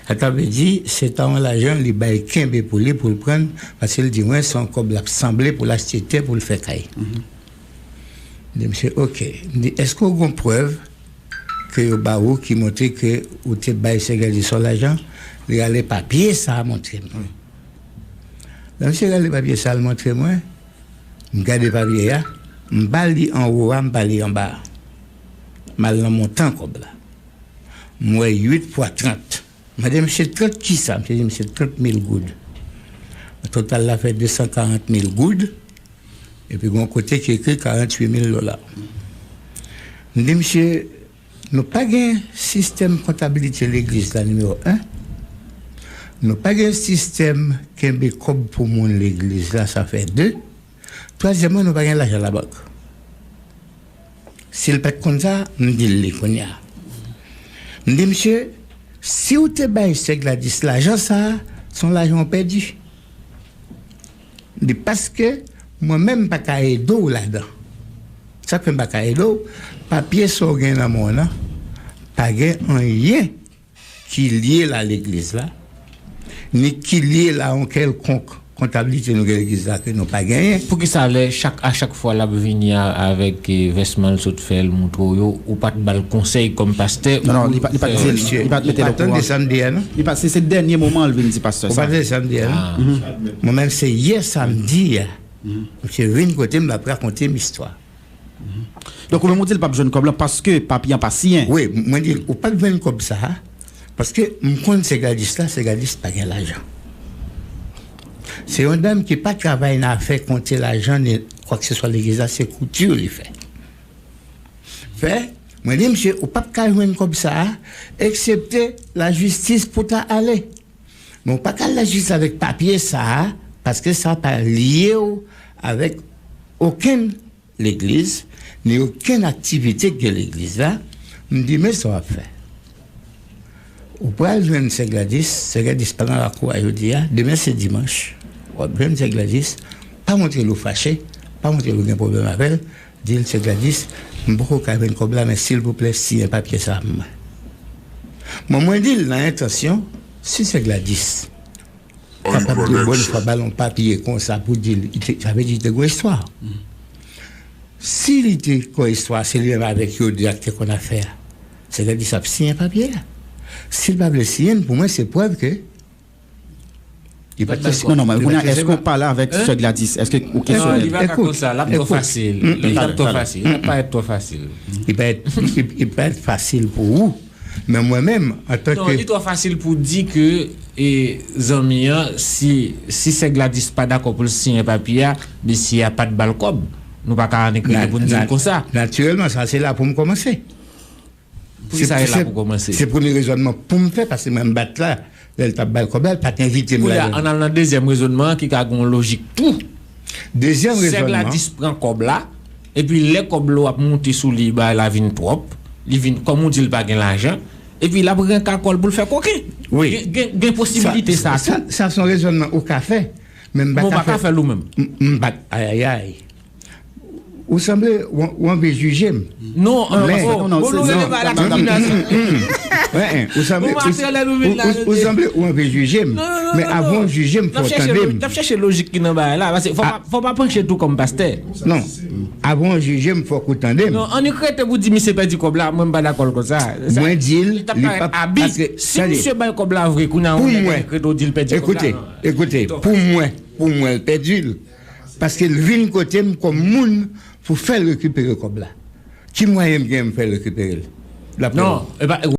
Sa ta vle di, se ta yon lajan li bay kenbe pou li, pou l pran, paske l di mwen se yon kòb l ap sanble pou l achte tè pou l fè kay. M di misye, ok. M di, èske w gen prèv ke yo ba ou ki montre ke ou te bay sè Gladys yon lajan? Li rale papye sa a montre m. Lè misye rale papye sa a, l montre mwen, m gade papye a, m pa li anwo a, m pa li anba a. M al nan montan kòb la. M wè uit fwa trant. M mande misye, trant kisa? Misye di m se trant mil goud. Total la fè de san karant mil goud. Epi gon kote ki ekri karant uit mil dola. M di misye, nou pa gen sistèm kontabilite legliz la, nimewo en. Nou pa gen sistèm kenbe kòb pou moun legliz la, sa fè de. Twazyèmman, nou pa gen lajan labank. Si l pa t konn sa, m di l li kounye a. M di misye, si w te bay sè Gladys lajan sa a, se yon lajan w pèdi. M di, paske mwen menm m pa ka ede w ladan. Sa k fè m pa ka ede w, papye sa w gen nan men w nan, pa gen anyen ki lye l a legliz la, ni ki lye l a yon kèlkonk kontablite nou gen legliz la ke nou pa genyen. Poukisa lè chak, a chak fwa l ap vini a, avèk, eh, vèsman l sot fè, l montre w yo, ou pa t ba l konsèy kòm pastè? Non, non, li pa, li pa t di l, li pa t mete l okouran. Ou pa tande sa m di a, non? Li pa, se, se dènye moman l vin di pastè sa. Ou pa tande sa m di a, non? Mwen menm, se yè samdi a, misye vin kote m, l ap rakonte m istwa. Donk, ou menm ou di l p ap jwenn kòb lan paske papye an pa siyen. Wi, mwen di l, ou p ap jwenn kòb sa a, paske m konn Sè Gladys la, Sè Gladys pa gen lajan. Se yon dam ki pa travay nan afè konte lajan ni kwakseswa legliz la, se kouti li fè. Fè, mwen di misye, ou p ap ka jwenn kòb sa a, eksepte lajistis pou ta ale. Men ou pa ka al lajistis avèk papye sa a, paske sa pa lye w avèk okenn legliz, ni okenn aktivite ke legliz la. M di, men sa w ap fè. Ou pral jwenn Sè Gladys, Sè Gladys pa nan lakou a jodi a, demen se dimanch. W ap jwenn Sè Gladys, pa montre l ou fache, pa montre l ou gen pwoblèm avè l, di l, Sè Gladys, m poko ka jwenn kòb la, men silvouplè, siyen papye sa a pou mwen. Mwen, mwen di l nan entansyon, si Sè Gladys kapab de bòn fwa ba l yon papye konsa pou di l, li te- sa vle di li te gen istwa. Si li te gen istwa, se li menm avèk yo de ak te konn afè a. Sè Gladys ap siyen papye a. Si l pa vle siyen l, pou mwen, se prèv ke li pa t Non, non, men kounye a, èske w pale avèk Sè Gladys? Èske ou kesyone l? Non, li pa ka konsa, l ap twò fasil. Li ap twò fasil. L ap parèt twò fasil. Li pa et, li, li pa et fasil pou ou. Men mwen menm, antanke. Non, li twò fasil pou di ke e, zanmi an, si, si Sè Gladys pa dakò pou l siyen papye a, mesye a pa t ba l kòb. Nou pa ka annik rete pou n di l konsa. Natirèlman, sa se la pou m kòmanse. Poukisa e la pou kòmanse? Se premye rezònman pou m fè, paske mwen m bat la, lè l t ap ba l kòb la, l pa t envite m la. Kounye a, ann al nan dezyèm rezònman an ki ka gen yon lojik tou. Dezyèm rezònman. Sè Gladys pran kòb la, epi lè kòb la w ap moute sou li, bagay la vin twòp, li vin, kòm ou di l pa gen lajan, epi l ap renka kò l pou l fè koken. Wi. Gen, gen, gen posibilite sa tou. Sa, sa se yon rezònman ou ka fè, men m pa ka fè l ou menm. M pa, ayayay. Ou sanble ou anvi jije m. Non, non, non, non, non, non, non, non, non, non, non, non, Ou sanble ou anvi jije m. Men avan w jije m, fò w tande m. N ap chèche lojik ki nan bagay la. Paske fò pa panche tou kòm pastè. Non. Avan w jije m, fòk ou tande m. Non, annik rete pou di misye pèdi kòb la, mwen m pa dakò l konsa. Mwen di l, li p ap. Paske, si misye bay kòb la vre, kounye a ou mèt annik rete ou di l pèdi kòb la. Ekoute, ekoute, pou mwen, pou mwen, l pèdi l. Paske l vin kote m kòm moun pou fè l rekipere kòb la. Ki mwayen m gen m fè l rekipere l? L ap fè l.